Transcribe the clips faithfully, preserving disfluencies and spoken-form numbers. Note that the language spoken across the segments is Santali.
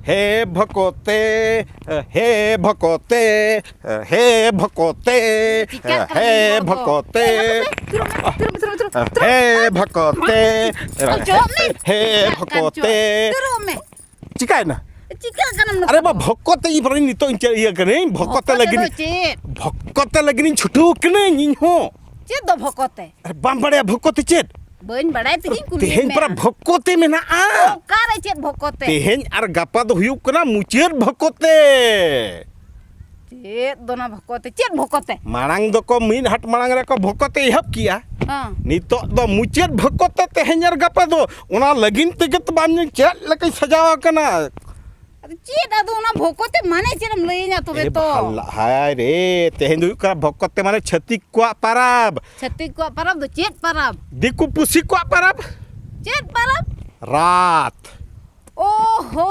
ᱦᱮ ᱵᱷᱚᱠᱚᱛᱮ, ᱦᱮ ᱵᱷᱚᱠᱚᱛᱮ, ᱦᱮ ᱵᱷᱚᱠᱚᱛᱮ, ᱪᱤᱠᱟᱹᱜ ᱠᱟᱱᱟ ᱦᱮ ᱱᱚᱣᱟ ᱫᱚ? ᱵᱷᱚᱠᱚᱛᱮ, ᱛᱷᱤᱨᱚᱜ ᱢᱮ, ᱛᱷᱤᱨᱚᱜ ᱢᱮ, ᱛᱷᱤᱨᱚᱜ ᱢᱮ, ᱛᱷᱤᱨᱚᱜ ᱢᱮ, ᱛᱷᱤᱨᱚᱜ ᱢᱮ᱾ ᱦᱮ ᱵᱷᱚᱠᱚᱛᱮ, ᱚᱪᱚᱜ ᱢᱮ᱾ ᱦᱮ ᱪᱤᱠᱟᱹᱜ ᱠᱟᱱ ᱪᱚ? ᱵᱷᱚᱠᱚᱛᱮ᱾ ᱛᱷᱤᱨᱚᱜ ᱢᱮ᱾ ᱪᱤᱠᱟᱹᱭᱮᱱᱟ? ᱪᱤᱠᱟᱹᱜ ᱠᱟᱱᱟᱢ ᱱᱚᱝᱠᱟ ᱟᱨᱮ ᱵᱟ, ᱫᱚ? ᱵᱷᱚᱠᱚᱛᱮ ᱤᱧ ᱵᱚᱨᱚᱝ ᱱᱤᱛᱚᱜ ᱤᱧ ᱪᱮᱫ ᱤᱭᱟᱹ ᱠᱟᱹᱱᱟᱹᱧ, ᱵᱷᱚᱠᱚᱛᱮ ᱵᱷᱚᱠᱚᱛᱮ ᱞᱟᱹᱜᱤᱫ ᱫᱚ ᱤᱧ, ᱪᱮᱫ? ᱵᱷᱚᱠᱚᱛᱮ ᱞᱟᱹᱜᱤᱫ ᱤᱧ ᱪᱷᱩᱴᱟᱹᱣ ᱠᱟᱹᱱᱟᱹᱧ ᱤᱧ ᱦᱚᱸ᱾ ᱪᱮᱫ ᱫᱚ ᱵᱷᱚᱠᱚᱛᱮ? ᱟᱨ ᱵᱟᱢ ᱵᱟᱲᱟᱭᱟ ᱵᱷᱚᱠᱚᱛᱮ ᱪᱮᱫ? ᱵᱟᱹᱧ ᱵᱟᱲᱟᱭ ᱛᱮᱜᱮᱧ ᱠᱩᱞᱤᱭᱮᱫ ᱛᱮᱦᱮᱧ ᱢᱮᱭᱟ᱾ ᱯᱟᱨᱟ ᱵᱷᱚᱠᱚᱛᱮ ᱢᱮᱱᱟᱜᱼᱟ᱾ ᱚᱠᱟᱨᱮ ᱪᱮᱫ ᱵᱷᱚᱠᱚᱛᱮ? ᱛᱮᱦᱮᱧ ᱟᱨ ᱜᱟᱯᱟ ᱫᱚ ᱦᱩᱭᱩᱜ ᱠᱟᱱᱟ ᱢᱩᱪᱟᱹᱫ ᱵᱷᱚᱠᱚᱛᱮ᱾ ᱪᱮᱫ ᱫᱚ ᱚᱱᱟ ᱵᱷᱚᱠᱚᱛᱮ? ᱪᱮᱫ ᱵᱷᱚᱠᱚᱛᱮ? ᱢᱟᱲᱟᱝ ᱫᱚᱠᱚ ᱢᱤᱫ ᱦᱟᱴ ᱢᱟᱲᱟᱝ ᱨᱮᱠᱚ ᱵᱷᱚᱠᱚᱛᱮ ᱮᱦᱚᱵ ᱠᱮᱜᱼᱟ᱾ ᱦᱮᱸ᱾ ᱱᱤᱛᱚᱜ ᱫᱚ ᱢᱩᱪᱟᱹᱫ ᱵᱷᱚᱠᱚᱛᱮ ᱛᱮᱦᱮᱧ ᱟᱨ ᱜᱟᱯᱟ ᱫᱚ᱾ ᱚᱱᱟ ᱞᱟᱹᱜᱤᱫ ᱛᱮᱜᱮ ᱛᱚ ᱵᱟᱢ ᱧᱮᱞ ᱪᱮᱫ ᱞᱮᱠᱟᱧ ᱥᱟᱡᱟᱣ ᱟᱠᱟᱱᱟ᱾ ᱟᱫᱚ ᱪᱮᱫ, ᱟᱫᱚ ᱚᱱᱟ ᱵᱷᱚᱠᱚᱛᱮ ᱢᱟᱱᱮ ᱪᱮᱫ ᱮᱢ ᱞᱟᱹᱭᱟᱹᱧᱟ ᱛᱚᱵᱮ ᱮ ᱛᱚ? ᱵᱷᱟᱞᱞᱟ, ᱦᱟᱭ ᱨᱮ, ᱛᱮᱦᱮᱧ ᱫᱚ ᱦᱩᱭᱩᱜ ᱠᱟᱱᱟ ᱵᱷᱚᱠᱚᱛᱮ ᱢᱟᱱᱮ ᱪᱷᱟᱹᱛᱤᱠ ᱠᱚᱣᱟᱜ ᱯᱟᱨᱟᱵᱽ᱾ ᱪᱷᱟᱹᱛᱤᱠ ᱠᱚᱣᱟᱜ ᱯᱟᱨᱟᱵᱽ ᱫᱚ ᱪᱮᱫ ᱯᱟᱨᱟᱵᱽ? ᱫᱤᱠᱩ ᱯᱩᱥᱤ ᱠᱚᱣᱟᱜ ᱯᱟᱨᱟᱵᱽ᱾ ᱪᱮᱫ ᱯᱟᱨᱟᱵᱽ? ᱨᱟᱛ᱾ ᱳᱦᱳ᱾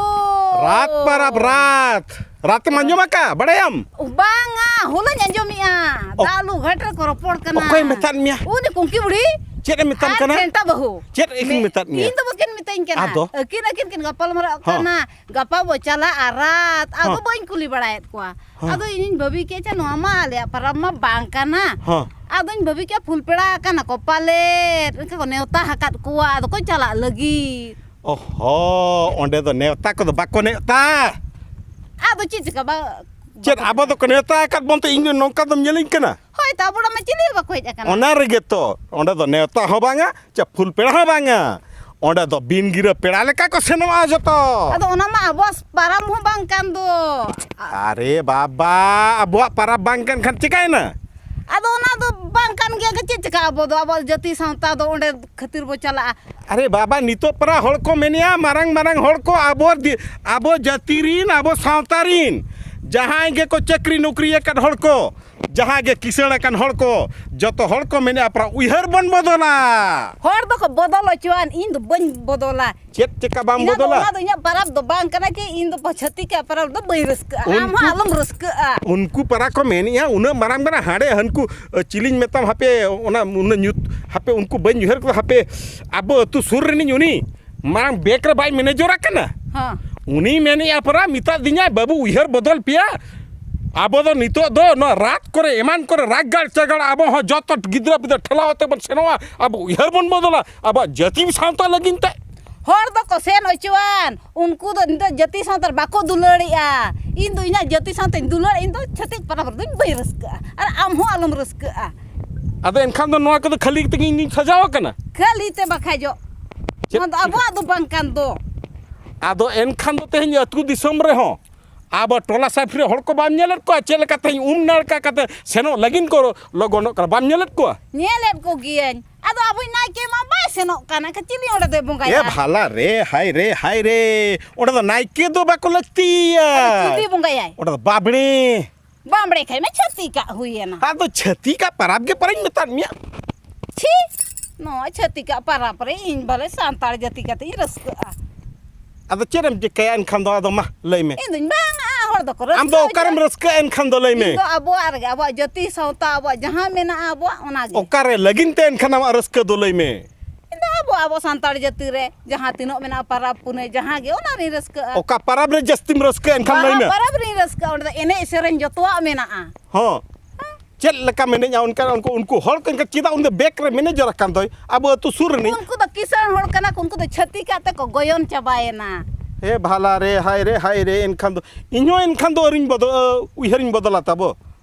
ᱨᱟᱛ ᱯᱟᱨᱟᱵᱽ, ᱨᱟᱛ᱾ ᱨᱟᱛ ᱮᱢ ᱟᱸᱡᱚᱢ ᱟᱠᱟᱫ? ᱵᱟᱲᱟᱭᱟᱢ? ᱵᱟᱝᱟ, ᱦᱚᱞᱟᱧ ᱟᱸᱡᱚᱢᱮᱜᱼᱟ᱾ ᱚ-, ᱫᱟᱜ ᱞᱩ ᱜᱷᱟᱴ ᱨᱮᱠᱚ ᱨᱚᱯᱚᱲ ᱠᱟᱱᱟ᱾ ᱚᱠᱚᱭ ᱢᱮᱛᱟᱫ ᱢᱮᱭᱟ? ᱩᱱᱤ ᱠᱩᱝᱠᱤ ᱵᱩᱲᱦᱤ᱾ ᱪᱮᱫ ᱮ ᱢᱮᱛᱟᱢ ᱟᱨ ᱠᱟᱱᱟ? ᱴᱮᱱᱴᱟ ᱵᱟᱹᱦᱩ᱾ ᱪᱮᱫ ᱮ ᱢᱮ-, ᱢᱮᱛᱟᱫ ᱢᱮᱭᱟ? ᱤᱧ ᱫᱚ ᱵᱟᱹᱠᱤᱱ ᱢᱤᱛᱟᱹᱧ ᱠᱟᱱᱟ᱾ ᱟᱫᱚ? ᱟᱹᱠᱤᱱ, ᱟᱹᱠᱤᱱ ᱠᱤᱱ ᱜᱟᱯᱟᱞ ᱢᱟᱨᱟᱜ ᱦᱚᱸ᱾ ᱠᱟᱱᱟ᱾ ᱜᱟᱯᱟ ᱵᱚ ᱪᱟᱞᱟᱜᱼᱟ ᱨᱟᱛ᱾ ᱟᱫᱚ ᱦᱚᱸ᱾ ᱵᱟᱹᱧ ᱠᱩᱞᱤ ᱵᱟᱲᱟᱭᱮᱫ ᱠᱚᱣᱟ᱾ ᱦᱚᱸ᱾ ᱟᱫᱚ ᱤᱧᱤᱧ ᱵᱷᱟᱹᱵᱤ ᱠᱮᱫ ᱪᱮ ᱱᱚᱣᱟ ᱢᱟ ᱟᱞᱮᱭᱟᱜ ᱯᱟᱨᱟᱵᱽ ᱢᱟ ᱵᱟᱝ ᱠᱟᱱᱟ᱾ ᱦᱚᱸ᱾ ᱟᱫᱚᱧ ᱵᱷᱟᱹᱵᱤ ᱠᱮᱫᱼᱟ ᱯᱷᱩᱞ ᱯᱮᱲᱟ ᱟᱠᱟᱱᱟ ᱠᱚ ᱯᱟᱞᱮᱫ, ᱮᱱᱠᱷᱟᱱ ᱠᱚ ᱱᱮᱣᱛᱟ ᱟᱠᱟᱫ ᱠᱚᱣᱟ, ᱟᱫᱚ ᱠᱚ ᱪᱟᱞᱟᱜ ᱞᱟᱹᱜᱤᱫ᱾ ᱚᱦᱚ, ᱚᱸᱰᱮ ᱫᱚ ᱱᱮᱣᱛᱟ ᱠᱚᱫᱚ ᱵᱟᱠᱚ ᱱᱮᱣᱛᱟ᱾ ᱟᱫᱚ ᱪᱮᱫ ᱪᱤᱠᱟ ᱵᱟ-, ᱪᱮᱫ ᱵᱟᱠᱚ ᱟᱵᱚ ᱫᱚᱠᱚ ᱱᱮᱣᱛᱟ ᱟᱠᱟᱫ ᱵᱚᱱᱛᱮ ᱤᱧ ᱫᱚ ᱱᱚᱝᱠᱟ ᱫᱚᱢ ᱧᱮᱞᱤᱧ ᱠᱟᱱᱟ? ᱦᱳᱭ, ᱛᱚ ᱟᱵᱚ ᱚᱲᱟᱜ ᱢᱟ ᱪᱤᱞᱤ ᱦᱚᱸ ᱵᱟᱠᱚ ᱦᱮᱡ ᱟᱠᱟᱱᱟ᱾ ᱚᱱᱟ ᱨᱮᱜᱮ ᱛᱚ, ᱚᱸᱰᱮ ᱫᱚ ᱱᱮᱣᱛᱟ ᱦᱚᱸ ᱵᱟᱝᱟ, ᱪᱮ ᱯᱷᱩᱞ ᱯᱮᱲᱟ ᱦᱚᱸ ᱵᱟᱝᱟ᱾ ᱚᱸᱰᱮ ᱫᱚ ᱵᱤᱱ ᱜᱤᱨᱟᱹ ᱯᱮᱲᱟ ᱞᱮᱠᱟ ᱠᱚ ᱥᱮᱱᱚᱜᱼᱟ ᱡᱚᱛᱚ᱾ ᱟᱫᱚ ᱚᱱᱟ ᱢᱟ ᱟᱵᱚᱣᱟᱜ ᱯᱟᱨᱟᱵᱽ ᱦᱚᱸ ᱵᱟᱝ ᱠᱟᱱ ᱫᱚ᱾ ᱟᱨᱮ ᱵᱟᱵᱟ, ᱟᱵᱚᱣᱟᱜ ᱯᱟᱨᱟᱵᱽ ᱵᱟᱝ ᱠᱟᱱ ᱠᱷᱟᱱ ᱪᱤᱠᱟᱹᱭᱮᱱᱟ? ᱟᱫᱚ ᱚᱱᱟ ᱫᱚ ᱵᱟᱝ ᱠᱟᱱ ᱜᱮᱭᱟ, ᱪᱮᱫ ᱪᱤᱠᱟ ᱟᱵᱚ ᱫᱚ, ᱟᱵᱚᱣᱟᱜ ᱡᱟᱹᱛᱤ ᱥᱟᱶᱛᱟ ᱫᱚ ᱚᱸᱰᱮ ᱠᱷᱟᱹᱛᱤᱨ ᱵᱚ ᱪᱟᱞᱟᱜᱼᱟ᱾ ᱟᱨᱮ ᱵᱟᱵᱟ, ᱱᱤᱛᱚᱜ ᱯᱟᱨᱟ ᱦᱚᱲ ᱠᱚ ᱢᱮᱱᱮᱜᱼᱟ, ᱢᱟᱨᱟᱝ ᱢᱟᱨᱟᱝ ᱦᱚᱲ ᱠᱚ, ᱟᱵᱚ ᱫᱤ-, ᱟᱵᱚ ᱡᱟᱹᱛᱤ ᱨᱤᱱ, ᱟᱵᱚ ᱥᱟᱶᱛᱟ ᱨᱤᱱ ᱡᱟᱦᱟᱸᱭ ᱜᱮᱠᱚ ᱪᱟᱹᱠᱨᱤ ᱱᱚᱠᱨᱤ ᱟᱠᱟᱫ ᱦᱚᱲ ᱠᱚ, ᱡᱟᱦᱟᱸ ᱜᱮ ᱠᱤᱥᱟᱹᱬ ᱟᱠᱟᱱ ᱦᱚᱲ ᱠᱚ, ᱡᱚᱛᱚ ᱦᱚᱲ ᱠᱚ ᱢᱮᱱᱮᱜᱼᱟ, ᱯᱟᱨᱟ ᱩᱭᱦᱟᱹᱨ ᱵᱚᱱ ᱵᱚᱫᱚᱞᱟ᱾ ᱦᱚᱲ ᱫᱚᱠᱚ ᱵᱚᱫᱚᱞ ᱦᱚᱪᱚᱣᱟᱱ, ᱤᱧ ᱫᱚ ᱵᱟᱹᱧ ᱵᱚᱫᱚᱞᱟ᱾ ᱪᱮᱫ ᱪᱤᱠᱟ ᱵᱟᱢ ᱤᱧᱟᱹᱜ ᱫᱚ ᱵᱚᱫᱚᱞᱟ? ᱚᱱᱟ ᱫᱚ ᱤᱧᱟᱹᱜ ᱯᱟᱨᱟᱵᱽ ᱫᱚ ᱵᱟᱝ ᱠᱟᱱᱟ ᱪᱮ ᱤᱧ ᱫᱚ ᱪᱷᱟᱹᱛᱤᱠᱟᱜ ᱯᱟᱨᱟᱵᱽ ᱫᱚ ᱵᱟᱹᱧ ᱨᱟᱹᱥᱠᱟᱹᱜᱼᱟ᱾ ᱟᱢ ᱦᱚᱸ ᱩᱱᱠᱩ, ᱟᱞᱚᱢ ᱨᱟᱹᱥᱠᱟᱹᱜᱼᱟ᱾ ᱩᱱᱠᱩ ᱯᱟᱨᱟ ᱠᱚ ᱢᱮᱱᱮᱜᱼᱟ, ᱩᱱᱟᱹᱜ ᱢᱟᱨᱟᱝ ᱢᱟᱨᱟᱝ ᱦᱟᱸᱰᱮ ᱦᱟᱹᱱᱠᱩ, ᱟᱹ, ᱪᱤᱞᱤᱧ ᱢᱮᱛᱟᱢ ᱦᱟᱯᱮ, ᱚᱱᱟ ᱩᱱᱟᱹᱜ ᱧᱩᱛ ᱦᱟᱯᱮ, ᱩᱱᱠᱩ ᱵᱟᱹᱧ ᱩᱭᱦᱟᱹᱨ ᱠᱚᱣᱟ ᱦᱟᱯᱮ, ᱟᱵᱚ ᱟᱹᱛᱩ ᱥᱩᱨ ᱨᱤᱱᱤᱡ ᱩᱱᱤ ᱢᱟᱨᱟᱝ ᱵᱮᱝᱠ ᱨᱮ ᱵᱟᱭ ᱢᱮᱱᱮᱡᱚᱨ ᱟᱠᱟᱱᱟ? ᱦᱚᱸ᱾ ᱩᱱᱤ ᱢᱮᱱᱮᱫᱼᱟ ᱯᱟᱨᱟ, ᱢᱮᱛᱟᱫᱤᱧᱟᱭ, "ᱵᱟᱹᱵᱩ, ᱩᱭᱦᱟᱹᱨ ᱵᱚᱫᱚᱞ ᱯᱮᱭᱟ, ᱟᱵᱚ ᱫᱚ ᱱᱤᱛᱚᱜ ᱫᱚ ᱱᱚᱣᱟ ᱨᱟᱛ ᱠᱚᱨᱮ ᱮᱢᱟᱱ ᱠᱚᱨᱮ ᱨᱟᱜᱽ ᱜᱟᱲ ᱪᱟᱜᱟᱲ ᱟᱵᱚ ᱦᱚᱸ ᱡᱚᱛᱚ ᱜᱤᱫᱽᱨᱟᱹ ᱯᱤᱫᱽᱨᱟᱹ ᱴᱷᱮᱞᱟᱣ ᱟᱛᱮ ᱵᱚᱱ ᱥᱮᱱᱚᱜᱼᱟ, ᱟᱵᱚ ᱩᱭᱦᱟᱹᱨ ᱵᱚᱱ ᱵᱚᱫᱚᱞᱟ ᱟᱵᱚᱣᱟᱜ ᱡᱟᱹᱛᱤ ᱥᱟᱶᱛᱟ ᱞᱟᱹᱜᱤᱫ ᱛᱮ᱾" ᱦᱚᱲ ᱫᱚᱠᱚ ᱥᱮᱱ ᱚᱪᱚᱣᱟᱱ, ᱩᱱᱠᱩ ᱫᱚ ᱤᱧ ᱫᱚ ᱡᱟᱹᱛᱤ ᱥᱟᱶᱛᱟ ᱨᱮ ᱵᱟᱠᱚ ᱫᱩᱞᱟᱹᱲᱮᱜᱼᱟ᱾ ᱤᱧ ᱫᱚ ᱤᱧᱟᱹᱜ ᱡᱟᱹᱛᱤ ᱥᱟᱶᱛᱮᱧ ᱫᱩᱞᱟᱹᱲ, ᱤᱧ ᱫᱚ ᱪᱷᱟᱹᱛᱤᱠ ᱯᱟᱨᱟᱵᱽ ᱨᱮᱫᱚᱧ ᱵᱟᱹᱧ ᱨᱟᱹᱥᱠᱟᱹᱜᱼᱟ, ᱟᱨ ᱟᱢ ᱦᱚᱸ ᱟᱞᱚᱢ ᱨᱟᱹᱥᱠᱟᱹᱜᱼᱟ᱾ ᱟᱫᱚ ᱮᱱᱠᱷᱟᱱ ᱫᱚ ᱱᱚᱣᱟ ᱠᱚᱫᱚ ᱠᱷᱟᱹᱞᱤ ᱛᱮᱜᱮ ᱤᱧ ᱫᱩᱧ ᱥᱟᱡᱟᱣ ᱟᱠᱟᱱᱟ᱾ ᱠᱷᱟᱹᱞᱤ ᱛᱮ ᱵᱟᱠᱷᱟᱡᱚᱜ, ᱪᱮᱫ ᱱᱚᱣᱟ ᱫᱚ ᱪᱤᱠᱟᱹ- ᱟᱵᱚᱣᱟᱜ ᱫᱚ ᱵᱟᱝ ᱠᱟᱱ ᱫᱚ᱾ ᱟᱫᱚ ᱮᱱᱠᱷᱟᱱ ᱫᱚ ᱛᱮᱦᱮᱧ ᱟᱹᱛᱩ ᱫᱤᱥᱚᱢ ᱨᱮᱦᱚᱸ ᱟᱵᱚ ᱴᱚᱞᱟ ᱥᱟᱯᱷᱤ ᱨᱮ ᱦᱚᱲ ᱠᱚ ᱵᱟᱢ ᱧᱮᱞᱮᱫ ᱠᱚᱣᱟ? ᱪᱮᱫ ᱞᱮᱠᱟ ᱛᱮᱦᱮᱧ ᱩᱢ ᱱᱟᱲᱠᱟ ᱠᱟᱛᱮ ᱥᱮᱱᱚᱜ ᱞᱟᱹᱜᱤᱫ ᱠᱚ ᱞᱚᱜᱚᱱᱚᱜ ᱠᱟᱱᱟ, ᱵᱟᱢ ᱧᱮᱞᱮᱫ ᱠᱚᱣᱟ? ᱧᱮᱞᱮᱫ ᱠᱚᱜᱮᱭᱟᱹᱧ᱾ ᱟᱫᱚ ᱟᱵᱚᱭᱤᱡ ᱱᱟᱭᱠᱮ ᱢᱟ ᱵᱟᱭ ᱥᱮᱱᱚᱜ ᱠᱟᱱᱟ, ᱮᱱᱠᱷᱟᱱ ᱪᱤᱞᱤ ᱚᱸᱰᱮ ᱫᱚᱭ ᱮ ᱵᱚᱸᱜᱟᱭᱟ? ᱵᱷᱟᱞᱟ ᱨᱮ, ᱦᱟᱭ ᱨᱮ, ᱦᱟᱭ ᱨᱮ, ᱚᱸᱰᱮ ᱫᱚ ᱱᱟᱭᱠᱮ ᱫᱚ ᱵᱟᱠᱚ ᱞᱟᱹᱠᱛᱤᱭᱟ᱾ ᱟᱫᱚ ᱪᱤᱞᱤ ᱵᱚᱸᱜᱟᱭᱟᱭ? ᱚᱸᱰᱮ ᱫᱚ ᱵᱟᱵᱲᱮ᱾ ᱵᱟᱢᱵᱲᱮ ᱠᱷᱟᱡ ᱢᱟ ᱪᱷᱟᱹᱛᱤᱠᱟᱜ ᱦᱩᱭᱮᱱᱟ᱾ ᱟᱫᱚ ᱪᱷᱟᱹᱛᱤᱠᱟᱜ ᱯᱟᱨᱟᱵᱽ ᱜᱮ ᱯᱟᱨᱟᱧ ᱢᱮᱛᱟᱫ ᱢᱮᱭᱟ᱾ ᱪᱷᱤ, ᱱᱚᱣᱟ ᱪᱷᱟᱹᱛᱤᱠᱟᱜ ᱯᱟᱨᱟᱵᱽ ᱨᱮ ᱤᱧ ᱵᱟᱞᱮ ᱥᱟᱱᱛᱟᱲ ᱡᱟᱹᱛᱤ ᱠᱟᱛᱮ ᱤᱧ ᱨᱟᱹᱥᱠᱟᱹᱜᱼᱟ᱾ ᱟᱫᱚ ᱪᱮᱫ ᱮᱢ ᱪᱤᱠᱟᱹᱭᱟ ᱮᱱᱠᱷᱟᱱ ᱫᱚ? ᱟᱫᱚ ᱢᱟ ᱞᱟᱹᱭ ᱢᱮ᱾ ᱤᱧ ᱫᱩᱧ ᱵᱟᱝᱟ, ᱦᱚᱲ ᱫᱚᱠᱚ ᱨᱟᱹᱥᱠᱟᱹ ᱟᱢ ᱫᱚ ᱚᱠᱟᱨᱮᱢ ᱦᱚᱪᱚ- ᱨᱟᱹᱥᱠᱟᱹᱜᱼᱟ ᱮᱱᱠᱷᱟᱱ ᱫᱚ? ᱞᱟᱹᱭ ᱢᱮ᱾ ᱤᱧ ᱫᱚ ᱟᱵᱚᱣᱟᱜ ᱨᱮᱜᱮ, ᱟᱵᱚᱣᱟᱜ ᱡᱟᱹᱛᱤ ᱥᱟᱶᱛᱟ, ᱟᱵᱚᱣᱟᱜ ᱡᱟᱦᱟᱸ ᱢᱮᱱᱟᱜᱼᱟ ᱟᱵᱚᱣᱟᱜ, ᱚᱱᱟᱜᱮ᱾ ᱚᱠᱟᱨᱮ ᱞᱟᱹᱜᱤᱫ ᱛᱮ ᱮᱱᱠᱷᱟᱱ ᱟᱢᱟᱜ ᱨᱟᱹᱥᱠᱟᱹ ᱫᱚ ᱞᱟᱹᱭ ᱢᱮ? ᱤᱧ ᱫᱚ ᱟᱵᱚ, ᱟᱵᱚ ᱥᱟᱱᱛᱟᱲ ᱡᱟᱹᱛᱤ ᱨᱮ ᱡᱟᱦᱟᱸ ᱛᱤᱱᱟᱹᱜ ᱢᱮᱱᱟᱜᱼᱟ ᱯᱟᱨᱟᱵᱽ ᱯᱩᱱᱟᱹᱭ, ᱡᱟᱦᱟᱸ ᱜᱮ, ᱚᱱᱟ ᱨᱤᱧ ᱨᱟᱹᱥᱠᱟᱹᱜᱼᱟ᱾ ᱚᱠᱟ ᱯᱟᱨᱟᱵᱽ ᱨᱮ ᱡᱟᱹᱥᱛᱤᱢ ᱨᱟᱹᱥᱠᱟᱹᱜᱼᱟ ᱮᱱᱠᱷᱟᱱ ᱞᱟᱹᱭ ᱵᱟᱦᱟ ᱢᱮ᱾ ᱯᱟᱨᱟᱵᱽ ᱨᱤᱧ ᱨᱟᱹᱥᱠᱟᱹᱜᱼᱟ, ᱚᱸᱰᱮ ᱫᱚ ᱮᱱᱮᱡ ᱥᱮᱨᱮᱧ ᱡᱚᱛᱚᱣᱟᱜ ᱢᱮᱱᱟᱜᱼᱟ᱾ ᱦᱚᱸ᱾ ᱪᱮᱫ ᱞᱮᱠᱟ ᱢᱮᱱᱮᱡᱼᱟ ᱚᱱᱠᱟ? ᱩᱱᱠᱩ, ᱩᱱᱠᱩ ᱦᱚᱲ ᱠᱚ ᱮᱱᱠᱷᱟᱱ ᱪᱮᱫᱟᱜ ᱩᱱᱤ ᱫᱚ ᱵᱮᱠ ᱨᱮ ᱢᱮᱱᱮᱡᱟᱨ ᱟᱠᱟᱱ ᱫᱚᱭ? ᱟᱵᱚ ᱟᱹᱛᱩ ᱥᱩᱨ ᱨᱤᱱᱤᱡ᱾ ᱩᱱᱠᱩ ᱫᱚ ᱠᱤᱥᱟᱹᱬ ᱦᱚᱲ ᱠᱟᱱᱟ ᱠᱚ, ᱩᱱᱠᱩ ᱫᱚ ᱪᱷᱟᱹᱛᱤᱠ ᱟᱛᱮ ᱠᱚ ᱜᱚᱭᱚᱱ ᱪᱟᱵᱟᱭᱮᱱᱟ᱾ ᱦᱮ ᱵᱷᱟᱞᱟ ᱨᱮ, ᱦᱟᱭ ᱨᱮ, ᱦᱟᱭ ᱨᱮ, ᱮᱱᱠᱷᱟᱱ ᱫᱚ ᱤᱧᱦᱚᱸ ᱮᱱᱠᱷᱟᱱ ᱫᱚ ᱟᱹᱣᱨᱤᱧ ᱵᱚᱫᱚ-, ᱩᱭᱦᱟᱹᱨᱤᱧ ᱵᱚᱫᱚᱞᱟ ᱛᱟᱵᱚ᱾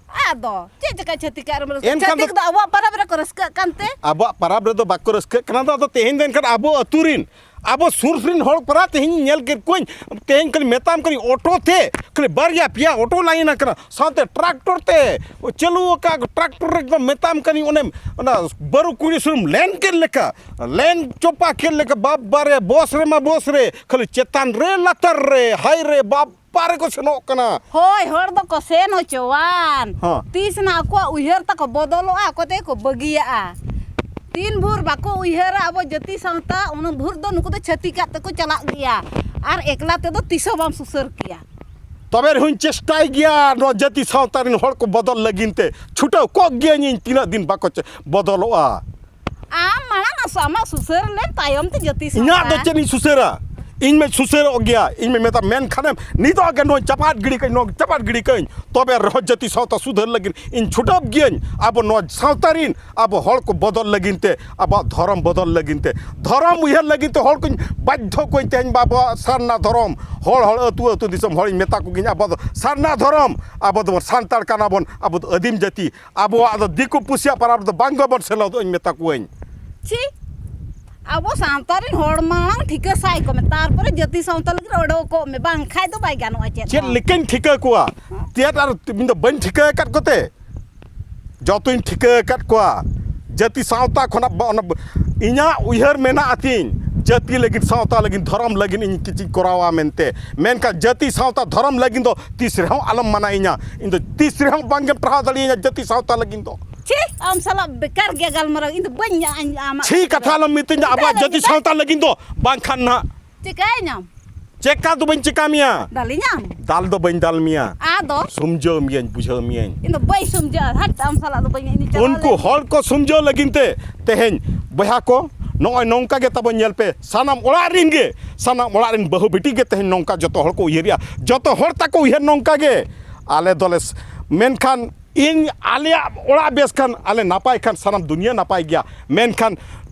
ᱟᱫᱚ ᱪᱮᱫ ᱪᱮᱠᱟ ᱪᱷᱟᱹᱛᱤᱠ ᱟᱜ ᱨᱮᱢ ᱨᱟᱹᱥᱠᱟᱹ? ᱮᱱᱠᱷᱟᱱ ᱫᱚ ᱪᱷᱟᱹᱛᱤᱠ ᱫᱚ ᱟᱵᱚᱣᱟᱜ ᱯᱟᱨᱟᱵᱽ ᱨᱮᱠᱚ ᱨᱟᱹᱥᱠᱟᱹᱜ ᱠᱟᱱᱛᱮ? ᱟᱵᱚᱣᱟᱜ ᱯᱟᱨᱟᱵᱽ ᱨᱮᱫᱚ ᱵᱟᱠᱚ ᱨᱟᱹᱥᱠᱟᱹᱜ ᱠᱟᱱᱟ᱾ ᱫᱚ ᱟᱫᱚ ᱛᱮᱦᱮᱧ ᱫᱚ ᱮᱱᱠᱷᱟᱱ ᱟᱵᱚ ᱟᱹᱛᱩ ᱨᱤᱱ, ᱟᱵᱚ ᱥᱩᱨ ᱨᱤᱱ ᱦᱚᱲ ᱯᱟᱨᱟ ᱛᱮᱦᱮᱧ ᱧᱮᱞ ᱠᱮᱫ ᱠᱚᱣᱟᱧ, ᱛᱮᱦᱮᱧ ᱠᱷᱟᱹᱞᱤ ᱢᱮᱛᱟᱢ ᱠᱟᱹᱱᱟᱹᱧ ᱚᱴᱳ ᱛᱮ, ᱠᱷᱟᱹᱞᱤ ᱵᱟᱨᱭᱟ ᱯᱮᱭᱟ ᱚᱴᱳ ᱞᱟᱭᱤᱱ ᱟᱠᱟᱱᱟ, ᱥᱟᱶᱛᱮ ᱴᱨᱟᱠᱴᱚᱨ ᱛᱮ ᱪᱟᱹᱞᱩ ᱟᱠᱟᱫ, ᱴᱨᱟᱠᱴᱚᱨ ᱨᱮ ᱮᱠᱫᱚᱢ ᱢᱮᱛᱟᱢ ᱠᱟᱹᱱᱟᱹᱧ ᱚᱱᱮᱢ, ᱚᱱᱟ ᱵᱟᱹᱨᱩ ᱠᱩᱲᱤ ᱥᱩᱨᱮᱢ ᱞᱮᱱ ᱠᱮᱫ ᱞᱮᱠᱟ, ᱞᱮᱱ ᱪᱚᱯᱟ ᱠᱮᱫ ᱞᱮᱠᱟ, ᱵᱟᱯ ᱵᱟᱨᱮ ᱵᱚᱥ ᱨᱮᱢᱟ ᱵᱚᱥ ᱨᱮ, ᱠᱷᱟᱹᱞᱤ ᱪᱮᱛᱟᱱ ᱨᱮ ᱞᱟᱛᱟᱨ ᱨᱮ, ᱦᱟᱭ ᱨᱮ ᱵᱟᱯ ᱯᱟᱨᱮ ᱠᱚ ᱥᱮᱱᱚᱜ ᱠᱟᱱᱟ᱾ ᱦᱳᱭ, ᱦᱚᱲ ᱫᱚᱠᱚ ᱥᱮᱱ ᱦᱚᱪᱚᱣᱟᱱ᱾ ᱦᱚᱸ᱾ ᱛᱤᱥ ᱱᱟ ᱟᱠᱚᱣᱟᱜ ᱩᱭᱦᱟᱹᱨ ᱛᱟᱠᱚ ᱵᱚᱫᱚᱞᱚᱜᱼᱟ, ᱟᱠᱚ ᱛᱮᱜᱮ ᱠᱚ ᱵᱟᱹᱜᱤᱭᱟᱜᱼᱟ᱾ ᱛᱤᱱ ᱵᱷᱳᱨ ᱵᱟᱠᱚ ᱩᱭᱦᱟᱹᱨᱟ ᱟᱵᱚ ᱡᱟᱹᱛᱤ ᱥᱟᱶᱛᱟ, ᱩᱱ ᱵᱷᱳᱨ ᱫᱚ ᱱᱩᱠᱩ ᱫᱚ ᱪᱷᱟᱹᱛᱤᱠᱟᱜ ᱛᱮᱠᱚ ᱪᱟᱞᱟᱜ ᱜᱮᱭᱟ᱾ ᱟᱨ ᱮᱠᱞᱟ ᱛᱮᱫᱚ ᱛᱤᱥ ᱦᱚᱸ ᱵᱟᱢ ᱥᱩᱥᱟᱹᱨ ᱠᱮᱭᱟ᱾ ᱛᱚᱵᱮ ᱨᱮᱦᱚᱸᱧ ᱪᱮᱥᱴᱟᱭ ᱜᱮᱭᱟ ᱱᱚᱣᱟ ᱡᱟᱹᱛᱤ ᱥᱟᱶᱛᱟ ᱨᱮᱱ ᱦᱚᱲ ᱠᱚ ᱵᱚᱫᱚᱞ ᱞᱟᱹᱜᱤᱫ ᱛᱮ᱾ ᱪᱷᱩᱴᱟᱹᱣ ᱠᱚᱜ ᱜᱤᱭᱟᱹᱧ ᱤᱧ, ᱛᱤᱱᱟᱹᱜ ᱫᱤᱱ ᱵᱟᱠᱚ ᱪᱮ-, ᱵᱚᱫᱚᱞᱚᱜᱼᱟ᱾ ᱟᱢ ᱢᱟᱲᱟᱝ ᱟᱥ-, ᱟᱢᱟᱜ ᱥᱩᱥᱟᱹᱨ ᱞᱮᱢ, ᱛᱟᱭᱚᱢ ᱛᱮ ᱡᱟᱹᱛᱤ ᱥᱟᱶᱛᱟ᱾ ᱤᱧᱟᱹᱜ ᱫᱚ ᱪᱮᱫ ᱤᱧ ᱥᱩᱥᱟᱹᱨᱟ? ᱤᱧ ᱢᱟ ᱥᱩᱥᱟᱹᱨᱚᱜ ᱜᱮᱭᱟ, ᱤᱧ ᱢᱟ ᱢᱮᱛᱟ ᱢᱮᱱᱠᱷᱟᱱᱮᱢ ᱱᱤᱛᱚᱜ ᱜᱮ ᱱᱚᱣᱟ ᱪᱟᱯᱟᱫ ᱜᱤᱰᱤ ᱠᱟᱹᱧ, ᱱᱚᱣᱟ ᱪᱟᱯᱟᱫ ᱜᱤᱰᱤ ᱠᱟᱹᱧ, ᱛᱚᱵᱮ ᱨᱮᱦᱚᱸ ᱡᱟᱹᱛᱤ ᱥᱟᱶᱛᱟ ᱥᱩᱫᱷᱟᱹᱨ ᱞᱟᱹᱜᱤᱫ ᱤᱧ ᱪᱷᱩᱴᱟᱹᱣ ᱜᱤᱭᱟᱹᱧ᱾ ᱟᱵᱚ ᱱᱚᱣᱟ ᱥᱟᱶᱛᱟ ᱨᱤᱱ ᱟᱵᱚ ᱦᱚᱲ ᱠᱚ ᱵᱚᱫᱚᱞ ᱞᱟᱹᱜᱤᱫ ᱛᱮ, ᱟᱵᱚᱣᱟᱜ ᱫᱷᱚᱨᱚᱢ ᱵᱚᱫᱚᱞ ᱞᱟᱹᱜᱤᱫ ᱛᱮ, ᱫᱷᱚᱨᱚᱢ ᱩᱭᱦᱟᱹᱨ ᱞᱟᱹᱜᱤᱫ ᱛᱮ ᱦᱚᱲ ᱠᱚᱧ ᱵᱟᱫᱽᱫᱷᱚ ᱠᱚᱣᱟᱧ ᱛᱮᱦᱮᱧ ᱵᱟ ᱟᱵᱚᱣᱟᱜ ᱥᱟᱨᱱᱟ ᱫᱷᱚᱨᱚᱢ, ᱦᱚᱲ, ᱦᱚᱲ, ᱟᱹᱛᱩ, ᱟᱹᱛᱩ ᱫᱤᱥᱚᱢ ᱦᱚᱲᱤᱧ ᱢᱮᱛᱟ ᱠᱚᱜᱤᱧ, ᱟᱵᱚ ᱫᱚ ᱥᱟᱨᱱᱟ ᱫᱷᱚᱨᱚᱢ, ᱟᱵᱚ ᱫᱚᱵᱚᱱ ᱥᱟᱱᱛᱟᱲ ᱠᱟᱱᱟ ᱵᱚᱱ, ᱟᱵᱚ ᱫᱚ ᱟᱹᱫᱤᱢ ᱡᱟᱹᱛᱤ, ᱟᱵᱚᱣᱟᱜ ᱫᱚ ᱫᱤᱠᱩ ᱯᱩᱥᱤᱭᱟᱜ ᱯᱟᱨᱟᱵᱽ ᱫᱚ ᱵᱟᱝ ᱜᱮᱵᱚᱱ ᱥᱮᱞᱮᱫᱚᱜ ᱤᱧ ᱢᱮᱛᱟ ᱠᱚᱣᱟᱧ᱾ ᱪᱤ? ᱟᱵᱚ ᱥᱟᱶᱛᱟ ᱨᱮᱱ ᱦᱚᱲ ᱢᱟᱲᱟᱝ ᱴᱷᱤᱠᱟᱹ ᱥᱟᱭ ᱠᱚᱢᱮ, ᱛᱟᱨᱯᱚᱨᱮ ᱡᱟᱹᱛᱤ ᱥᱟᱶᱛᱟ ᱞᱟᱹᱜᱤᱫ ᱚᱰᱚᱠᱚᱜ ᱢᱮ, ᱵᱟᱝᱠᱷᱟᱡ ᱫᱚ ᱵᱟᱭ ᱜᱟᱱᱚᱜᱼᱟ ᱪᱮᱫ ᱪᱮᱫ ᱦᱚᱸ᱾ ᱞᱮᱠᱟᱧ ᱴᱷᱤᱠᱟᱹ ᱠᱚᱣᱟ? ᱪᱮᱫ ᱟᱨ ᱤᱧ ᱫᱚ ᱵᱟᱹᱧ ᱴᱷᱤᱠᱟᱹ ᱟᱠᱟᱫ ᱠᱚᱛᱮ? ᱡᱚᱛᱚᱧ ᱴᱷᱤᱠᱟᱹ ᱟᱠᱟᱫ ᱠᱚᱣᱟ᱾ ᱡᱟᱹᱛᱤ ᱥᱟᱶᱛᱟ ᱠᱷᱚᱱᱟᱜ ᱵᱟ-, ᱚᱱᱟ ᱵ-, ᱤᱧᱟᱹᱜ ᱩᱭᱦᱟᱹᱨ ᱢᱮᱱᱟᱜ ᱟᱹᱛᱤᱧ, ᱡᱟᱹᱛᱤ ᱞᱟᱹᱜᱤᱫ, ᱥᱟᱶᱛᱟ ᱞᱟᱹᱜᱤᱫ, ᱫᱷᱚᱨᱚᱢ ᱞᱟᱹᱜᱤᱫ ᱤᱧ ᱠᱤᱪᱷᱤᱧ ᱠᱚᱨᱟᱣᱟ ᱢᱮᱱᱛᱮ᱾ ᱢᱮᱱᱠᱷᱟᱱ ᱡᱟᱹᱛᱤ ᱥᱟᱶᱛᱟ ᱫᱷᱚᱨᱚᱢ ᱞᱟᱹᱜᱤᱫ ᱫᱚ ᱛᱤᱥ ᱨᱮᱦᱚᱸ ᱟᱞᱚᱢ ᱢᱟᱱᱟᱭᱤᱧᱟ᱾ ᱤᱧ ᱫᱚ ᱛᱤᱥ ᱨᱮᱦᱚᱸ ᱵᱟᱝᱜᱮᱢ ᱴᱟᱨᱦᱟᱣ ᱫᱟᱲᱮᱭᱟᱹᱧᱟ ᱡᱟᱹᱛᱤ ᱥᱟᱶᱛᱟ ᱞᱟᱹᱜᱤᱫ ᱫᱚ᱾ ᱪᱮ? ᱟᱢ ᱥᱟᱞᱟᱜ ᱵᱮᱠᱟᱨ ᱜᱮ ᱜᱟᱞᱢᱟᱨᱟᱣ, ᱤᱧ ᱫᱚ ᱵᱟᱹᱧ ᱟᱢᱟᱜ ᱪᱷᱤ ᱠᱟᱛᱷᱟ ᱟᱞᱚᱢ ᱢᱤᱛᱟᱹᱧᱟ, ᱟᱵᱚᱣᱟᱜ ᱡᱟᱹᱛᱤ ᱥᱟᱶᱛᱟ ᱞᱟᱹᱜᱤᱫ ᱫᱚ ᱵᱟᱝᱠᱷᱟᱱ ᱱᱟᱦᱟᱜ᱾ ᱪᱤᱠᱟᱹᱭᱤᱧᱟᱢ? ᱪᱮᱠᱟ ᱫᱚ ᱵᱟᱹᱧ ᱪᱤᱠᱟ ᱢᱮᱭᱟ᱾ ᱫᱟᱞᱤᱧᱟᱢ? ᱫᱟᱞ ᱫᱚ ᱵᱟᱹᱧ ᱫᱟᱞ ᱢᱮᱭᱟ᱾ ᱟᱫᱚ? ᱥᱩᱢᱡᱷᱟᱹᱣ ᱢᱮᱭᱟᱧ, ᱵᱩᱡᱷᱟᱹᱣ ᱢᱮᱭᱟᱧ᱾ ᱤᱧ ᱫᱚ ᱵᱟᱹᱧ ᱥᱩᱢᱡᱷᱟᱹᱜᱼᱟ, ᱦᱟᱴ, ᱟᱢ ᱥᱟᱞᱟᱜ ᱫᱚ ᱵᱟᱹᱧ ᱤᱧ ᱪᱟᱞᱟᱣ ᱩᱱᱠᱩ ᱞᱮᱱ᱾ ᱦᱚᱲ ᱠᱚ ᱥᱩᱢᱡᱷᱟᱹᱣ ᱞᱟᱹᱜᱤᱫ ᱛᱮ ᱛᱮᱦᱮᱧ ᱵᱚᱭᱦᱟ ᱠᱚ, ᱱᱚᱜᱼᱚᱭ ᱱᱚᱝᱠᱟ ᱜᱮ ᱛᱟᱵᱚᱱ ᱧᱮᱞ ᱯᱮ, ᱥᱟᱱᱟᱢ ᱚᱲᱟᱜ ᱨᱤᱱ ᱜᱮ, ᱥᱟᱱᱟᱢ ᱚᱲᱟᱜ ᱨᱤᱱ ᱵᱟᱹᱦᱩ ᱵᱤᱴᱤ ᱜᱮ ᱛᱮᱦᱮᱧ ᱱᱚᱝᱠᱟ ᱡᱚᱛᱚ ᱦᱚᱲ ᱠᱚ ᱩᱭᱦᱟᱹᱨᱮᱜᱼᱟ, ᱡᱚᱛᱚ ᱦᱚᱲ ᱛᱟᱠᱚ ᱩᱭᱦᱟᱹᱨ ᱱᱚᱝᱠᱟ ᱜᱮ᱾ ᱟᱞᱮ ᱫᱚᱞᱮ ᱥ-, ᱢᱮᱱᱠᱷᱟᱱ ᱤᱧ ᱟᱞᱮᱭᱟᱜ ᱚᱲᱟᱜ ᱵᱮᱥ ᱠᱷᱟᱱ, ᱟᱞᱮ ᱱᱟᱯᱟᱭ ᱠᱷᱟᱱ ᱥᱟᱱᱟᱢ ᱫᱩᱱᱤᱭᱟᱹ ᱱᱟᱯᱟᱭ ᱜᱮᱭᱟ᱾ ᱢᱮᱱᱠᱷᱟᱱ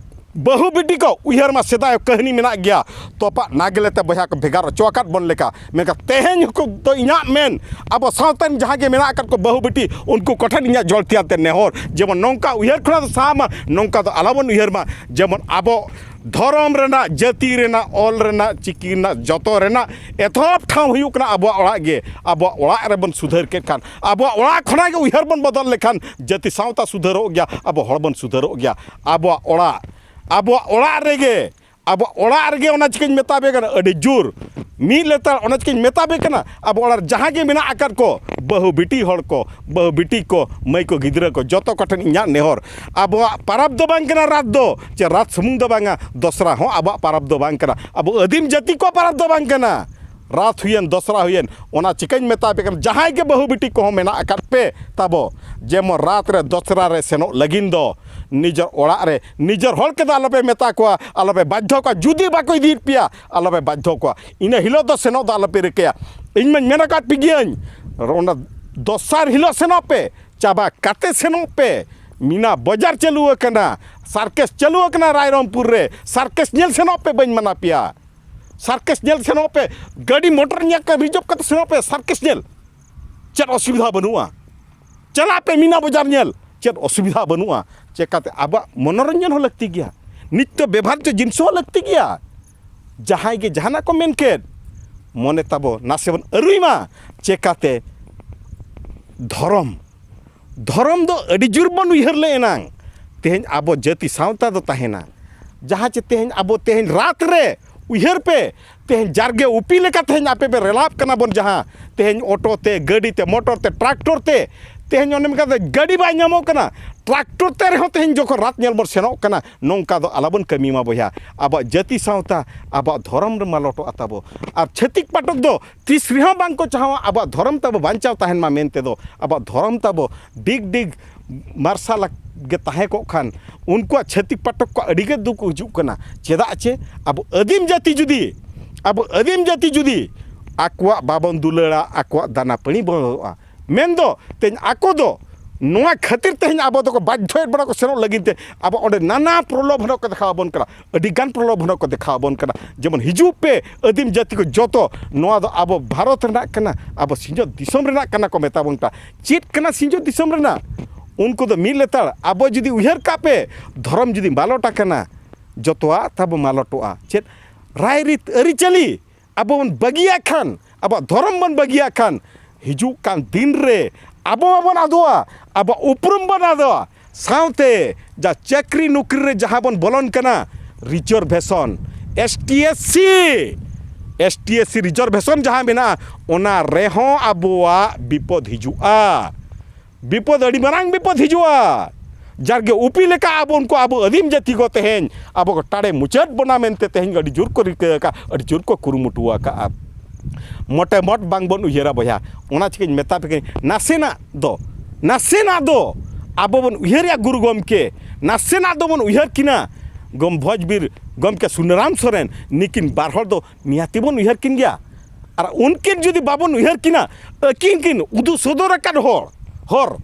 ᱵᱟᱹᱦᱩ ᱵᱤᱴᱤ ᱠᱚ ᱩᱭᱦᱟᱹᱨ ᱢᱟ, ᱥᱮᱫᱟᱭ ᱠᱟᱹᱦᱱᱤ ᱢᱮᱱᱟᱜ ᱜᱮᱭᱟ, ᱛᱚᱯᱟᱜ ᱱᱟᱜᱽᱞᱮ ᱛᱮ ᱵᱚᱭᱦᱟ ᱠᱚ ᱵᱷᱮᱜᱟᱨ ᱦᱚᱪᱚ ᱟᱠᱟᱫ ᱵᱚᱱ ᱞᱮᱠᱟ᱾ ᱢᱮᱱᱠᱷᱟᱱ ᱛᱮᱦᱮᱧ ᱦᱚᱸᱠᱚ ᱫᱚ ᱤᱧᱟᱹᱜ ᱢᱮᱱ, ᱟᱵᱚ ᱥᱟᱶᱛᱟ ᱨᱮᱱ ᱡᱟᱦᱟᱸ ᱜᱮ ᱢᱮᱱᱟᱜ ᱟᱠᱟᱫ ᱠᱚ ᱵᱟᱹᱦᱩ ᱵᱤᱴᱤ, ᱩᱱᱠᱩ ᱠᱚᱴᱷᱮᱱ ᱤᱧᱟᱹᱜ ᱡᱚᱲ ᱛᱮᱭᱟᱨ ᱛᱮ ᱱᱮᱦᱚᱨ, ᱡᱮᱢᱚᱱ ᱱᱚᱝᱠᱟ ᱩᱭᱦᱟᱹᱨ ᱠᱷᱚᱱᱟᱜ ᱫᱚ ᱥᱟᱦᱟ ᱢᱟ, ᱱᱚᱝᱠᱟ ᱫᱚ ᱟᱞᱚᱵᱚᱱ ᱩᱭᱦᱟᱹᱨ ᱢᱟ, ᱡᱮᱢᱚᱱ ᱟᱵᱚ ᱫᱷᱚᱨᱚᱢ ᱨᱮᱱᱟᱜ, ᱡᱟᱹᱛᱤ ᱨᱮᱱᱟᱜ, ᱚᱞ ᱨᱮᱱᱟᱜ, ᱪᱤᱠᱤ ᱨᱮᱱᱟᱜ, ᱡᱚᱛᱚ ᱨᱮᱱᱟᱜ ᱮᱛᱚᱦᱚᱵ ᱴᱷᱟᱶ ᱦᱩᱭᱩᱜ ᱠᱟᱱᱟ ᱟᱵᱚᱣᱟᱜ ᱚᱲᱟᱜ ᱜᱮ᱾ ᱟᱵᱚᱣᱟᱜ ᱚᱲᱟᱜ ᱨᱮᱵᱚᱱ ᱥᱩᱫᱷᱟᱹᱨ ᱠᱮᱫ ᱠᱷᱟᱱ, ᱟᱵᱚᱣᱟᱜ ᱚᱲᱟᱜ ᱠᱷᱚᱱᱟᱜ ᱜᱮ ᱩᱭᱦᱟᱹᱨ ᱵᱚᱱ ᱵᱚᱫᱚᱞ ᱞᱮᱠᱷᱟᱱ, ᱡᱟᱹᱛᱤ ᱥᱟᱶᱛᱟ ᱥᱩᱫᱷᱟᱹᱨᱚᱜ ᱜᱮᱭᱟ, ᱟᱵᱚ ᱦᱚᱲ ᱵᱚᱱ ᱥᱩᱫᱷᱟᱹᱨᱚᱜ ᱜᱮᱭᱟ᱾ ᱟᱵᱚᱣᱟᱜ ᱚᱲᱟᱜ, ᱟᱵᱚᱣᱟᱜ ᱚᱲᱟᱜ ᱨᱮᱜᱮ, ᱟᱵᱚᱣᱟᱜ ᱚᱲᱟᱜ ᱨᱮᱜᱮ ᱚᱱᱟ ᱪᱤᱠᱟᱹᱧ ᱢᱮᱛᱟ ᱯᱮ ᱠᱟᱱᱟ, ᱟᱹᱰᱤ ᱡᱳᱨ ᱢᱤᱫ ᱞᱮᱛᱟᱲ ᱚᱱᱟ ᱪᱤᱠᱟᱹᱧ ᱢᱮᱛᱟ ᱯᱮ ᱠᱟᱱᱟ, ᱟᱵᱚ ᱚᱲᱟᱜ ᱨᱮ ᱡᱟᱦᱟᱸ ᱜᱮ ᱢᱮᱱᱟᱜ ᱟᱠᱟᱫ ᱠᱚ, ᱵᱟᱹᱦᱩ ᱵᱤᱴᱤ ᱦᱚᱲ ᱠᱚ, ᱵᱟᱹᱦᱩ ᱵᱤᱴᱤ ᱠᱚ, ᱢᱟᱹᱭ ᱠᱚ, ᱜᱤᱫᱽᱨᱟᱹ ᱠᱚ, ᱡᱚᱛᱚ ᱠᱚᱴᱷᱮᱱ ᱤᱧᱟᱹᱜ ᱱᱮᱦᱚᱨ, ᱟᱵᱚᱣᱟᱜ ᱯᱟᱨᱟᱵᱽ ᱫᱚ ᱵᱟᱝ ᱠᱟᱱᱟ ᱨᱟᱛ ᱫᱚ, ᱪᱮ ᱨᱟᱛ ᱥᱩᱢᱩᱝ ᱫᱚ ᱵᱟᱝᱟ, ᱫᱚᱥᱨᱟ ᱦᱚᱸ ᱟᱵᱚᱣᱟᱜ ᱯᱟᱨᱟᱵᱽ ᱫᱚ ᱵᱟᱝ ᱠᱟᱱᱟ, ᱟᱵᱚ ᱟᱹᱫᱤᱢ ᱡᱟᱹᱛᱤ ᱠᱚᱣᱟᱜ ᱯᱟᱨᱟᱵᱽ ᱫᱚ ᱵᱟᱝ ᱠᱟᱱᱟ᱾ ᱨᱟᱛ ᱦᱩᱭᱮᱱ, ᱫᱚᱥᱨᱟ ᱦᱩᱭᱮᱱ, ᱚᱱᱟ ᱪᱤᱠᱟᱹᱧ ᱢᱮᱛᱟ ᱯᱮ ᱠᱟᱱᱟ, ᱡᱟᱦᱟᱸᱭ ᱜᱮ ᱵᱟᱹᱦᱩ ᱵᱤᱴᱤ ᱠᱚᱦᱚᱸ ᱢᱮᱱᱟᱜ ᱟᱠᱟᱫ ᱯᱮ ᱛᱟᱵᱚ, ᱡᱮᱢᱚᱱ ᱨᱟᱛ ᱨᱮ ᱫᱚᱥᱨᱟ ᱨᱮ ᱥᱮᱱᱚᱜ ᱞᱟᱹᱜᱤᱫ ᱫᱚ ᱱᱤᱡᱮᱨ ᱚᱲᱟᱜ ᱨᱮ ᱱᱤᱡᱮᱨ ᱦᱚᱲ ᱠᱚᱫᱚ ᱟᱞᱚᱯᱮ ᱢᱮᱛᱟ ᱠᱚᱣᱟ, ᱟᱞᱚᱯᱮ ᱵᱟᱫᱽᱫᱷᱚ ᱠᱚᱣᱟ᱾ ᱡᱩᱫᱤ ᱵᱟᱠᱚ ᱤᱫᱤᱭᱮᱫ ᱯᱮᱭᱟ, ᱟᱞᱚᱯᱮ ᱵᱟᱫᱽᱫᱷᱚ ᱠᱚᱣᱟ᱾ ᱤᱱᱟᱹ ᱦᱤᱞᱳᱜ ᱫᱚ ᱥᱮᱱᱚᱜ ᱫᱚ ᱟᱞᱚᱯᱮ ᱨᱤᱠᱟᱹᱭᱟ᱾ ᱤᱧ ᱢᱟᱧ ᱢᱮᱱ ᱟᱠᱟᱫ ᱯᱮ ᱜᱤᱭᱟᱹᱧ, ᱚᱱᱟ ᱫᱚᱥᱟᱨ ᱦᱤᱞᱳᱜ ᱥᱮᱱᱚᱜ ᱯᱮ, ᱪᱟᱵᱟ ᱠᱟᱛᱮ ᱥᱮᱱᱚᱜ ᱯᱮ᱾ ᱢᱤᱱᱟ ᱵᱟᱡᱟᱨ ᱪᱟᱹᱞᱩ ᱟᱠᱟᱱᱟ, ᱥᱟᱨᱠᱮᱥ ᱪᱟᱹᱞᱩ ᱟᱠᱟᱱᱟ ᱨᱟᱭᱨᱚᱝᱯᱩᱨ ᱨᱮ, ᱥᱟᱨᱠᱮᱥ ᱧᱮᱞ ᱥᱮᱱᱚᱜ ᱯᱮ, ᱵᱟᱹᱧ ᱢᱟᱱᱟ ᱯᱮᱭᱟ᱾ ᱥᱟᱨᱠᱮᱥ ᱧᱮᱞ ᱥᱮᱱᱚᱜ ᱯᱮ, ᱜᱟᱹᱰᱤ ᱢᱚᱴᱚᱨ ᱧᱮᱞ ᱠᱟᱛᱮ ᱨᱤᱡᱟᱨᱵᱷ ᱠᱟᱛᱮ ᱥᱮᱱᱚᱜ ᱯᱮ, ᱥᱟᱨᱠᱮᱥ ᱧᱮᱞ, ᱪᱮᱫ ᱚᱥᱩᱵᱤᱫᱷᱟ ᱵᱟᱹᱱᱩᱜᱼᱟ᱾ ᱪᱟᱞᱟᱜ ᱯᱮ ᱢᱤᱱᱟ ᱵᱟᱡᱟᱨ ᱧᱮᱞ, ᱪᱮᱫ ᱚᱥᱩᱵᱤᱫᱷᱟ ᱵᱟᱹᱱᱩᱜᱼᱟ᱾ ᱪᱮᱠᱟᱛᱮ ᱟᱵᱚᱣᱟᱜ ᱢᱚᱱᱚᱨᱚᱧᱡᱚᱱ ᱦᱚᱸ ᱞᱟᱹᱠᱛᱤ ᱜᱮᱭᱟ, ᱱᱤᱛᱛᱚ ᱵᱮᱵᱷᱟᱨᱡᱚ ᱡᱤᱱᱤᱥ ᱦᱚᱸ ᱞᱟᱹᱠᱛᱤ ᱜᱮᱭᱟ᱾ ᱡᱟᱦᱟᱸᱭ ᱜᱮ ᱡᱟᱦᱟᱱᱟᱜ ᱠᱚ ᱢᱮᱱ ᱠᱮᱫ, ᱢᱚᱱᱮ ᱛᱟᱵᱚ ᱱᱟᱥᱮ ᱵᱚᱱ ᱟᱹᱨᱩᱭ ᱢᱟ᱾ ᱪᱮᱠᱟᱛᱮ ᱫᱷᱚᱨᱚᱢ ᱫᱷᱚᱨᱚᱢ ᱫᱚ ᱟᱹᱰᱤ ᱡᱳᱨ ᱵᱚᱱ ᱩᱭᱦᱟᱹᱨ ᱞᱮ ᱮᱱᱟᱝ, ᱛᱮᱦᱮᱧ ᱟᱵᱚ ᱡᱟᱹᱛᱤ ᱥᱟᱶᱛᱟ ᱫᱚ ᱛᱟᱦᱮᱱᱟ᱾ ᱡᱟᱦᱟᱸ ᱪᱮ ᱛᱮᱦᱮᱧ ᱟᱵᱚ ᱛᱮᱦᱮᱧ ᱨᱟᱛ ᱨᱮ, ᱩᱭᱦᱟᱹᱨ ᱯᱮ, ᱛᱮᱦᱮᱧ ᱡᱟᱨᱜᱮ ᱩᱯᱤ ᱞᱮᱠᱟ ᱛᱮᱦᱮᱧ ᱟᱯᱮ ᱯᱮ ᱨᱮᱞᱟᱯ ᱠᱟᱱᱟ ᱵᱚᱱ, ᱡᱟᱦᱟᱸ ᱛᱮᱦᱮᱧ ᱚᱴᱳ ᱛᱮ, ᱜᱟᱹᱰᱤ ᱛᱮ, ᱢᱚᱴᱚᱨ ᱛᱮ, ᱴᱨᱟᱠᱴᱚᱨ ᱛᱮ, ᱛᱮᱦᱮᱧ ᱚᱱᱮ ᱚᱱᱠᱟ ᱛᱮ ᱜᱟᱹᱰᱤ ᱵᱟᱭ ᱧᱟᱢᱚᱜ ᱠᱟᱱᱟ, ᱴᱨᱟᱠᱴᱚᱨ ᱛᱮ ᱨᱮᱦᱚᱸ ᱛᱮᱦᱮᱧ ᱡᱚᱠᱷᱚᱱ ᱨᱟᱛ ᱧᱮᱞ ᱵᱚᱱ ᱥᱮᱱᱚᱜ ᱠᱟᱱᱟ, ᱱᱚᱝᱠᱟ ᱫᱚ ᱟᱞᱚᱵᱚᱱ ᱠᱟᱹᱢᱤ ᱢᱟ ᱵᱚᱭᱦᱟ᱾ ᱟᱵᱚᱣᱟᱜ ᱡᱟᱹᱛᱤ ᱥᱟᱶᱛᱟ, ᱟᱵᱚᱣᱟᱜ ᱫᱷᱚᱨᱚᱢ ᱨᱮ ᱢᱟᱞᱚᱴᱚᱜᱼᱟ ᱛᱟᱵᱚ᱾ ᱟᱨ ᱪᱷᱟᱹᱛᱤᱠ ᱯᱟᱴᱚᱠ ᱫᱚ ᱛᱤᱥ ᱨᱮᱦᱚᱸ ᱵᱟᱝ ᱠᱚ ᱪᱟᱦᱟᱣᱟ ᱟᱵᱚᱣᱟᱜ ᱫᱷᱚᱨᱚᱢ ᱛᱟᱵᱚ ᱵᱟᱧᱪᱟᱣ ᱛᱟᱦᱮᱱ ᱢᱟ ᱢᱮᱱᱛᱮ ᱫᱚ᱾ ᱟᱵᱚᱣᱟᱜ ᱫᱷᱚᱨᱚᱢ ᱛᱟᱵᱚ ᱰᱤᱜᱽ ᱰᱤᱜᱽ ᱢᱟᱨᱥᱟᱞ ᱜᱮ ᱛᱟᱦᱮᱸ ᱠᱚᱜ ᱠᱷᱟᱱ, ᱩᱱᱠᱩᱣᱟᱜ ᱪᱷᱟᱹᱛᱤᱠ ᱯᱟᱴᱚᱠ ᱠᱚ ᱟᱹᱰᱤ ᱜᱮ ᱫᱩᱠ ᱦᱤᱡᱩᱜ ᱠᱟᱱᱟ᱾ ᱪᱮᱫᱟᱜ ᱪᱮ ᱟᱵᱚ ᱟᱹᱫᱤᱢ ᱡᱟᱹᱛᱤ ᱡᱩᱫᱤ, ᱟᱵᱚ ᱟᱹᱫᱤᱢ ᱡᱟᱹᱛᱤ ᱡᱩᱫᱤ ᱟᱠᱚᱣᱟᱜ ᱵᱟᱵᱚᱱ ᱫᱩᱞᱟᱹᱲᱟ, ᱟᱠᱚᱣᱟᱜ ᱫᱟᱱᱟ ᱯᱟᱹᱲᱤ ᱵᱚᱱᱫᱚᱜᱼᱟ᱾ ᱢᱮᱱᱫᱚ ᱛᱮᱦᱮᱧ ᱟᱠᱚ ᱫᱚ ᱱᱚᱣᱟ ᱠᱷᱟᱹᱛᱤᱨ ᱛᱮᱦᱮᱧ ᱟᱵᱚ ᱫᱚᱠᱚ ᱵᱟᱫᱽᱫᱷᱚᱭᱮᱫ ᱵᱚᱱᱟ ᱠᱚ ᱥᱮᱱᱚᱜ ᱞᱟᱹᱜᱤᱫ ᱛᱮ᱾ ᱟᱵᱚ ᱚᱸᱰᱮ ᱱᱟᱱᱟ ᱯᱨᱚᱞᱳᱵᱷᱚᱱ ᱠᱚ ᱫᱮᱠᱷᱟᱣ ᱟᱵᱚᱱ ᱠᱟᱱᱟ, ᱟᱹᱰᱤ ᱜᱟᱱ ᱯᱨᱚᱞᱳᱵᱷᱚᱱ ᱠᱚ ᱫᱮᱠᱷᱟᱣ ᱟᱵᱚᱱ ᱠᱟᱱᱟ᱾ ᱡᱮᱢᱚᱱ ᱦᱤᱡᱩᱜ ᱯᱮ ᱟᱹᱫᱤᱢ ᱡᱟᱹᱛᱤ ᱠᱚ ᱡᱚᱛᱚ, ᱱᱚᱣᱟ ᱫᱚ ᱟᱵᱚ ᱵᱷᱟᱨᱚᱛ ᱨᱮᱱᱟᱜ ᱠᱟᱱᱟ, ᱟᱵᱚ ᱥᱤᱧᱚᱛ ᱫᱤᱥᱚᱢ ᱨᱮᱱᱟᱜ ᱠᱟᱱᱟ ᱠᱚ ᱢᱮᱛᱟ ᱵᱚᱱ ᱠᱟᱱᱟ᱾ ᱪᱮᱫ ᱠᱟᱱᱟ ᱥᱤᱧᱚᱛ ᱫᱤᱥᱚᱢ ᱨᱮᱱᱟᱜ? ᱩᱱᱠᱩ ᱫᱚ ᱢᱤᱫ ᱞᱮᱛᱟᱲ, ᱟᱵᱚ ᱡᱩᱫᱤ ᱩᱭᱦᱟᱹᱨ ᱠᱟᱜ ᱯᱮ, ᱫᱷᱚᱨᱚᱢ ᱡᱩᱫᱤ ᱢᱟᱞᱚᱴ ᱟᱠᱟᱱᱟ, ᱡᱚᱛᱚᱣᱟᱜ ᱛᱟᱵᱚ ᱢᱟᱞᱚᱴᱚᱜᱼᱟ᱾ ᱪᱮᱫ ᱨᱟᱭᱨᱤᱛ ᱟᱹᱨᱤᱪᱟᱹᱞᱤ ᱟᱵᱚ ᱵᱚᱱ ᱵᱟᱹᱜᱤᱭᱟᱜ ᱠᱷᱟᱱ, ᱟᱵᱚᱣᱟᱜ ᱫᱷᱚᱨᱚᱢ ᱵᱚᱱ ᱵᱟᱹᱜᱤᱭᱟᱜ ᱠᱷᱟᱱ, ᱦᱤᱡᱩᱜ ᱠᱟᱱ ᱫᱤᱱ ᱨᱮ ᱟᱵᱚ ᱢᱟᱵᱚᱱ ᱟᱫᱚᱜᱼᱟ, ᱟᱵᱚᱣᱟᱜ ᱩᱯᱨᱩᱢ ᱵᱚᱱ ᱟᱫᱚᱜᱼᱟ᱾ ᱥᱟᱶᱛᱮ ᱡᱟ ᱪᱟᱹᱠᱨᱤ ᱱᱚᱠᱨᱤ ᱨᱮ ᱡᱟᱦᱟᱸ ᱵᱚᱱ ᱵᱚᱞᱚᱱ ᱠᱟᱱᱟ, reservation, S T S C, S T S C reservation ᱡᱟᱦᱟᱸ ᱢᱮᱱᱟᱜᱼᱟ, ᱚᱱᱟ ᱨᱮᱦᱚᱸ ᱟᱵᱚᱣᱟᱜ ᱵᱤᱯᱚᱫ ᱦᱤᱡᱩᱜᱼᱟ᱾ ᱵᱤᱯᱚᱫ, ᱟᱹᱰᱤ ᱢᱟᱨᱟᱝ ᱵᱤᱯᱚᱫ ᱦᱤᱡᱩᱜᱼᱟ᱾ ᱡᱟᱨᱜᱮ ᱩᱯᱤ ᱞᱮᱠᱟ ᱟᱵᱚ ᱩᱱᱠᱩ ᱟᱵᱚ ᱟᱹᱫᱤᱢ ᱡᱟᱹᱛᱤ ᱠᱚ ᱛᱮᱦᱮᱧ ᱟᱵᱚ ᱠᱚ ᱴᱟᱲᱮ ᱢᱩᱪᱟᱹᱫ ᱵᱚᱱᱟ ᱢᱮᱱᱛᱮ ᱛᱮᱦᱮᱧ ᱟᱹᱰᱤ ᱡᱳᱨ ᱠᱚ ᱨᱤᱠᱟᱹ ᱟᱠᱟᱫ, ᱟᱹᱰᱤ ᱡᱳᱨ ᱠᱚ ᱠᱩᱨᱩᱢᱩᱴᱩ ᱟᱠᱟᱫᱼᱟ᱾ ᱢᱚᱴᱮ ᱢᱚᱴ ᱵᱟᱝᱵᱚᱱ ᱩᱭᱦᱟᱹᱨᱟ ᱵᱚᱭᱦᱟ᱾ ᱚᱱᱟ ᱪᱤᱠᱟᱹᱧ ᱢᱮᱛᱟ ᱯᱮ ᱠᱟᱹᱱᱟᱹᱧ, ᱱᱟᱥᱮᱱᱟᱜ ᱫᱚ, ᱱᱟᱥᱮᱱᱟᱜ ᱫᱚ ᱟᱵᱚ ᱵᱚᱱ ᱩᱭᱦᱟᱹᱨᱮᱜᱼᱟ ᱜᱩᱨᱩ ᱜᱚᱢᱠᱮ, ᱱᱟᱥᱮᱱᱟᱜ ᱫᱚᱵᱚᱱ ᱩᱭᱦᱟᱹᱨ ᱠᱤᱱᱟ ᱜᱚᱢ ᱵᱷᱚᱡᱽ ᱵᱤᱨ ᱜᱚᱢᱠᱮ ᱥᱩᱱᱟᱹᱨᱟᱢ ᱥᱚᱨᱮᱱ, ᱱᱤᱠᱤᱱ ᱵᱟᱨ ᱦᱚᱲ ᱫᱚ ᱱᱤᱦᱟᱹᱛᱤ ᱵᱚᱱ ᱩᱭᱦᱟᱹᱨ ᱠᱤᱱ ᱜᱮᱭᱟ᱾ ᱟᱨ ᱩᱱᱠᱤᱱ ᱡᱩᱫᱤ ᱵᱟᱵᱚᱱ ᱩᱭᱦᱟᱹᱨ ᱠᱤᱱᱟ, ᱟᱹᱠᱤᱱ ᱠᱤᱱ ᱩᱫᱩᱜ ᱥᱚᱫᱚᱨ ᱟᱠᱟᱫ ᱦᱚᱲ, ᱦᱚᱨ,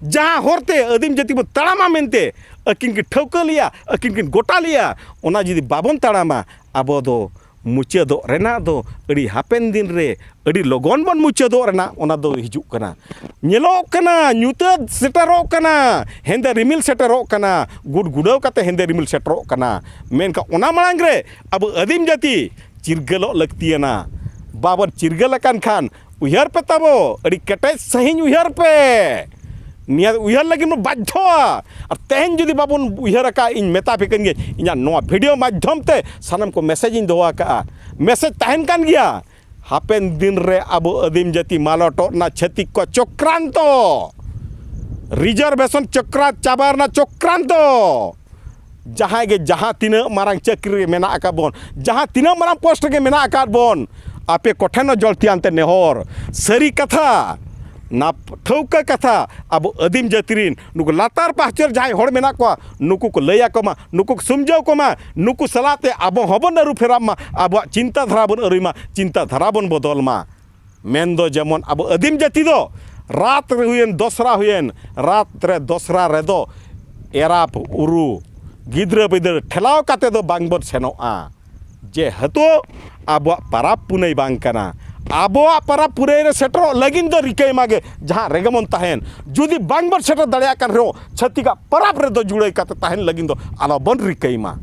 ᱡᱟᱦᱟᱸ ᱦᱚᱨ ᱛᱮ ᱟᱹᱫᱤᱢ ᱡᱟᱹᱛᱤ ᱵᱚᱱ ᱛᱟᱲᱟᱢᱟ ᱢᱮᱱᱛᱮ ᱟᱹᱠᱤᱱ ᱠᱤᱱ ᱴᱷᱟᱹᱣᱠᱟᱹ ᱞᱮᱜᱼᱟ, ᱟᱹᱠᱤᱱ ᱠᱤᱱ ᱜᱚᱴᱟ ᱞᱮᱜᱼᱟ, ᱚᱱᱟ ᱡᱩᱫᱤ ᱵᱟᱵᱚᱱ ᱛᱟᱲᱟᱢᱟ, ᱟᱵᱚ ᱫᱚ ᱢᱩᱪᱟᱹᱫᱚᱜ ᱨᱮᱱᱟᱜ ᱫᱚ ᱟᱹᱰᱤ ᱦᱟᱯᱮᱱ ᱫᱤᱱ ᱨᱮ, ᱟᱹᱰᱤ ᱞᱚᱜᱚᱱ ᱵᱚᱱ ᱢᱩᱪᱟᱹᱫᱚᱜ ᱨᱮᱱᱟᱜ ᱚᱱᱟ ᱫᱚ ᱦᱤᱡᱩᱜ ᱠᱟᱱᱟ᱾ ᱧᱮᱞᱚᱜ ᱠᱟᱱᱟ, ᱧᱩᱛᱟᱹᱛ ᱥᱮᱴᱮᱨᱚᱜ ᱠᱟᱱᱟ, ᱦᱮᱸᱫᱮ ᱨᱤᱢᱤᱞ ᱥᱮᱴᱮᱨᱚᱜ ᱠᱟᱱᱟ, ᱜᱩᱰ ᱜᱩᱰᱟᱹᱣ ᱠᱟᱛᱮ ᱦᱮᱸᱫᱮ ᱨᱤᱢᱤᱞ ᱥᱮᱴᱮᱨᱚᱜ ᱠᱟᱱᱟ᱾ ᱢᱮᱱᱠᱷᱟᱱ ᱚᱱᱟ ᱢᱟᱲᱟᱝ ᱨᱮ ᱟᱵᱚ ᱟᱹᱫᱤᱢ ᱡᱟᱹᱛᱤ ᱪᱤᱨᱜᱟᱹᱞᱚᱜ ᱞᱟᱹᱠᱛᱤᱭᱟᱱᱟ᱾ ᱵᱟᱵᱚᱱ ᱪᱤᱨᱜᱟᱹᱞ ᱟᱠᱟᱱ ᱠᱷᱟᱱ ᱩᱭᱦᱟᱹᱨ ᱯᱮ ᱛᱟᱵᱚ, ᱟᱹᱰᱤ ᱠᱮᱴᱮᱡ ᱥᱟᱺᱦᱤᱡ ᱩᱭᱦᱟᱹᱨ ᱯᱮ᱾ ᱱᱤᱭᱟᱹ ᱩᱭᱦᱟᱹᱨ ᱞᱟᱹᱜᱤᱫ ᱵᱚᱱ ᱵᱟᱫᱽᱫᱷᱚᱜᱼᱟ᱾ ᱟᱨ ᱛᱮᱦᱮᱧ ᱡᱩᱫᱤ ᱵᱟᱵᱚᱱ ᱩᱭᱦᱟᱹᱨ ᱟᱠᱟᱫ, ᱤᱧ ᱢᱮᱛᱟ ᱯᱮ ᱠᱟᱱ ᱜᱤᱭᱟᱹᱧ, ᱤᱧᱟᱹᱜ ᱱᱚᱣᱟ ᱵᱷᱤᱰᱤᱭᱳ ᱢᱟᱫᱽᱫᱷᱚᱢ ᱛᱮ ᱥᱟᱱᱟᱢ ᱠᱚ ᱢᱮᱥᱮᱡᱽ ᱤᱧ ᱫᱚᱦᱚ ᱟᱠᱟᱫᱼᱟ, ᱢᱮᱥᱮᱡᱽ ᱛᱟᱦᱮᱱ ᱠᱟᱱ ᱜᱮᱭᱟ᱾ ᱦᱟᱯᱮᱱ ᱫᱤᱱ ᱨᱮ ᱟᱵᱚ ᱟᱹᱫᱤᱢ ᱡᱟᱹᱛᱤ ᱢᱟᱞᱚᱴᱚᱜ ᱨᱮᱱᱟᱜ ᱪᱷᱟᱹᱛᱤᱠ ᱠᱚ ᱪᱚᱠᱨᱟᱱᱛᱚ, ᱨᱤᱡᱟᱨᱵᱷᱮᱥᱚᱱ ᱪᱚᱠᱨᱟ ᱪᱟᱵᱟ ᱨᱮᱱᱟᱜ ᱪᱚᱠᱨᱟᱱᱛᱚ, ᱡᱟᱦᱟᱸᱭ ᱜᱮ ᱡᱟᱦᱟᱸ ᱛᱤᱱᱟᱹᱜ ᱢᱟᱨᱟᱝ ᱪᱟᱹᱠᱨᱤ ᱨᱮ ᱢᱮᱱᱟᱜ ᱟᱠᱟᱫ ᱵᱚᱱ, ᱡᱟᱦᱟᱸ ᱛᱤᱱᱟᱹᱜ ᱢᱟᱨᱟᱝ ᱯᱳᱥᱴ ᱨᱮᱜᱮ ᱢᱮᱱᱟᱜ ᱟᱠᱟᱫ ᱵᱚᱱ, ᱟᱯᱮ ᱠᱚᱴᱷᱮᱱ ᱦᱚᱸ ᱡᱚᱞᱛᱤᱭᱟᱱ ᱛᱮ ᱱᱮᱦᱚᱨ, ᱥᱟᱹᱨᱤ ᱠᱟᱛᱷᱟ, ᱱᱟᱯ-, ᱴᱷᱟᱹᱣᱠᱟᱹ ᱠᱟᱛᱷᱟ, ᱟᱵᱚ ᱟᱹᱫᱤᱢ ᱡᱟᱹᱛᱤ ᱨᱤᱱ ᱱᱩᱠᱩ ᱞᱟᱛᱟᱨ ᱯᱟᱦᱪᱚᱨ ᱡᱟᱦᱟᱸᱭ ᱦᱚᱲ ᱢᱮᱱᱟᱜ ᱠᱚᱣᱟ, ᱱᱩᱠᱩ ᱠᱚ ᱞᱟᱹᱭ ᱟᱠᱚ ᱢᱟ, ᱱᱩᱠᱩ ᱠᱚ ᱥᱩᱢᱡᱷᱟᱹᱣ ᱠᱚᱢᱟ, ᱱᱩᱠᱩ ᱥᱟᱞᱟᱜ ᱛᱮ ᱟᱵᱚ ᱦᱚᱸᱵᱚᱱ ᱟᱹᱨᱩ ᱯᱷᱮᱨᱟᱜ ᱢᱟ, ᱟᱵᱚᱣᱟᱜ ᱪᱤᱱᱛᱟᱹ ᱫᱷᱟᱨᱟ ᱵᱚᱱ ᱟᱹᱨᱩᱭ ᱢᱟ, ᱪᱤᱱᱛᱟᱹ ᱫᱷᱟᱨᱟ ᱵᱚᱱ ᱵᱚᱫᱚᱞ ᱢᱟ᱾ ᱢᱮᱱᱫᱚ ᱡᱮᱢᱚᱱ ᱟᱵᱚ ᱟᱹᱫᱤᱢ ᱡᱟᱹᱛᱤ ᱫᱚ ᱨᱟᱛ ᱨᱮ ᱦᱩᱭᱮᱱ, ᱫᱚᱥᱨᱟ ᱦᱩᱭᱮᱱ, ᱨᱟᱛ ᱨᱮ ᱫᱚᱥᱨᱟ ᱨᱮᱫᱚ ᱮᱨᱟ ᱩᱨᱩ, ᱜᱤᱫᱽᱨᱟᱹ ᱯᱤᱫᱽᱨᱟᱹ ᱴᱷᱮᱞᱟᱣ ᱠᱟᱛᱮ ᱫᱚ ᱵᱟᱝᱵᱚᱱ ᱥᱮᱱᱚᱜᱼᱟ᱾ ᱡᱮᱦᱮᱛᱩ ᱟᱵᱚᱣᱟᱜ ᱯᱟᱨᱟᱵᱽ ᱯᱩᱱᱟᱹᱭ ᱵᱟᱝ ᱠᱟᱱᱟ᱾ ᱟᱵᱚᱣᱟᱜ ᱯᱟᱨᱟᱵᱽ ᱯᱩᱱᱟᱹᱭ ᱨᱮ ᱥᱮᱴᱮᱨᱚᱜ ᱞᱟᱹᱜᱤᱫ ᱫᱚ ᱨᱤᱠᱟᱹᱭ ᱢᱟᱜᱮ ᱡᱟᱦᱟᱸ ᱨᱮᱜᱮ ᱵᱚᱱ ᱛᱟᱦᱮᱱ᱾ ᱡᱩᱫᱤ ᱵᱟᱝᱵᱚᱱ ᱥᱮᱴᱮᱨ ᱫᱟᱲᱮᱭᱟᱜ ᱠᱟᱱ ᱨᱮᱦᱚᱸ, ᱪᱷᱟᱹᱛᱤᱠᱟᱜ ᱯᱟᱨᱟᱵᱽ ᱨᱮᱫᱚ ᱡᱩᱲᱟᱹᱭ ᱠᱟᱛᱮ ᱛᱟᱦᱮᱱ ᱞᱟᱹᱜᱤᱫ ᱫᱚ ᱟᱞᱚᱵᱚᱱ ᱨᱤᱠᱟᱹᱭ ᱢᱟ᱾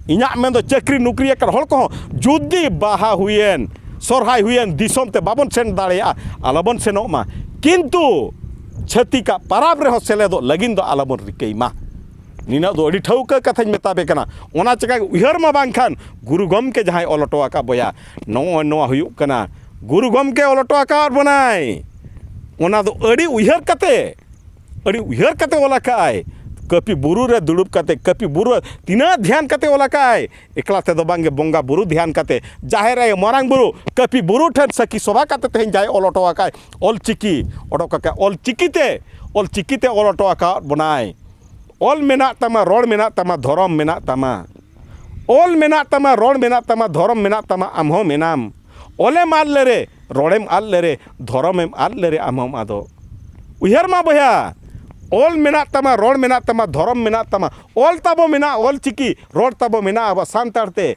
ᱤᱧᱟᱹᱜ ᱢᱮᱱᱫᱚ ᱪᱟᱹᱠᱨᱤ ᱱᱚᱠᱨᱤ ᱟᱠᱟᱫ ᱦᱚᱲ ᱠᱚᱦᱚᱸ ᱡᱩᱫᱤ ᱵᱟᱦᱟ ᱦᱩᱭᱮᱱ, ᱥᱚᱨᱦᱟᱭ ᱦᱩᱭᱮᱱ, ᱫᱤᱥᱚᱢ ᱛᱮ ᱵᱟᱵᱚᱱ ᱥᱮᱱ ᱫᱟᱲᱮᱭᱟᱜᱼᱟ, ᱟᱞᱚᱵᱚᱱ ᱥᱮᱱᱚᱜ ᱢᱟ᱾ ᱠᱤᱱᱛᱩ ᱪᱷᱟᱹᱛᱤᱠᱟᱜ ᱯᱟᱨᱟᱵᱽ ᱨᱮᱦᱚᱸ ᱥᱮᱞᱮᱫᱚᱜ ᱞᱟᱹᱜᱤᱫ ᱫᱚ ᱟᱞᱚᱵᱚᱱ ᱨᱤᱠᱟᱹᱭ ᱢᱟ᱾ ᱱᱤᱱᱟᱹᱜ ᱫᱚ ᱟᱹᱰᱤ ᱴᱷᱟᱹᱣᱠᱟᱹ ᱠᱟᱛᱷᱟᱧ ᱢᱮᱛᱟ ᱯᱮ ᱠᱟᱱᱟ᱾ ᱚᱱᱟ ᱪᱤᱠᱟᱹ ᱩᱭᱦᱟᱹᱨ ᱢᱟ ᱵᱟᱝᱠᱷᱟᱱ ᱜᱩᱨᱩ ᱜᱚᱢᱠᱮ ᱡᱟᱦᱟᱸᱭ ᱚᱞ ᱦᱚᱴᱚ ᱟᱠᱟᱫ ᱵᱚᱭᱟ, ᱱᱚᱜᱼᱚᱭ ᱱᱚᱣᱟ ᱦᱩᱭᱩᱜ ᱠᱟᱱᱟ, ᱜᱩᱨᱩ ᱜᱚᱢᱠᱮ ᱚᱞ ᱦᱚᱴᱚ ᱟᱠᱟᱫ ᱵᱚᱱᱟᱭ᱾ ᱚᱱᱟ ᱫᱚ ᱟᱹᱰᱤ ᱩᱭᱦᱟᱹᱨ ᱠᱟᱛᱮ, ᱟᱹᱰᱤ ᱩᱭᱦᱟᱹᱨ ᱠᱟᱛᱮ ᱚᱞ ᱟᱠᱟᱫ ᱟᱭ᱾ ᱠᱟᱹᱯᱤ ᱵᱩᱨᱩ ᱨᱮ ᱫᱩᱲᱩᱵ ᱠᱟᱛᱮ, ᱠᱟᱹᱯᱤ ᱵᱩᱨᱩ ᱨᱮ ᱛᱤᱱᱟᱹᱜ ᱫᱷᱮᱭᱟᱱ ᱠᱟᱛᱮ ᱚᱞ ᱟᱠᱟᱫ ᱟᱭ? ᱮᱠᱞᱟ ᱛᱮᱫᱚ ᱵᱟᱝᱜᱮ, ᱵᱚᱸᱜᱟ ᱵᱩᱨᱩ ᱫᱷᱮᱭᱟᱱ ᱠᱟᱛᱮ, ᱡᱟᱦᱮᱨ ᱟᱭᱳ, ᱢᱟᱨᱟᱝ ᱵᱩᱨᱩ, ᱠᱟᱹᱯᱤ ᱵᱩᱨᱩ ᱴᱷᱮᱱ ᱥᱟᱹᱠᱷᱤ ᱥᱚᱵᱷᱟ ᱠᱟᱛᱮ ᱛᱮᱦᱮᱧ ᱡᱟᱭ ᱚᱞ ᱦᱚᱴᱚ ᱟᱠᱟᱫ ᱚᱞ ᱪᱤᱠᱤ ᱚᱰᱚᱠ ᱟᱠᱟᱫ, ᱚᱞ ᱪᱤᱠᱤ ᱛᱮ, ᱚᱞ ᱪᱤᱠᱤ ᱛᱮ ᱚᱞ ᱦᱚᱴᱚ ᱟᱠᱟᱫ ᱵᱚᱱᱟᱭ᱾ ᱚᱞ ᱢᱮᱱᱟᱜ ᱛᱟᱢᱟ, ᱨᱚᱲ ᱢᱮᱱᱟᱜ ᱛᱟᱢᱟ, ᱫᱷᱚᱨᱚᱢ ᱢᱮᱱᱟᱜ ᱛᱟᱢᱟ᱾ ᱚᱞ ᱢᱮᱱᱟᱜ ᱛᱟᱢᱟ, ᱨᱚᱲ ᱢᱮᱱᱟᱜ ᱛᱟᱢᱟ, ᱫᱷᱚᱨᱚᱢ ᱢᱮᱱᱟᱜ ᱛᱟᱢᱟ, ᱟᱢ ᱦᱚᱸ ᱢᱮᱱᱟᱢ᱾ ᱚᱞᱮᱢ ᱟᱫ ᱞᱮᱨᱮ, ᱨᱚᱲᱮᱢ ᱟᱫ ᱞᱮᱨᱮ, ᱟᱢ ᱦᱚᱸᱢ ᱟᱫᱚᱜ᱾ ᱩᱭᱦᱟᱹᱨ ᱢᱟ ᱵᱚᱭᱦᱟ, ᱚᱞ ᱢᱮᱱᱟᱜ ᱛᱟᱢᱟ, ᱨᱚᱲ ᱢᱮᱱᱟᱜ ᱛᱟᱢᱟ, ᱫᱷᱚᱨᱚᱢ ᱢᱮᱱᱟᱜ ᱛᱟᱢᱟ, ᱚᱞ ᱛᱟᱵᱚ ᱢᱮᱱᱟᱜᱼᱟ, ᱚᱞ ᱪᱤᱠᱤ, ᱨᱚᱲ ᱛᱟᱵᱚ ᱢᱮᱱᱟᱜᱼᱟ ᱟᱵᱚ ᱥᱟᱱᱛᱟᱲ ᱛᱮ᱾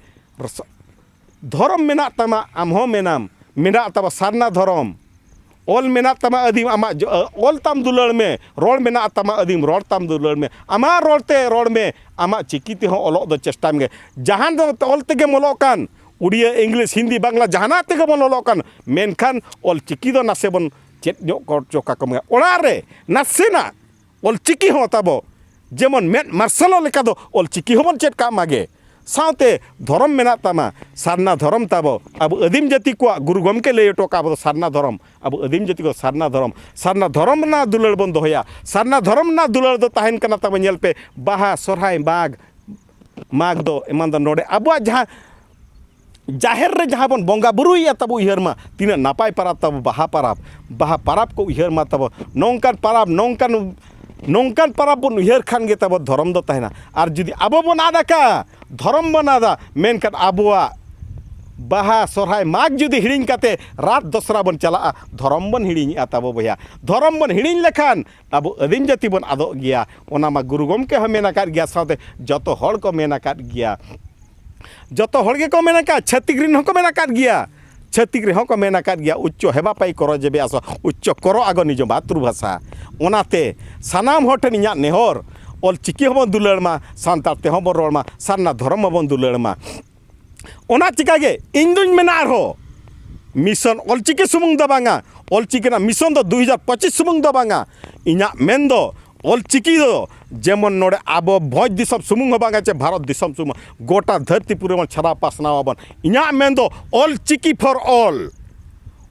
ᱫᱷᱚᱨᱚᱢ ᱢᱮᱱᱟᱜ ᱛᱟᱢᱟ, ᱟᱢ ᱦᱚᱸ ᱢᱮᱱᱟᱢ, ᱢᱮᱱᱟᱜ ᱛᱟᱵᱚ ᱥᱟᱨᱱᱟ ᱫᱷᱚᱨᱚᱢ᱾ ᱚᱞ ᱢᱮᱱᱟᱜ ᱛᱟᱢᱟ ᱟᱹᱫᱤᱢ, ᱟᱢᱟᱜ ᱡᱚ-, ᱚᱞ ᱛᱟᱢ ᱫᱩᱞᱟᱹᱲ ᱢᱮ, ᱨᱚᱲ ᱢᱮᱱᱟᱜ ᱛᱟᱢᱟ ᱟᱹᱫᱤᱢ, ᱨᱚᱲ ᱛᱟᱢ ᱫᱩᱞᱟᱹᱲ ᱢᱮ, ᱟᱢᱟᱜ ᱨᱚᱲ ᱛᱮ ᱨᱚᱲ ᱢᱮ, ᱟᱢᱟᱜ ᱪᱤᱠᱤ ᱛᱮᱦᱚᱸ ᱚᱞᱚᱜ ᱫᱚ ᱪᱮᱥᱴᱟᱭ ᱢᱮ᱾ ᱡᱟᱦᱟᱸ ᱫᱚ ᱚᱞ ᱛᱮᱜᱮᱢ ᱚᱞᱚᱜ ᱠᱟᱱ, ᱩᱲᱤᱭᱟᱹ, ᱤᱝᱞᱤᱥ, ᱦᱤᱱᱫᱤ, ᱵᱟᱝᱞᱟ, ᱡᱟᱦᱟᱱᱟᱜ ᱛᱮᱜᱮ ᱵᱚᱱ ᱚᱞᱚᱜ ᱠᱟᱱ, ᱢᱮᱱᱠᱷᱟᱱ ᱚᱞ ᱪᱤᱠᱤ ᱫᱚ ᱱᱟᱥᱮ ᱵᱚᱱ ᱪᱮᱫ ᱧᱚᱜ ᱦᱚᱪᱚ ᱠᱟᱠᱚ ᱢᱮ᱾ ᱚᱲᱟᱜ ᱨᱮ ᱱᱟᱥᱮᱱᱟᱜ ᱚᱞ ᱪᱤᱠᱤ ᱦᱚᱸ ᱛᱟᱵᱚ ᱡᱮᱢᱚᱱ ᱢᱮᱫ ᱢᱟᱨᱥᱟᱞᱚᱜ ᱞᱮᱠᱟ ᱫᱚ ᱚᱞ ᱪᱤᱠᱤ ᱦᱚᱸᱵᱚᱱ ᱪᱮᱫ ᱠᱟᱜ ᱢᱟᱜᱮ᱾ ᱥᱟᱶᱛᱮ ᱫᱷᱚᱨᱚᱢ ᱢᱮᱱᱟᱜ ᱛᱟᱢᱟ, ᱥᱟᱨᱱᱟ ᱫᱷᱚᱨᱚᱢ ᱛᱟᱵᱚ᱾ ᱟᱵᱚ ᱟᱹᱫᱤᱢ ᱡᱟᱹᱛᱤ ᱠᱚᱣᱟᱜ ᱜᱩᱨᱩ ᱜᱚᱢᱠᱮ ᱞᱟᱹᱭ ᱦᱚᱴᱚ ᱠᱟᱜ ᱟᱵᱚ ᱫᱚ ᱥᱟᱨᱱᱟ ᱫᱷᱚᱨᱚᱢ, ᱟᱵᱚ ᱟᱹᱫᱤᱢ ᱡᱟᱹᱛᱤ ᱠᱚ ᱥᱟᱨᱱᱟ ᱫᱷᱚᱨᱚᱢ, ᱥᱟᱨᱱᱟ ᱫᱷᱚᱨᱚᱢ ᱨᱮᱱᱟᱜ ᱫᱩᱞᱟᱹᱲ ᱵᱚᱱ ᱫᱚᱦᱚᱭᱟ᱾ ᱥᱟᱨᱱᱟ ᱫᱷᱚᱨᱚᱢ ᱨᱮᱱᱟᱜ ᱫᱩᱞᱟᱹᱲ ᱫᱚ ᱛᱟᱦᱮᱱ ᱠᱟᱱᱟ ᱛᱟᱵᱚ, ᱧᱮᱞ ᱯᱮ, ᱵᱟᱦᱟ, ᱥᱚᱨᱦᱟᱭ, ᱢᱟᱜᱽ, ᱢᱟᱜᱽ ᱫᱚ ᱮᱢᱟᱱ ᱫᱚ ᱱᱚᱰᱮ ᱟᱵᱚᱣᱟᱜ ᱡᱟᱦᱟᱸ ᱡᱟᱦᱮᱨ ᱨᱮ ᱡᱟᱦᱟᱸ ᱵᱚᱱ ᱵᱚᱸᱜᱟ ᱵᱩᱨᱩᱭᱮᱫᱼᱟ ᱛᱟᱵᱚ, ᱩᱭᱦᱟᱹᱨ ᱢᱟ ᱛᱤᱱᱟᱹᱜ ᱱᱟᱯᱟᱭ ᱯᱟᱨᱟᱵᱽ ᱛᱟᱵᱚ, ᱵᱟᱦᱟ ᱯᱟᱨᱟᱵᱽ, ᱵᱟᱦᱟ ᱯᱟᱨᱟᱵᱽ ᱠᱚ ᱩᱭᱦᱟᱹᱨ ᱢᱟ ᱛᱟᱵᱚ᱾ ᱱᱚᱝᱠᱟᱱ ᱯᱟᱨᱟᱵᱽ, ᱱᱚᱝᱠᱟᱱ, ᱱᱚᱝᱠᱟᱱ ᱯᱟᱨᱟᱵᱽ ᱵᱚᱱ ᱩᱭᱦᱟᱹᱨ ᱠᱷᱟᱱ ᱜᱮ ᱛᱟᱵᱚ ᱫᱷᱚᱨᱚᱢ ᱫᱚ ᱛᱟᱦᱮᱱᱟ᱾ ᱟᱨ ᱡᱩᱫᱤ ᱟᱵᱚ ᱵᱚᱱ ᱟᱫ ᱟᱠᱟᱫᱼᱟ, ᱫᱷᱚᱨᱚᱢ ᱵᱚᱱ ᱟᱫᱟ, ᱢᱮᱱᱠᱷᱟᱱ ᱟᱵᱚᱣᱟᱜ ᱵᱟᱦᱟ, ᱥᱚᱨᱦᱟᱭ, ᱢᱟᱜᱽ ᱡᱩᱫᱤ ᱦᱤᱲᱤᱧ ᱠᱟᱛᱮ ᱨᱟᱛ ᱫᱚᱥᱨᱟ ᱵᱚᱱ ᱪᱟᱞᱟᱜᱼᱟ, ᱫᱷᱚᱨᱚᱢ ᱵᱚᱱ ᱦᱤᱲᱤᱧᱮᱫᱼᱟ ᱛᱟᱵᱚ ᱵᱚᱭᱦᱟ᱾ ᱫᱷᱚᱨᱚᱢ ᱵᱚᱱ ᱦᱤᱲᱤᱧ ᱞᱮᱠᱷᱟᱱ ᱟᱵᱚ ᱟᱹᱫᱤᱢ ᱡᱟᱹᱛᱤ ᱵᱚᱱ ᱟᱫᱚᱜ ᱜᱮᱭᱟ᱾ ᱚᱱᱟ ᱢᱟ ᱜᱩᱨᱩ ᱜᱚᱢᱠᱮ ᱦᱚᱸ ᱢᱮᱱ ᱟᱠᱟᱫ ᱜᱮᱭᱟ, ᱥᱟᱶᱛᱮ ᱡᱚᱛᱚ ᱦᱚᱲ ᱠᱚ ᱢᱮᱱ ᱟᱠᱟᱫ ᱜᱮᱭᱟ᱾ ᱡᱚᱛᱚ ᱦᱚᱲ ᱜᱮᱠᱚ ᱢᱮᱱ ᱟᱠᱟᱫ, ᱪᱷᱟᱹᱛᱤᱠ ᱨᱮᱱ ᱦᱚᱸᱠᱚ ᱢᱮᱱ ᱟᱠᱟᱫ ᱜᱮᱭᱟ᱾ ᱪᱷᱟᱹᱛᱤᱠ ᱨᱮᱦᱚᱸ ᱠᱚ ᱢᱮᱱ ᱟᱠᱟᱫ ᱜᱮᱭᱟ, ᱩᱪᱪᱚ ᱦᱮᱵᱟ ᱯᱟᱭ ᱠᱚᱨᱚ ᱡᱮᱵᱮ ᱟᱥᱚ, ᱩᱪᱪᱚ ᱠᱚᱨᱚ ᱟᱜᱚ ᱱᱤᱡᱚ ᱢᱟᱛᱨᱩᱵᱷᱟᱥᱟ᱾ ᱚᱱᱟᱛᱮ ᱥᱟᱱᱟᱢ ᱦᱚᱲ ᱴᱷᱮᱱ ᱤᱧᱟᱹᱜ ᱱᱮᱦᱚᱨ, ᱚᱞ ᱪᱤᱠᱤ ᱦᱚᱸᱵᱚᱱ ᱫᱩᱞᱟᱹᱲ ᱢᱟ, ᱥᱟᱱᱛᱟᱲ ᱛᱮᱦᱚᱸ ᱵᱚᱱ ᱨᱚᱲ ᱢᱟ, ᱥᱟᱨᱱᱟ ᱫᱷᱚᱨᱚᱢ ᱦᱚᱸᱵᱚᱱ ᱫᱩᱞᱟᱹᱲ ᱢᱟ᱾ ᱚᱱᱟ ᱪᱤᱠᱟᱹ ᱜᱮ ᱤᱧ ᱫᱩᱧ ᱢᱮᱱᱟ ᱟᱨᱦᱚᱸ, ᱢᱤᱥᱚᱱ ᱚᱞ ᱪᱤᱠᱤ ᱥᱩᱢᱩᱝ ᱫᱚ ᱵᱟᱝᱟ, ᱚᱞ ᱪᱤᱠᱤ ᱨᱮᱱᱟᱜ ᱢᱤᱥᱚᱱ ᱫᱚ ᱫᱩ ᱦᱟᱡᱟᱨ ᱯᱚᱸᱪᱤᱥ ᱥᱩᱢᱩᱝ ᱫᱚ ᱵᱟᱝᱟ᱾ ᱤᱧᱟᱹᱜ ᱢᱮᱱ ᱫᱚ ᱚᱞ ᱪᱤᱠᱤ ᱫᱚ ᱡᱮᱢᱚᱱ ᱱᱚᱰᱮ ᱟᱵᱚ ᱵᱷᱚᱸᱡᱽ ᱫᱤᱥᱚᱢ ᱥᱩᱢᱩᱝ ᱦᱚᱸ ᱵᱟᱝᱟ, ᱪᱮ ᱵᱷᱟᱨᱚᱛ ᱫᱤᱥᱚᱢ ᱥᱩᱢᱩᱝ, ᱜᱚᱴᱟ ᱫᱷᱟᱹᱨᱛᱤ ᱯᱩᱨᱤ ᱵᱚᱱ ᱪᱷᱟᱨᱟᱣ ᱯᱟᱥᱱᱟᱣ ᱟᱵᱚᱱ᱾ ᱤᱧᱟᱹᱜ ᱢᱮᱱ ᱫᱚ Ol Chiki for all,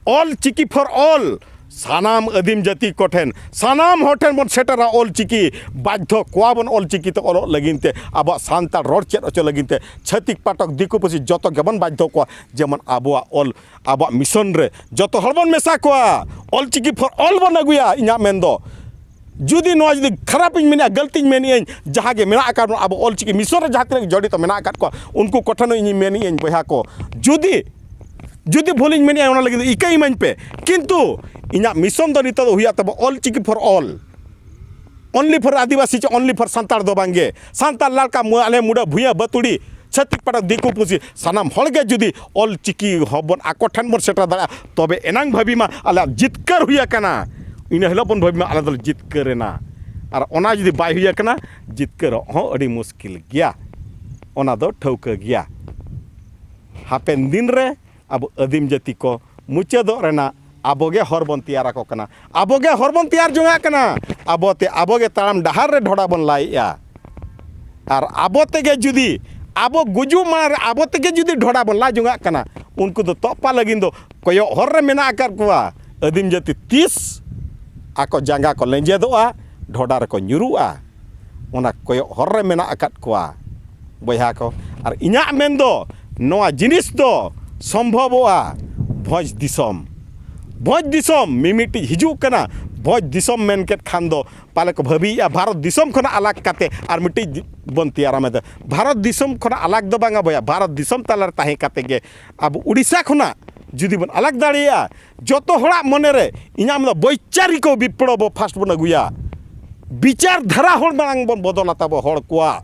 Ol Chiki for all, ᱥᱟᱱᱟᱢ ᱟᱹᱫᱤᱢ ᱡᱟᱹᱛᱤ ᱠᱚᱴᱷᱮᱱ, ᱥᱟᱱᱟᱢ ᱦᱚᱲ ᱴᱷᱮᱱ ᱵᱚᱱ ᱥᱮᱴᱮᱨᱟ ᱚᱞ ᱪᱤᱠᱤ, ᱵᱟᱫᱽᱫᱷᱚ ᱠᱚᱣᱟ ᱵᱚᱱ ᱚᱞ ᱪᱤᱠᱤ ᱛᱮ ᱚᱞᱚᱜ ᱞᱟᱹᱜᱤᱫ ᱛᱮ, ᱟᱵᱚᱣᱟᱜ ᱥᱟᱱᱛᱟᱲ ᱨᱚᱲ ᱪᱮᱫ ᱦᱚᱪᱚ ᱞᱟᱹᱜᱤᱫ ᱛᱮ᱾ ᱪᱷᱟᱹᱛᱤᱠ ᱯᱟᱴᱚᱠ ᱫᱤᱠᱩ ᱯᱩᱥᱤ ᱡᱚᱛᱚ ᱜᱮᱵᱚᱱ ᱵᱟᱫᱽᱫᱷᱚ ᱠᱚᱣᱟ, ᱡᱮᱢᱚᱱ ᱟᱵᱚᱣᱟᱜ ᱚᱞ, ᱟᱵᱚᱣᱟᱜ ᱢᱤᱥᱚᱱ ᱨᱮ ᱡᱚᱛᱚ ᱦᱚᱲ ᱵᱚᱱ ᱢᱮᱥᱟ ᱠᱚᱣᱟ, ᱚᱞ ᱪᱤᱠᱤ ᱯᱷᱚᱨ ᱚᱞ ᱵᱚᱱ ᱟᱹᱜᱩᱭᱟ᱾ ᱤᱧᱟᱹᱜ ᱢᱮᱱ ᱫᱚ, ᱡᱩᱫᱤ ᱱᱚᱣᱟ ᱡᱩᱫᱤ ᱠᱷᱟᱨᱟᱯ ᱤᱧ ᱢᱮᱱᱮᱜᱼᱟ, ᱜᱟᱹᱞᱛᱤᱧ ᱢᱮᱱᱮᱜᱼᱟᱹᱧ, ᱡᱟᱦᱟᱸ ᱜᱮ ᱢᱮᱱᱟᱜ ᱟᱠᱟᱫ ᱵᱚᱱᱟ ᱟᱵᱚ ᱚᱞ ᱪᱤᱠᱤ ᱢᱤᱥᱚᱱ ᱨᱮ ᱡᱟᱦᱟᱸ ᱛᱤᱱᱟᱹᱜ ᱡᱚᱲᱤᱛᱚ ᱢᱮᱱᱟᱜ ᱟᱠᱟᱫ ᱠᱚᱣᱟ, ᱩᱱᱠᱩ ᱠᱚᱴᱷᱮᱱ ᱦᱚᱸ ᱤᱧᱤᱧ ᱢᱮᱱᱮᱜᱼᱟᱹᱧ, ᱵᱚᱭᱦᱟ ᱠᱚ, ᱡᱩᱫᱤ ᱡᱩᱫᱤ ᱵᱷᱩᱞᱤᱧ ᱢᱮᱱᱮᱜᱼᱟ, ᱚᱱᱟ ᱞᱟᱹᱜᱤᱫ ᱤᱠᱟᱹ ᱤᱢᱟᱹᱧ ᱯᱮ, ᱠᱤᱱᱛᱩ ᱤᱧᱟᱹᱜ ᱢᱤᱥᱚᱱ ᱫᱚ ᱱᱤᱛᱚᱜ ᱫᱚ ᱦᱩᱭᱩᱜ ᱛᱟᱵᱚ Ol Chiki for Ol, only for ᱟᱹᱫᱤᱵᱟᱹᱥᱤ ᱪᱮ ᱚᱱᱞᱤ ᱯᱷᱚᱨ ᱥᱟᱱᱛᱟᱲ ᱫᱚ ᱵᱟᱝᱜᱮ᱾ ᱥᱟᱱᱛᱟᱲ ᱞᱟᱲᱠᱟ, ᱢᱩ-, ᱟᱞᱮ ᱢᱩᱰᱟᱹ, ᱵᱷᱩᱭᱟᱹ, ᱵᱟᱹᱛᱩᱲᱤ, ᱪᱷᱟᱹᱛᱤᱠ ᱯᱟᱴᱚᱠ, ᱫᱤᱠᱩ ᱯᱩᱥᱤ, ᱥᱟᱱᱟᱢ ᱦᱚᱲ ᱜᱮ ᱡᱩᱫᱤ ᱚᱞ ᱪᱤᱠᱤ ᱦᱚᱸᱵᱚᱱ ᱟᱠᱚ ᱴᱷᱮᱱ ᱵᱚᱱ ᱥᱮᱴᱮᱨ ᱫᱟᱲᱮᱭᱟᱜᱼᱟ, ᱛᱚᱵᱮ ᱮᱱᱟᱝ ᱵᱷᱟᱹᱵᱤ ᱢᱟ ᱟᱞᱮᱭᱟᱜ ᱡᱤᱛᱠᱟᱹᱨ ᱦᱩᱭ ᱟᱠᱟᱱᱟ᱾ ᱤᱱᱟᱹ ᱦᱤᱞᱳᱜ ᱵᱚᱱ ᱵᱷᱟᱹᱵᱤ ᱢᱟ ᱟᱞᱮ ᱫᱚᱞᱮ ᱡᱤᱛᱠᱟᱹᱨ ᱮᱱᱟ᱾ ᱟᱨ ᱚᱱᱟ ᱡᱩᱫᱤ ᱵᱟᱭ ᱦᱩᱭ ᱟᱠᱟᱱᱟ, ᱡᱤᱛᱠᱟᱹᱨᱚᱜ ᱦᱚᱸ ᱟᱹᱰᱤ ᱢᱩᱥᱠᱤᱞ ᱜᱮᱭᱟ, ᱚᱱᱟ ᱫᱚ ᱴᱷᱟᱹᱣᱠᱟᱹ ᱜᱮᱭᱟ᱾ ᱦᱟᱯᱮᱱ ᱫᱤᱱ ᱨᱮ ᱟᱵᱚ ᱟᱹᱫᱤᱢ ᱡᱟᱹᱛᱤ ᱠᱚ ᱢᱩᱪᱟᱹᱫᱚᱜ ᱨᱮᱱᱟᱜ ᱟᱵᱚ ᱜᱮ ᱦᱚᱨ ᱵᱚᱱ ᱛᱮᱭᱟᱨ ᱟᱠᱚ ᱠᱟᱱᱟ, ᱟᱵᱚ ᱜᱮ ᱦᱚᱨ ᱵᱚᱱ ᱛᱮᱭᱟᱨ ᱡᱚᱝᱟᱜ ᱠᱟᱱᱟ, ᱟᱵᱚ ᱛᱮ ᱟᱵᱚ ᱜᱮ ᱛᱟᱲᱟᱢ ᱰᱟᱦᱟᱨ ᱨᱮ ᱰᱷᱚᱰᱟ ᱵᱚᱱ ᱞᱟᱭᱮᱜᱼᱟ᱾ ᱟᱨ ᱟᱵᱚ ᱛᱮᱜᱮ ᱡᱩᱫᱤ ᱟᱵᱚ ᱜᱩᱡᱩᱜ ᱢᱟᱲᱟᱝ ᱨᱮ ᱟᱵᱚ ᱛᱮᱜᱮ ᱡᱩᱫᱤ ᱰᱷᱚᱰᱟ ᱵᱚᱱ ᱞᱟ ᱡᱚᱝᱟᱜ ᱠᱟᱱᱟ, ᱩᱱᱠᱩ ᱫᱚ ᱛᱚᱯᱟ ᱞᱟᱹᱜᱤᱫ ᱫᱚ ᱠᱚᱭᱚᱜ ᱦᱚᱨ ᱨᱮ ᱢᱮᱱᱟᱜ ᱟᱠᱟᱫ ᱠᱚᱣᱟ᱾ ᱟᱹᱫᱤᱢ ᱡᱟᱹᱛᱤ ᱛᱤᱥ ᱟᱠᱚ ᱡᱟᱸᱜᱟ ᱠᱚ ᱞᱮᱸᱡᱮᱫᱚᱜᱼᱟ, ᱰᱷᱚᱰᱟ ᱨᱮᱠᱚ ᱧᱩᱨᱩᱜᱼᱟ, ᱚᱱᱟ ᱠᱚᱭᱚᱜ ᱦᱚᱨ ᱨᱮ ᱢᱮᱱᱟᱜ ᱟᱠᱟᱫ ᱠᱚᱣᱟ, ᱵᱚᱭᱦᱟ ᱠᱚ᱾ ᱟᱨ ᱤᱧᱟᱹᱜ ᱢᱮᱱ ᱫᱚ, ᱱᱚᱣᱟ ᱡᱤᱱᱤᱥ ᱫᱚ ᱥᱚᱢᱵᱷᱚᱵᱚᱜᱼᱟ ᱵᱷᱚᱸᱡᱽ ᱫᱤᱥᱚᱢ᱾ ᱵᱷᱚᱸᱡᱽ ᱫᱤᱥᱚᱢ ᱢᱤᱢᱤᱫᱴᱤᱡ ᱦᱤᱡᱩᱜ ᱠᱟᱱᱟ᱾ ᱵᱷᱚᱸᱡᱽ ᱫᱤᱥᱚᱢ ᱢᱮᱱ ᱠᱮᱫ ᱠᱷᱟᱱ ᱫᱚ ᱯᱟᱞᱮ ᱠᱚ ᱵᱷᱟᱹᱵᱤᱭᱮᱫᱼᱟ, ᱵᱷᱟᱨᱚᱛ ᱫᱤᱥᱚᱢ ᱠᱷᱚᱱᱟᱜ ᱟᱞᱟᱜᱽ ᱠᱟᱛᱮ ᱟᱨ ᱢᱤᱫᱴᱤᱡ ᱵᱚᱱ ᱛᱮᱭᱟᱨᱟ ᱢᱮᱱᱛᱮ᱾ ᱵᱷᱟᱨᱚᱛ ᱫᱤᱥᱚᱢ ᱠᱷᱚᱱᱟᱜ ᱟᱞᱟᱜᱽ ᱫᱚ ᱵᱟᱝᱟ ᱵᱚᱭᱦᱟ, ᱵᱷᱟᱨᱚᱛ ᱫᱤᱥᱚᱢ ᱛᱟᱞᱟᱨᱮ ᱛᱟᱦᱮᱸ ᱠᱟᱛᱮ ᱜᱮ ᱟᱵᱚ ᱩᱲᱤᱥᱥᱟ ᱠᱷᱚᱱᱟᱜ ᱡᱩᱫᱤ ᱵᱚᱱ ᱟᱞᱟᱜᱽ ᱫᱟᱲᱮᱭᱟᱜᱼᱟ, ᱡᱚᱛᱚ ᱦᱚᱲᱟᱜ ᱢᱚᱱᱮ ᱨᱮ ᱤᱧᱟᱹᱜ ᱢᱮᱱ ᱫᱚ ᱵᱳᱭᱪᱟᱨᱤᱠᱚ ᱵᱤᱯᱞᱚᱵᱚ ᱯᱷᱟᱥᱴ ᱵᱚᱱ ᱟᱹᱜᱩᱭᱟ, ᱵᱤᱪᱟᱨ ᱫᱷᱟᱨᱟ ᱦᱚᱲ ᱢᱟᱲᱟᱝ ᱵᱚᱱ ᱵᱚᱫᱚᱞᱟ ᱛᱟᱵᱚ ᱦᱚᱲ ᱠᱚᱣᱟᱜ᱾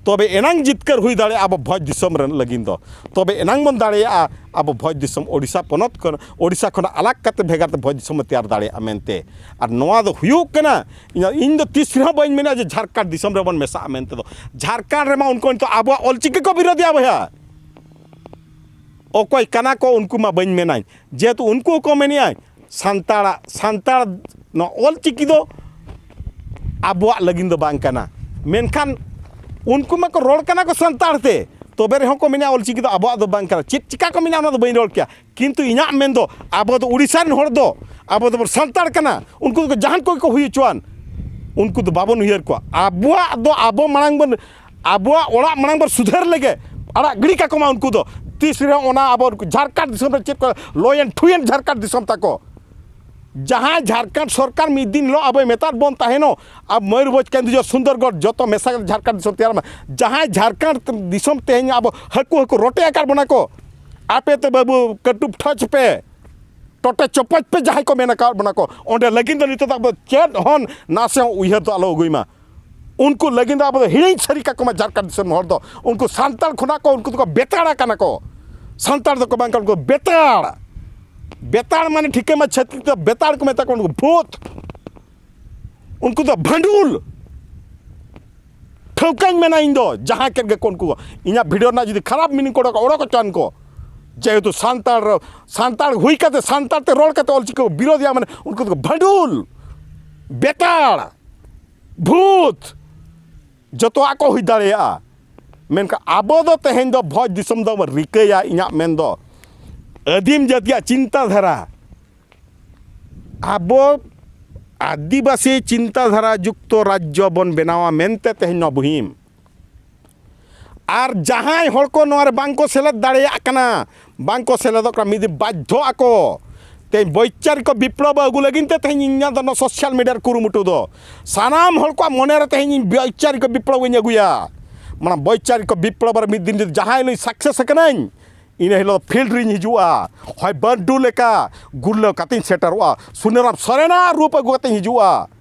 ᱛᱚᱵᱮ ᱮᱱᱟᱝ ᱡᱤᱛᱠᱟᱹᱨ ᱦᱩᱭ ᱫᱟᱲᱮᱭᱟᱜᱼᱟ ᱟᱵᱚ ᱵᱷᱚᱸᱡᱽ ᱫᱤᱥᱚᱢ ᱨᱮᱱ ᱞᱟᱹᱜᱤᱫ ᱫᱚ᱾ ᱛᱚᱵᱮ ᱮᱱᱟᱝ ᱵᱚᱱ ᱫᱟᱲᱮᱭᱟᱜᱼᱟ ᱟᱵᱚ ᱵᱷᱚᱸᱡᱽ ᱫᱤᱥᱚᱢ, ᱳᱰᱤᱥᱟ ᱯᱚᱱᱚᱛ ᱠᱷᱚᱱ, ᱳᱰᱤᱥᱟ ᱠᱷᱚᱱᱟᱜ ᱟᱞᱟᱜᱽ ᱠᱟᱛᱮ ᱵᱷᱮᱜᱟᱨ ᱛᱮ ᱵᱷᱚᱸᱡᱽ ᱫᱤᱥᱚᱢ ᱵᱚᱱ ᱛᱮᱭᱟᱨ ᱫᱟᱲᱮᱭᱟᱜᱼᱟ ᱢᱮᱱᱛᱮ᱾ ᱟᱨ ᱱᱚᱣᱟ ᱫᱚ ᱦᱩᱭᱩᱜ ᱠᱟᱱᱟ, ᱤᱧ, ᱤᱧ ᱫᱚ ᱛᱤᱥ ᱨᱮᱦᱚᱸ ᱵᱟᱹᱧ ᱢᱮᱱᱟ ᱡᱮ ᱡᱷᱟᱲᱠᱷᱚᱸᱰ ᱫᱤᱥᱚᱢ ᱨᱮᱵᱚᱱ ᱢᱮᱥᱟᱜᱼᱟ ᱢᱮᱱᱛᱮ ᱫᱚ᱾ ᱡᱷᱟᱲᱠᱷᱚᱸᱰ ᱨᱮᱢᱟ ᱩᱱᱠᱩ ᱱᱤᱛᱚᱜ ᱟᱵᱚᱣᱟᱜ ᱚᱞᱪᱤᱠᱤ ᱠᱚ ᱵᱤᱨᱳᱫᱷᱤᱭᱟ ᱵᱚᱭᱦᱟ᱾ ᱚᱠᱚᱭ ᱠᱟᱱᱟ ᱠᱚ ᱩᱱᱠᱩ ᱢᱟ ᱵᱟᱹᱧ ᱢᱮᱱᱟᱧ, ᱡᱮᱦᱮᱛᱩ ᱩᱱᱠᱩ ᱦᱚᱸᱠᱚ ᱢᱮᱱᱮᱜᱼᱟ ᱥᱟᱱᱛᱟᱲᱟᱜ, ᱥᱟᱱᱛᱟᱲ ᱱᱚᱣᱟ ᱚᱞ ᱪᱤᱠᱤ ᱫᱚ ᱟᱵᱚᱣᱟᱜ ᱞᱟᱹᱜᱤᱫ ᱫᱚ ᱵᱟᱝ ᱠᱟᱱᱟ᱾ ᱢᱮᱱᱠᱷᱟᱱ ᱩᱱᱠᱩ ᱢᱟᱠᱚ ᱨᱚᱲ ᱠᱟᱱᱟ ᱠᱚ ᱥᱟᱱᱛᱟᱲ ᱛᱮ, ᱛᱚᱵᱮ ᱨᱮᱦᱚᱸ ᱠᱚ ᱢᱮᱱᱟ ᱚᱞ ᱪᱤᱠᱤ ᱫᱚ ᱟᱵᱚᱣᱟᱜ ᱫᱚ ᱵᱟᱝ ᱠᱟᱱᱟ᱾ ᱪᱮᱫ ᱪᱤᱠᱟ ᱠᱚ ᱢᱮᱱᱟ ᱚᱱᱟ ᱫᱚ ᱵᱟᱹᱧ ᱨᱚᱲ ᱠᱮᱭᱟ, ᱠᱤᱱᱛᱩ ᱤᱧᱟᱹᱜ ᱢᱮᱱ ᱫᱚ ᱟᱵᱚ ᱫᱚ ᱩᱲᱤᱥᱥᱟ ᱨᱮᱱ ᱦᱚᱲ ᱫᱚ ᱟᱵᱚ ᱫᱚᱵᱚᱱ ᱥᱟᱱᱛᱟᱲ ᱠᱟᱱᱟ, ᱩᱱᱠᱩ ᱫᱚ ᱡᱟᱦᱟᱱ ᱠᱚᱜᱮ ᱠᱚ ᱦᱩᱭ ᱦᱚᱪᱚᱣᱟᱱ, ᱩᱱᱠᱩ ᱫᱚ ᱵᱟᱵᱚᱱ ᱩᱭᱦᱟᱹᱨ ᱠᱚᱣᱟ᱾ ᱟᱵᱚᱣᱟᱜ ᱫᱚ ᱟᱵᱚ ᱢᱟᱲᱟᱝ ᱵᱚᱱ, ᱟᱵᱚᱣᱟᱜ ᱚᱲᱟᱜ ᱢᱟᱲᱟᱝ ᱵᱚᱱ ᱥᱩᱫᱷᱟᱹᱨ ᱞᱮᱜᱮ, ᱟᱲᱟᱜ ᱜᱤᱰᱤ ᱠᱟᱠᱚ ᱢᱟ ᱩᱱᱠᱩ ᱫᱚ᱾ ᱛᱤᱥ ᱨᱮᱦᱚᱸ ᱚᱱᱟ ᱟᱵᱚ ᱡᱷᱟᱲᱠᱷᱚᱸᱰ ᱫᱤᱥᱚᱢ ᱨᱮ ᱪᱮᱫ ᱠᱚ ᱞᱚᱭᱮᱱ ᱴᱷᱩᱭᱮᱱ ᱡᱷᱟᱨᱠᱟᱱ ᱫᱤᱥᱚᱢ ᱛᱟᱠᱚ᱾ ᱡᱟᱦᱟᱸᱭ ᱡᱷᱟᱨᱠᱷᱚᱸᱰ ᱥᱚᱨᱠᱟᱨ ᱢᱤᱫ ᱫᱤᱱ ᱦᱤᱞᱳᱜ ᱟᱵᱚᱭ ᱢᱮᱛᱟᱫ ᱵᱚᱱ ᱛᱟᱦᱮᱱᱚᱜ, ᱟᱵᱚ ᱢᱚᱭᱩᱨᱵᱷᱚᱸᱡᱽ, ᱠᱮᱱᱫᱩᱡᱷᱚᱨ, ᱥᱩᱱᱫᱚᱨᱜᱚᱲ ᱡᱚᱛᱚ ᱢᱮᱥᱟ ᱠᱟᱛᱮ ᱡᱷᱟᱨᱠᱷᱚᱸᱰ ᱫᱤᱥᱚᱢ ᱛᱮᱭᱟᱨ ᱢᱟ᱾ ᱡᱟᱦᱟᱸᱭ ᱡᱷᱟᱨᱠᱷᱚᱸᱰ ᱫᱤᱥᱚᱢ ᱛᱮᱦᱮᱧ ᱟᱵᱚ ᱦᱟᱹᱠᱩ ᱦᱟᱹᱠᱩ ᱨᱚᱴᱮ ᱟᱠᱟᱫ ᱵᱚᱱᱟ ᱠᱚ, ᱟᱯᱮ ᱛᱮ ᱵᱟᱹᱵᱩ ᱠᱟᱹᱴᱩᱵ ᱴᱷᱚᱪ ᱯᱮ, ᱴᱚᱴᱮ ᱪᱚᱯᱚᱡ ᱯᱮ ᱡᱟᱦᱟᱸᱭ ᱠᱚ ᱢᱮᱱ ᱟᱠᱟᱫ ᱵᱚᱱᱟ ᱠᱚ, ᱚᱸᱰᱮ ᱞᱟᱹᱜᱤᱫ ᱫᱚ ᱱᱤᱛᱚᱜ ᱫᱚ ᱟᱵᱚ ᱪᱮᱫ ᱦᱚᱸ ᱱᱟᱥᱮ ᱦᱚᱸ ᱩᱭᱦᱟᱹᱨ ᱫᱚ ᱟᱞᱚ ᱟᱹᱜᱩᱭ ᱢᱟ᱾ ᱩᱱᱠᱩ ᱞᱟᱹᱜᱤᱫ ᱫᱚ ᱟᱵᱚ ᱫᱚ ᱦᱤᱲᱤᱧ ᱥᱟᱹᱨᱤ ᱠᱟᱠᱚ ᱢᱟ ᱡᱷᱟᱨᱠᱷᱚᱸᱰ ᱫᱤᱥᱚᱢ ᱦᱚᱲ ᱫᱚ᱾ ᱩᱱᱠᱩ ᱥᱟᱱᱛᱟᱲ ᱠᱷᱚᱱᱟᱜ ᱠᱚ, ᱩᱱᱠᱩ ᱫᱚᱠᱚ ᱵᱮᱛᱟᱲ ᱟᱠᱟᱱᱟ ᱠᱚ᱾ ᱥᱟᱱᱛᱟᱲ ᱫᱚᱠᱚ ᱵᱟᱝ ᱠᱟᱱᱟ, ᱩᱱᱠᱩ ᱵᱮᱛᱟᱲ᱾ ᱵᱮᱛᱟᱲ ᱢᱟᱱᱮ ᱴᱷᱤᱠᱟᱹ ᱢᱟ ᱪᱷᱟᱹᱛᱤᱠ ᱫᱚ ᱵᱮᱛᱟᱲ ᱠᱚ ᱢᱮᱛᱟ ᱠᱚᱣᱟ, ᱩᱱᱠᱩ ᱵᱷᱩᱛ, ᱩᱱᱠᱩ ᱫᱚ ᱵᱷᱟᱹᱰᱩᱞ᱾ ᱴᱷᱟᱹᱣᱠᱟᱹᱧ ᱢᱮᱱᱟ ᱤᱧ ᱫᱚ, ᱡᱟᱦᱟᱸ ᱠᱮᱫ ᱜᱮᱠᱚ ᱩᱱᱠᱩ, ᱤᱧᱟᱹᱜ ᱵᱷᱤᱰᱤᱭᱳ ᱨᱮᱱᱟᱜ ᱡᱩᱫᱤ ᱠᱷᱟᱨᱟᱯ ᱢᱤᱱᱤᱝ ᱠᱚ ᱚᱰᱚᱠ, ᱚᱰᱚᱠ ᱦᱚᱪᱚᱣᱟᱱ ᱠᱚ, ᱡᱮᱦᱮᱛᱩ ᱥᱟᱱᱛᱟᱲ, ᱥᱟᱱᱛᱟᱲ ᱦᱩᱭ ᱠᱟᱛᱮ, ᱥᱟᱱᱛᱟᱲ ᱛᱮ ᱨᱚᱲ ᱠᱟᱛᱮ ᱚᱞᱪᱤᱠᱤ ᱠᱚ ᱵᱤᱨᱳᱫᱷᱤᱭᱟ, ᱢᱟᱱᱮ ᱩᱱᱠᱩ ᱫᱚᱠᱚ ᱵᱷᱟᱹᱰᱩᱞ, ᱵᱮᱛᱟᱲ, ᱵᱷᱩᱛ, ᱡᱚᱛᱚᱣᱟᱜ ᱠᱚ ᱦᱩᱭ ᱫᱟᱲᱮᱭᱟᱜᱼᱟ᱾ ᱢᱮᱱᱠᱷᱟᱱ ᱟᱵᱚ ᱫᱚ ᱛᱮᱦᱮᱧ ᱫᱚ ᱵᱷᱚᱸᱡᱽ ᱫᱤᱥᱚᱢ ᱫᱚ ᱨᱤᱠᱟᱹᱭᱟ, ᱤᱧᱟᱹᱜ ᱢᱮᱱ ᱫᱚ ᱟᱹᱫᱤᱢ ᱡᱟᱹᱛᱤᱭᱟᱜ ᱪᱤᱱᱛᱟᱹ ᱫᱷᱟᱨᱟ, ᱟᱵᱚ ᱟᱹᱫᱤᱵᱟᱹᱥᱤ ᱪᱤᱱᱛᱟᱹ ᱫᱷᱟᱨᱟ ᱡᱩᱠᱛᱚ ᱨᱟᱡᱽᱡᱚ ᱵᱚᱱ ᱵᱮᱱᱟᱣᱟ ᱢᱮᱱᱛᱮ ᱛᱮᱦᱮᱧ ᱱᱚᱣᱟ ᱵᱩᱦᱤᱢ᱾ ᱟᱨ ᱡᱟᱦᱟᱸᱭ ᱦᱚᱲ ᱠᱚ ᱱᱚᱣᱟ ᱨᱮ ᱵᱟᱝ ᱠᱚ ᱥᱮᱞᱮᱫ ᱫᱟᱲᱮᱭᱟᱜ ᱠᱟᱱᱟ, ᱵᱟᱝ ᱠᱚ ᱥᱮᱞᱮᱫᱚᱜ ᱠᱟᱱᱟ, ᱢᱤᱫ ᱫᱤᱱ ᱵᱟᱫᱽᱫᱷᱚ ᱟᱠᱚ᱾ ᱛᱮᱦᱮᱧ ᱵᱳᱭᱪᱟᱨᱤᱠ ᱵᱤᱯᱞᱚᱵ ᱟᱹᱜᱩ ᱞᱟᱹᱜᱤᱫ ᱛᱮ ᱛᱮᱦᱮᱧ ᱤᱧᱟᱹᱜ ᱫᱚ ᱱᱚᱣᱟ ᱥᱳᱥᱟᱞ ᱢᱤᱰᱤᱭᱟ ᱨᱮ ᱠᱩᱨᱩᱢᱩᱴᱩ ᱫᱚ᱾ ᱥᱟᱱᱟᱢ ᱦᱚᱲ ᱠᱚᱣᱟᱜ ᱢᱚᱱᱮ ᱨᱮ ᱛᱮᱦᱮᱧ ᱤᱧ ᱵᱳᱭᱪᱟᱨᱤᱠ ᱵᱤᱯᱞᱚᱵ ᱤᱧ ᱟᱹᱜᱩᱭᱟ᱾ ᱢᱟᱱᱮ ᱵᱳᱭᱪᱟᱨᱤᱠ ᱵᱤᱯᱞᱚᱵ ᱨᱮ ᱢᱤᱫ ᱫᱤᱱ ᱡᱩᱫᱤ ᱡᱟᱦᱟᱸᱭ ᱦᱤᱞᱳᱜ ᱤᱧ ᱥᱟᱠᱥᱮᱥ ᱟᱠᱟᱱᱟᱹᱧ, ᱤᱱᱟᱹ ᱦᱤᱞᱳᱜ ᱯᱷᱤᱞᱰ ᱨᱤᱧ ᱦᱤᱡᱩᱜᱼᱟ, ᱦᱚᱭ ᱵᱟᱹᱨᱰᱩ ᱞᱮᱠᱟ ᱜᱩᱨᱞᱟᱹᱣ ᱠᱟᱛᱮᱧ ᱥᱮᱴᱮᱨᱚᱜᱼᱟ, ᱥᱩᱱᱟᱹᱨᱟᱢ ᱥᱚᱨᱮᱱᱟᱜ ᱨᱩᱯ ᱟᱹᱜᱩ ᱠᱟᱛᱮᱧ ᱦᱤᱡᱩᱜᱼᱟ᱾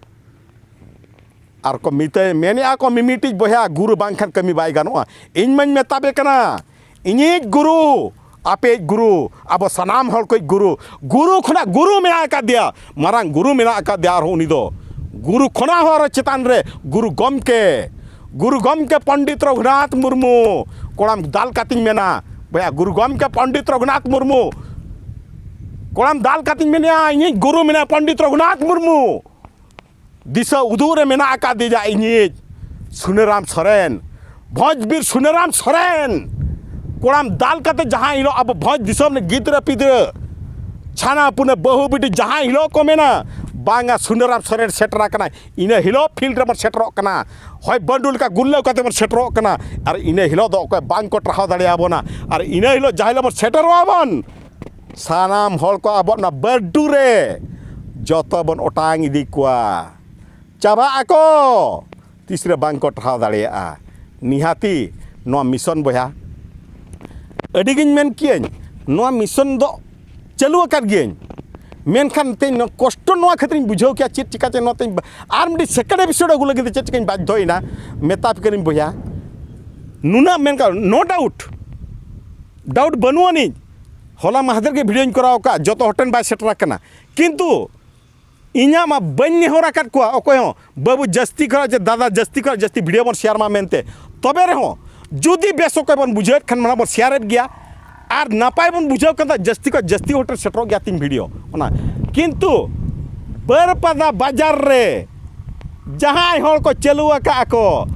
ᱟᱨ ᱠᱚ ᱢᱮᱛᱟᱭ, ᱢᱮᱱᱮᱜᱼᱟ ᱠᱚ ᱢᱤᱢᱤᱫᱴᱤᱡ ᱵᱚᱭᱦᱟ, ᱜᱩᱨᱩ ᱵᱟᱝᱠᱷᱟᱱ ᱠᱟᱹᱢᱤ ᱵᱟᱭ ᱜᱟᱱᱚᱜᱼᱟ᱾ ᱤᱧ ᱢᱟᱧ ᱢᱮᱛᱟ ᱯᱮ ᱠᱟᱱᱟ, ᱤᱧᱤᱡ ᱜᱩᱨᱩ, ᱟᱯᱮᱭᱤᱡ ᱜᱩᱨᱩ, ᱟᱵᱚ ᱥᱟᱱᱟᱢ ᱦᱚᱲ ᱠᱚᱭᱤᱡ ᱜᱩᱨᱩ, ᱜᱩᱨᱩ ᱠᱷᱚᱱᱟᱜ ᱜᱩᱨᱩ ᱢᱮᱱᱟᱜ ᱟᱠᱟᱫᱮᱭᱟ, ᱢᱟᱨᱟᱝ ᱜᱩᱨᱩ ᱢᱮᱱᱟᱜ ᱟᱠᱟᱫᱮᱭᱟ᱾ ᱟᱨᱦᱚᱸ ᱩᱱᱤ ᱫᱚ ᱜᱩᱨᱩ ᱠᱷᱚᱱᱟᱜ ᱦᱚᱸ ᱟᱨᱦᱚᱸ ᱪᱮᱛᱟᱱ ᱨᱮ ᱜᱩᱨᱩ ᱜᱚᱢᱠᱮ, ᱜᱩᱨᱩ ᱜᱚᱢᱠᱮ ᱯᱚᱱᱰᱤᱛ ᱨᱚᱜᱷᱩᱱᱟᱛᱷ ᱢᱩᱨᱢᱩ᱾ ᱠᱚᱲᱟᱢ ᱫᱟᱞ ᱠᱟᱛᱮᱧ ᱢᱮᱱᱟ, ᱵᱚᱭᱦᱟ, ᱜᱩᱨᱩ ᱜᱚᱢᱠᱮ ᱯᱚᱱᱰᱤᱛ ᱨᱚᱜᱷᱩᱱᱟᱛᱷ ᱢᱩᱨᱢᱩ᱾ ᱠᱚᱲᱟᱢ ᱫᱟᱞ ᱠᱟᱛᱮᱧ ᱢᱮᱱᱮᱜᱼᱟ, ᱤᱧᱤᱡ ᱜᱩᱨᱩ ᱢᱮᱱᱟᱭᱟ ᱯᱚᱱᱰᱤᱛ ᱨᱚᱜᱷᱩᱱᱟᱛᱷ ᱢᱩᱨᱢᱩ᱾ ᱫᱤᱥᱟᱹ ᱩᱫᱩᱜ ᱨᱮ ᱢᱮᱱᱟᱜ ᱟᱠᱟᱫᱮᱭᱟ ᱤᱧᱤᱡ ᱥᱩᱱᱟᱹᱨᱟᱢ ᱥᱚᱨᱮᱱ, ᱵᱷᱚᱸᱡᱽ ᱵᱤᱨ ᱥᱩᱱᱟᱹᱨᱟᱢ ᱥᱚᱨᱮᱱ᱾ ᱠᱚᱲᱟᱢ ᱫᱟᱞ ᱠᱟᱛᱮ ᱡᱟᱦᱟᱸ ᱦᱤᱞᱳᱜ ᱟᱵᱚ ᱵᱷᱚᱸᱡᱽ ᱫᱤᱥᱚᱢ ᱨᱮ ᱜᱤᱫᱽᱨᱟᱹ ᱯᱤᱫᱽᱨᱟᱹ ᱪᱷᱟᱱᱟ ᱯᱩᱱᱟᱹ ᱵᱟᱹᱦᱩ ᱵᱤᱴᱤ ᱡᱟᱦᱟᱸ ᱦᱤᱞᱳᱜ ᱠᱚ ᱢᱮᱱᱟ, "ᱵᱟᱝᱟ, ᱥᱩᱱᱟᱹᱨᱟᱢ ᱥᱚᱨᱮᱱ ᱥᱮᱴᱮᱨ ᱟᱠᱟᱱᱟᱭ", ᱤᱱᱟᱹ ᱦᱤᱞᱳᱜ ᱯᱷᱤᱞᱰ ᱨᱮᱵᱚᱱ ᱥᱮᱴᱮᱨᱚᱜ ᱠᱟᱱᱟ᱾ ᱦᱚᱭ ᱵᱟᱹᱱᱰᱩ ᱞᱮᱠᱟ ᱜᱩᱨᱞᱟᱹᱣ ᱠᱟᱛᱮ ᱵᱚᱱ ᱥᱮᱴᱮᱨᱚᱜ ᱠᱟᱱᱟ᱾ ᱟᱨ ᱤᱱᱟᱹ ᱦᱤᱞᱳᱜ ᱫᱚ ᱚᱠᱚᱭ ᱵᱟᱝ ᱠᱚ ᱴᱟᱨᱦᱟᱣ ᱫᱟᱲᱮᱭᱟᱵᱚᱱᱟ᱾ ᱟᱨ ᱤᱱᱟᱹ ᱦᱤᱞᱳᱜ ᱡᱟᱦᱟᱸ ᱦᱤᱞᱳᱜ ᱵᱚᱱ ᱥᱮᱴᱮᱨᱚᱜᱼᱟ ᱵᱚᱱ, ᱥᱟᱱᱟᱢ ᱦᱚᱲ ᱠᱚ ᱟᱵᱚᱣᱟᱜ ᱚᱱᱟ ᱵᱟᱹᱨᱰᱩ ᱨᱮ ᱡᱚᱛᱚ ᱵᱚᱱ ᱚᱴᱟᱝ ᱤᱫᱤ ᱠᱚᱣᱟ, ᱪᱟᱵᱟᱜ ᱟᱠᱚ᱾ ᱛᱤᱥ ᱨᱮ ᱵᱟᱝ ᱠᱚ ᱴᱟᱨᱦᱟᱣ ᱫᱟᱲᱮᱭᱟᱜᱼᱟ᱾ ᱱᱤᱦᱟᱹᱛᱤ ᱱᱚᱣᱟ ᱢᱤᱥᱚᱱ ᱵᱚᱭᱦᱟ, ᱟᱹᱰᱤᱜᱤᱧ ᱢᱮᱱ ᱠᱤᱭᱟᱹᱧ, ᱱᱚᱣᱟ ᱢᱤᱥᱚᱱ ᱫᱚ ᱪᱟᱹᱞᱩ ᱟᱠᱟᱫ ᱜᱤᱭᱟᱹᱧ, ᱢᱮᱱᱠᱷᱟᱱ ᱛᱮᱦᱮᱧ ᱱᱚᱣᱟ ᱠᱚᱥᱴᱚ ᱱᱚᱣᱟ ᱠᱷᱟᱹᱛᱤᱨᱤᱧ ᱵᱩᱡᱷᱟᱹᱣ ᱠᱮᱭᱟ, ᱪᱮᱫ ᱪᱤᱠᱟᱹᱛᱮ ᱱᱚᱣᱟ ᱛᱮᱧ ᱟᱨ ᱢᱤᱫᱴᱤᱡ ᱥᱮᱠᱮᱱᱰ ᱮᱯᱤᱥᱳᱰ ᱟᱹᱜᱩ ᱞᱟᱹᱜᱤᱫ ᱛᱮ ᱪᱮᱫ ᱪᱤᱠᱟᱹᱧ ᱵᱟᱫᱽᱫᱷᱚᱭᱮᱱᱟ, ᱢᱮᱛᱟ ᱯᱮ ᱠᱟᱹᱱᱟᱹᱧ ᱵᱚᱭᱦᱟ, ᱱᱩᱱᱟᱹᱜ ᱢᱮᱱ ᱠᱟᱜ, ᱱᱳ ᱰᱟᱣᱩᱴ, ᱰᱟᱣᱩᱴ ᱵᱟᱹᱱᱩᱜ ᱟᱹᱱᱤᱡ, ᱦᱚᱞᱟ ᱢᱟᱦᱫᱮᱨ ᱜᱮ ᱵᱷᱤᱰᱤᱭᱳᱧ ᱠᱚᱨᱟᱣ ᱟᱠᱟᱫ, ᱡᱚᱛᱚ ᱦᱚᱲ ᱴᱷᱮᱱ ᱵᱟᱭ ᱥᱮᱴᱮᱨ ᱟᱠᱟᱱᱟ, ᱠᱤᱱᱛᱩ ᱤᱧᱟᱹᱜ ᱢᱟ ᱵᱟᱹᱧ ᱱᱮᱦᱚᱨ ᱟᱠᱟᱫ ᱠᱚᱣᱟ ᱚᱠᱚᱭ ᱦᱚᱸ, "ᱵᱟᱹᱵᱩ, ᱡᱟᱹᱥᱛᱤ ᱠᱷᱚᱱᱟᱜ ᱡᱮ ᱫᱟᱫᱟ, ᱡᱟᱹᱥᱛᱤ ᱠᱷᱚᱱᱟᱜ ᱡᱟᱹᱥᱛᱤ ᱵᱷᱤᱰᱤᱭᱳ ᱵᱚᱱ ᱥᱮᱭᱟᱨ ᱢᱟ" ᱢᱮᱱᱛᱮ᱾ ᱛᱚᱵᱮ ᱨᱮᱦᱚᱸ ᱡᱩᱫᱤ ᱵᱮᱥ ᱚᱠᱚᱡ ᱵᱚᱱ ᱵᱩᱡᱷᱟᱹᱣᱮᱫ ᱠᱷᱟᱱ, ᱢᱟᱱᱮ ᱵᱚᱱ ᱥᱮᱭᱟᱨᱮᱫ ᱜᱮᱭᱟ, ᱟᱨ ᱱᱟᱯᱟᱭ ᱵᱚᱱ ᱵᱩᱡᱷᱟᱹᱣ ᱠᱷᱟᱱ ᱫᱚ ᱡᱟᱹᱥᱛᱤ ᱠᱷᱚᱱ ᱡᱟᱹᱥᱛᱤ ᱦᱚᱲ ᱴᱷᱮᱱ ᱥᱮᱴᱮᱨᱚᱜ ᱜᱮᱭᱟ ᱛᱤᱧ ᱵᱷᱤᱰᱤᱭᱳ ᱚᱱᱟ᱾ ᱠᱤᱱᱛᱩ ᱵᱟᱹᱨᱯᱟᱫᱟ ᱵᱟᱡᱟᱨ ᱨᱮ ᱡᱟᱦᱟᱸᱭ ᱦᱚᱲ ᱠᱚ ᱪᱟᱹᱞᱩ ᱟᱠᱟᱫ ᱠᱚ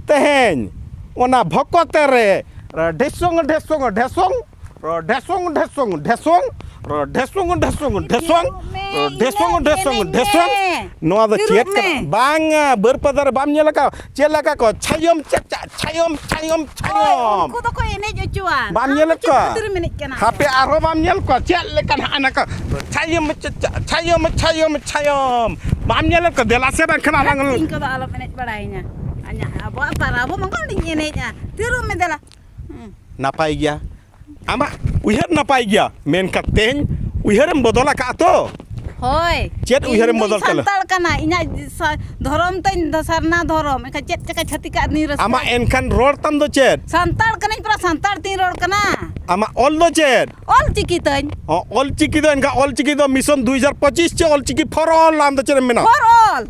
ᱛᱮᱦᱮᱧ ᱚᱱᱟ ᱵᱷᱚᱠᱚᱛᱮ ᱨᱮ ᱰᱷᱮᱥᱚᱝ, ᱰᱷᱮᱥᱚᱝ, ᱰᱷᱮᱥᱚᱝ, ᱨᱚ ᱰᱷᱮᱥᱚᱝ, ᱰᱷᱮᱥᱚᱝ, ᱰᱷᱮᱥᱚᱝ, ᱨᱚ ᱰᱷᱮᱥᱚᱝ, ᱰᱷᱮᱥᱚᱝ, ᱰᱷᱮᱥᱚᱝ, ᱛᱷᱤᱨᱚᱜ ᱢᱮ, ᱨᱚ ᱰᱷᱮᱥᱚᱝ, ᱤᱧᱟᱹᱜ ᱰᱷᱮᱥᱚᱝ, ᱮᱱᱮᱡ ᱰᱷᱮᱥᱚᱝ᱾ ᱢᱮ᱾ ᱱᱚᱣᱟ ᱫᱚ ᱛᱷᱤᱨᱚᱜ ᱪᱮᱫ ᱠᱟᱱᱟ? ᱢᱮ᱾ ᱵᱟᱝᱟ, ᱵᱟᱹᱨᱯᱟᱫᱟ ᱨᱮ ᱵᱟᱢ ᱧᱮᱞ ᱟᱠᱟᱫ ᱪᱮᱫ ᱞᱮᱠᱟ ᱠᱚ ᱪᱷᱟᱭᱚᱢ ᱪᱟᱪᱟ, ᱪᱷᱟᱭᱚᱢ, ᱪᱷᱟᱭᱚᱢ, ᱦᱳᱭ, ᱪᱷᱟᱭᱚᱢ᱾ ᱩᱱᱠᱩ ᱫᱚᱠᱚ ᱮᱱᱮᱡ ᱚᱪᱚᱣᱟᱱ᱾ ᱵᱟᱢ ᱟᱢ ᱧᱮᱞ ᱫᱚ ᱪᱮᱫ ᱠᱚᱣᱟ? ᱠᱷᱟᱹᱛᱤᱨᱮᱢ ᱮᱱᱮᱡ ᱠᱟᱱᱟ? ᱦᱟᱯᱮ, ᱟᱨᱦᱚᱸ ᱵᱟᱢ ᱧᱮᱞ ᱠᱚᱣᱟ? ᱪᱮᱫ ᱞᱮᱠᱟ ᱱᱟᱦᱟᱜ ᱱᱟᱠᱟ ᱪᱷᱟᱭᱚᱢ ᱪᱟᱪᱟ, ᱪᱷᱟᱭᱚᱢ, ᱪᱷᱟᱭᱚᱢ, ᱪᱷᱟᱭᱚᱢ᱾ ᱵᱟᱢ ᱧᱮᱞ ᱠᱚᱣᱟ? ᱫᱮᱞᱟ ᱥᱮ ᱵᱟᱝᱠᱷᱟᱱ ᱟᱞᱟᱝ ᱤᱧ ᱠᱚᱫᱚ ᱟᱞᱚᱢ ᱮᱱᱮᱡ ᱵᱟᱲᱟᱭᱤᱧᱟ᱾ ᱟᱧᱟ-, ᱟᱵᱚᱣᱟᱜ ᱯᱟᱨᱟᱵᱽ ᱦᱚᱸ ᱵᱟᱝ ᱠᱟᱱ ᱤᱧ ᱮᱱᱮᱡᱼᱟ᱾ ᱛᱷᱤᱨᱚᱜ ᱢᱮ ᱫᱮᱞᱟ᱾ ᱦᱩᱸ᱾ ᱱᱟᱯᱟᱭ ᱜᱮᱭᱟ᱾ ᱟᱢᱟᱜ ᱩᱭᱦᱟᱹᱨ ᱱᱟᱯᱟᱭ ᱜᱮᱭᱟ, ᱢᱮᱱᱠᱷᱟᱱ ᱛᱮᱦᱮᱧ ᱩᱭᱦᱟᱹᱨᱮᱢ ᱵᱚᱫᱚᱞ ᱟᱠᱟᱫᱼᱟ ᱛᱚ? ᱦᱳᱭ᱾ ᱪᱮᱫ ᱤᱧ ᱩᱭᱦᱟᱹᱨᱮᱢ ᱫᱚᱧ ᱵᱚᱫᱚᱞ ᱠᱟᱜ ᱞᱮ? ᱥᱟᱱᱛᱟᱲ ᱠᱟᱱᱟ, ᱤᱧᱟᱹᱜ ᱥᱟ-, ᱫᱷᱚᱨᱚᱢ ᱛᱟᱹᱧ ᱫᱚ ᱥᱟᱨᱱᱟ ᱫᱷᱚᱨᱚᱢ, ᱮᱱᱠᱷᱟᱱ ᱪᱮᱫ ᱪᱮᱠᱟ ᱪᱷᱟᱹᱛᱤᱠᱟᱜ ᱫᱩᱧ ᱨᱟᱹᱥᱠᱟᱹ? ᱟᱢᱟᱜ ᱮᱱᱠᱷᱟᱱ ᱨᱚᱲ ᱛᱟᱢ ᱫᱚ ᱪᱮᱫ? ᱥᱟᱱᱛᱟᱲ ᱠᱟᱹᱱᱟᱹᱧ, ᱯᱩᱨᱟᱹ ᱥᱟᱱᱛᱟᱲ ᱛᱤᱧ ᱨᱚᱲ ᱠᱟᱱᱟ᱾ ᱟᱢᱟᱜ ᱚᱞ ᱫᱚ ᱪᱮᱫ? ᱚᱞ ᱪᱤᱠᱤ ᱛᱟᱹᱧ᱾ ᱦᱚᱸ, ᱚᱞ ᱪᱤᱠᱤ ᱫᱚ ᱮᱱᱠᱷᱟᱱ ᱚᱞ ᱪᱤᱠᱤ ᱫᱚ mission ᱫᱩ ᱦᱟᱡᱟᱨ ᱯᱚᱸᱪᱤᱥ ᱪᱮ ᱚᱞ ᱪᱤᱠᱤ for all, ᱟᱢ ᱫᱚ ᱪᱮᱫ ᱮᱢ ᱢᱮᱱᱟ? For all᱾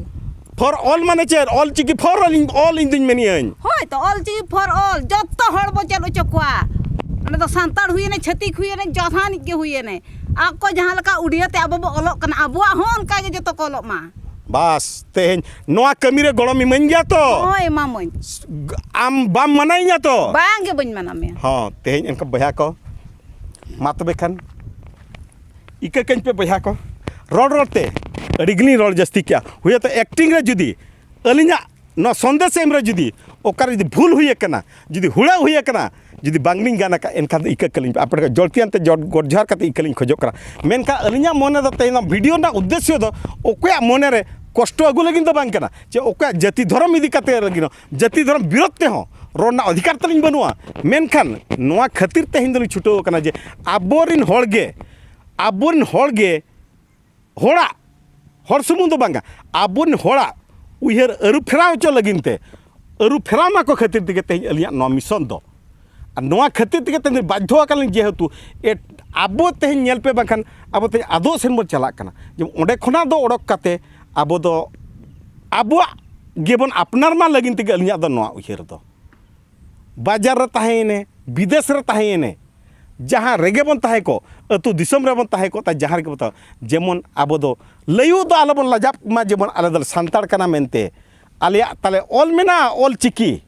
For all ᱢᱟᱱᱮ ᱪᱮᱫ? ᱚᱞ ᱪᱤᱠᱤ for all ᱤᱧ, all ᱤᱧ ᱫᱩᱧ ᱢᱮᱱᱤᱭᱟᱹᱧ᱾ ᱦᱳᱭ ᱛᱚ, ᱚᱞ ᱪᱤᱠᱤ for all, ᱡᱚᱛᱚ ᱦᱚᱲ ᱵᱚ ᱪᱮᱫ ᱦᱚᱪᱚ ᱠᱚᱣᱟ᱾ ᱚᱸᱰᱮ ᱫᱚ ᱥᱟᱱᱛᱟᱲ ᱦᱩᱭᱮᱱᱮ, ᱪᱷᱟᱹᱛᱤᱠ ᱦᱩᱭᱮᱱᱮ, ᱡᱟᱦᱟᱱᱤᱡ ᱜᱮ ᱦᱩᱭᱮᱱᱮ, ᱟᱠᱚ ᱡᱟᱦᱟᱸ ᱞᱮᱠᱟ ᱩᱰᱤᱭᱟᱹ ᱛᱮ ᱟᱵᱚ ᱵᱚ ᱚᱞᱚᱜ ᱠᱟᱱᱟ, ᱟᱵᱚᱣᱟᱜ ᱦᱚᱸ ᱚᱱᱠᱟ ᱜᱮ ᱡᱚᱛᱚ ᱠᱚ ᱚᱞᱚᱜ ᱢᱟ᱾ ᱵᱟᱥ, ᱛᱮᱦᱮᱧ ᱱᱚᱣᱟ ᱠᱟᱹᱢᱤ ᱨᱮ ᱜᱚᱲᱚᱢ ᱤᱢᱟᱹᱧ ᱜᱮᱭᱟ ᱛᱚ? ᱦᱳᱭ, ᱮᱢᱟᱢᱟᱹᱧ᱾ ᱟᱢ ᱵᱟᱢ ᱢᱟᱱᱟᱭᱤᱧᱟ ᱛᱚ? ᱵᱟᱝ ᱜᱮ, ᱵᱟᱹᱧ ᱢᱟᱱᱟ ᱢᱮᱭᱟ᱾ ᱦᱚᱸ, ᱛᱮᱦᱮᱧ ᱮᱱᱠᱷᱟᱱ ᱵᱚᱭᱦᱟ ᱠᱚ, ᱢᱟ ᱛᱚᱵᱮ ᱠᱷᱟᱱ ᱤᱠᱟᱹ ᱠᱟᱹᱧ ᱯᱮ ᱵᱚᱭᱦᱟ ᱠᱚ, ᱨᱚᱲ ᱨᱚᱲ ᱛᱮ ᱟᱹᱰᱤ ᱜᱮᱞᱤᱧ ᱨᱚᱲ ᱡᱟᱹᱥᱛᱤ ᱠᱮᱜᱼᱟ᱾ ᱦᱩᱭᱛᱚ ᱮᱠᱴᱤᱝ ᱨᱮ ᱡᱩᱫᱤ ᱟᱹᱞᱤᱧᱟᱜ ᱱᱚᱣᱟ ᱥᱚᱱᱫᱮᱥ ᱮᱢ ᱨᱮ ᱡᱩᱫᱤ ᱚᱠᱟᱨᱮ ᱡᱩᱫᱤ ᱵᱷᱩᱞ ᱦᱩᱭ ᱟᱠᱟᱱᱟ, ᱡᱩᱫᱤ ᱦᱩᱲᱟᱹᱜ ᱦᱩᱭ ᱟᱠᱟᱱᱟ, ᱡᱩᱫᱤ ᱵᱟᱝᱞᱤᱧ ᱜᱟᱱ ᱟᱠᱟᱫ, ᱮᱱᱠᱷᱟᱱ ᱫᱚ ᱤᱠᱟᱹ ᱠᱟᱹᱞᱤᱧ ᱯᱮ᱾ ᱟᱯᱮ ᱴᱷᱮᱱ ᱡᱚᱲᱛᱤᱭᱟᱱ ᱛᱮ ᱡᱚᱲ ᱜᱚᱰ ᱡᱚᱦᱟᱨ ᱠᱟᱛᱮ ᱤᱠᱟᱹ ᱞᱤᱧ ᱠᱷᱚᱡᱚᱜ ᱠᱟᱱᱟ᱾ ᱢᱮᱱᱠᱷᱟᱱ ᱟᱹᱞᱤᱧᱟᱜ ᱢᱚᱱᱮ ᱫᱚ ᱛᱮᱦᱮᱧ ᱱᱚᱣᱟ ᱵᱷᱤᱰᱤᱭᱳ ᱨᱮᱱᱟᱜ ᱩᱫᱽᱫᱮᱥᱥᱚ ᱫᱚ ᱚᱠᱚᱭᱟᱜ ᱢᱚᱱᱮ ᱨᱮ ᱠᱚᱥᱴᱚ ᱟᱹᱜᱩ ᱞᱟᱹᱜᱤᱫ ᱫᱚ ᱵᱟᱝ ᱠᱟᱱᱟ, ᱪᱮ ᱚᱠᱚᱭᱟᱜ ᱡᱟᱹᱛᱤ ᱫᱷᱚᱨᱚᱢ ᱤᱫᱤ ᱠᱟᱛᱮ ᱞᱟᱹᱜᱤᱫ ᱦᱚᱸ, ᱡᱟᱹᱛᱤ ᱫᱷᱚᱨᱚᱢ ᱵᱤᱨᱳᱫᱷ ᱛᱮᱦᱚᱸ ᱨᱚᱲ ᱨᱮᱱᱟᱜ ᱚᱫᱷᱤᱠᱟᱨ ᱛᱟᱹᱞᱤᱧ ᱵᱟᱹᱱᱩᱜᱼᱟ᱾ ᱢᱮᱱᱠᱷᱟᱱ ᱱᱚᱣᱟ ᱠᱷᱟᱹᱛᱤᱨ ᱛᱮᱦᱮᱧ ᱫᱚᱞᱤᱧ ᱪᱷᱩᱴᱟᱹᱣ ᱟᱠᱟᱱᱟ ᱡᱮ ᱟᱵᱚᱨᱤᱱ ᱦᱚᱲ ᱜᱮ, ᱟᱵᱚᱨᱤᱱ ᱦᱚᱲ ᱜᱮ ᱦᱚᱲᱟᱜ, ᱦᱚᱲ ᱥᱩᱢᱩᱝ ᱫᱚ ᱵᱟᱝᱟ, ᱟᱵᱚᱨᱤᱱ ᱦᱚᱲᱟᱜ ᱩᱭᱦᱟᱹᱨ ᱟᱹᱨᱩ ᱯᱷᱮᱨᱟᱣ ᱦᱚᱪᱚ ᱞᱟᱹᱜᱤᱫ ᱛᱮ, ᱟᱹᱨᱩ ᱯᱷᱮᱨᱟᱣ ᱢᱟᱠᱚ ᱠᱷᱟᱹᱛᱤᱨ ᱛᱮᱜᱮ ᱛᱮᱦᱮᱧ ᱟᱹᱞᱤᱧᱟᱜ ᱱᱚᱣᱟ ᱢᱤᱥᱚᱱ ᱫᱚ᱾ ᱟᱨ ᱱᱚᱣᱟ ᱠᱷᱟᱹᱛᱤᱨ ᱛᱮᱜᱮ ᱛᱮᱦᱮᱧ ᱵᱟᱫᱽᱫᱷᱚ ᱟᱠᱟᱱᱟᱞᱤᱧ, ᱡᱮᱦᱮᱛᱩ ᱮᱴ-, ᱟᱵᱚ ᱛᱮᱦᱮᱧ ᱧᱮᱞ ᱯᱮ, ᱵᱟᱝᱠᱷᱟᱱ ᱟᱵᱚ ᱛᱮᱦᱮᱧ ᱟᱫᱚᱜ ᱥᱮᱱ ᱵᱚᱱ ᱪᱟᱞᱟᱜ ᱠᱟᱱᱟ᱾ ᱡᱮᱢᱚᱱ ᱚᱸᱰᱮ ᱠᱷᱚᱱᱟᱜ ᱫᱚ ᱚᱰᱚᱠ ᱠᱟᱛᱮ ᱟᱵᱚ ᱫᱚ ᱟᱵᱚᱣᱟᱜ ᱜᱮᱵᱚᱱ ᱟᱯᱱᱟᱨ ᱢᱟ ᱞᱟᱹᱜᱤᱫ ᱛᱮᱜᱮ ᱟᱹᱞᱤᱧᱟᱜ ᱫᱚ ᱱᱚᱣᱟ ᱩᱭᱦᱟᱹᱨ ᱫᱚ᱾ ᱵᱟᱡᱟᱨ ᱨᱮ ᱛᱟᱦᱮᱸᱭᱮᱱᱮ, ᱵᱤᱫᱮᱥ ᱨᱮ ᱛᱟᱦᱮᱸᱭᱮᱱᱮ, ᱡᱟᱦᱟᱸ ᱨᱮᱜᱮ ᱵᱚᱱ ᱛᱟᱦᱮᱸ ᱠᱚᱜ, ᱟᱹᱛᱩ ᱫᱤᱥᱚᱢ ᱨᱮᱵᱚᱱ ᱛᱟᱦᱮᱸ ᱠᱚᱜ, ᱛᱟ ᱡᱟᱦᱟᱸ ᱨᱮᱜᱮ ᱵᱚᱱ ᱛᱟᱦᱮᱸ, ᱡᱮᱢᱚᱱ ᱟᱵᱚ ᱫᱚ ᱞᱟᱹᱭᱩᱜ ᱫᱚ ᱟᱞᱚᱵᱚᱱ ᱞᱟᱡᱟᱜ ᱢᱟ, ᱡᱮᱢᱚᱱ ᱟᱞᱮ ᱫᱚᱞᱮ ᱥᱟᱱᱛᱟᱲ ᱠᱟᱱᱟ ᱢᱮᱱᱛᱮ᱾ ᱟᱞᱮᱭᱟᱜ ᱛᱟᱞᱮ ᱚᱞ ᱢᱮᱱᱟᱜᱼᱟ, ᱚᱞ ᱪᱤᱠᱤ,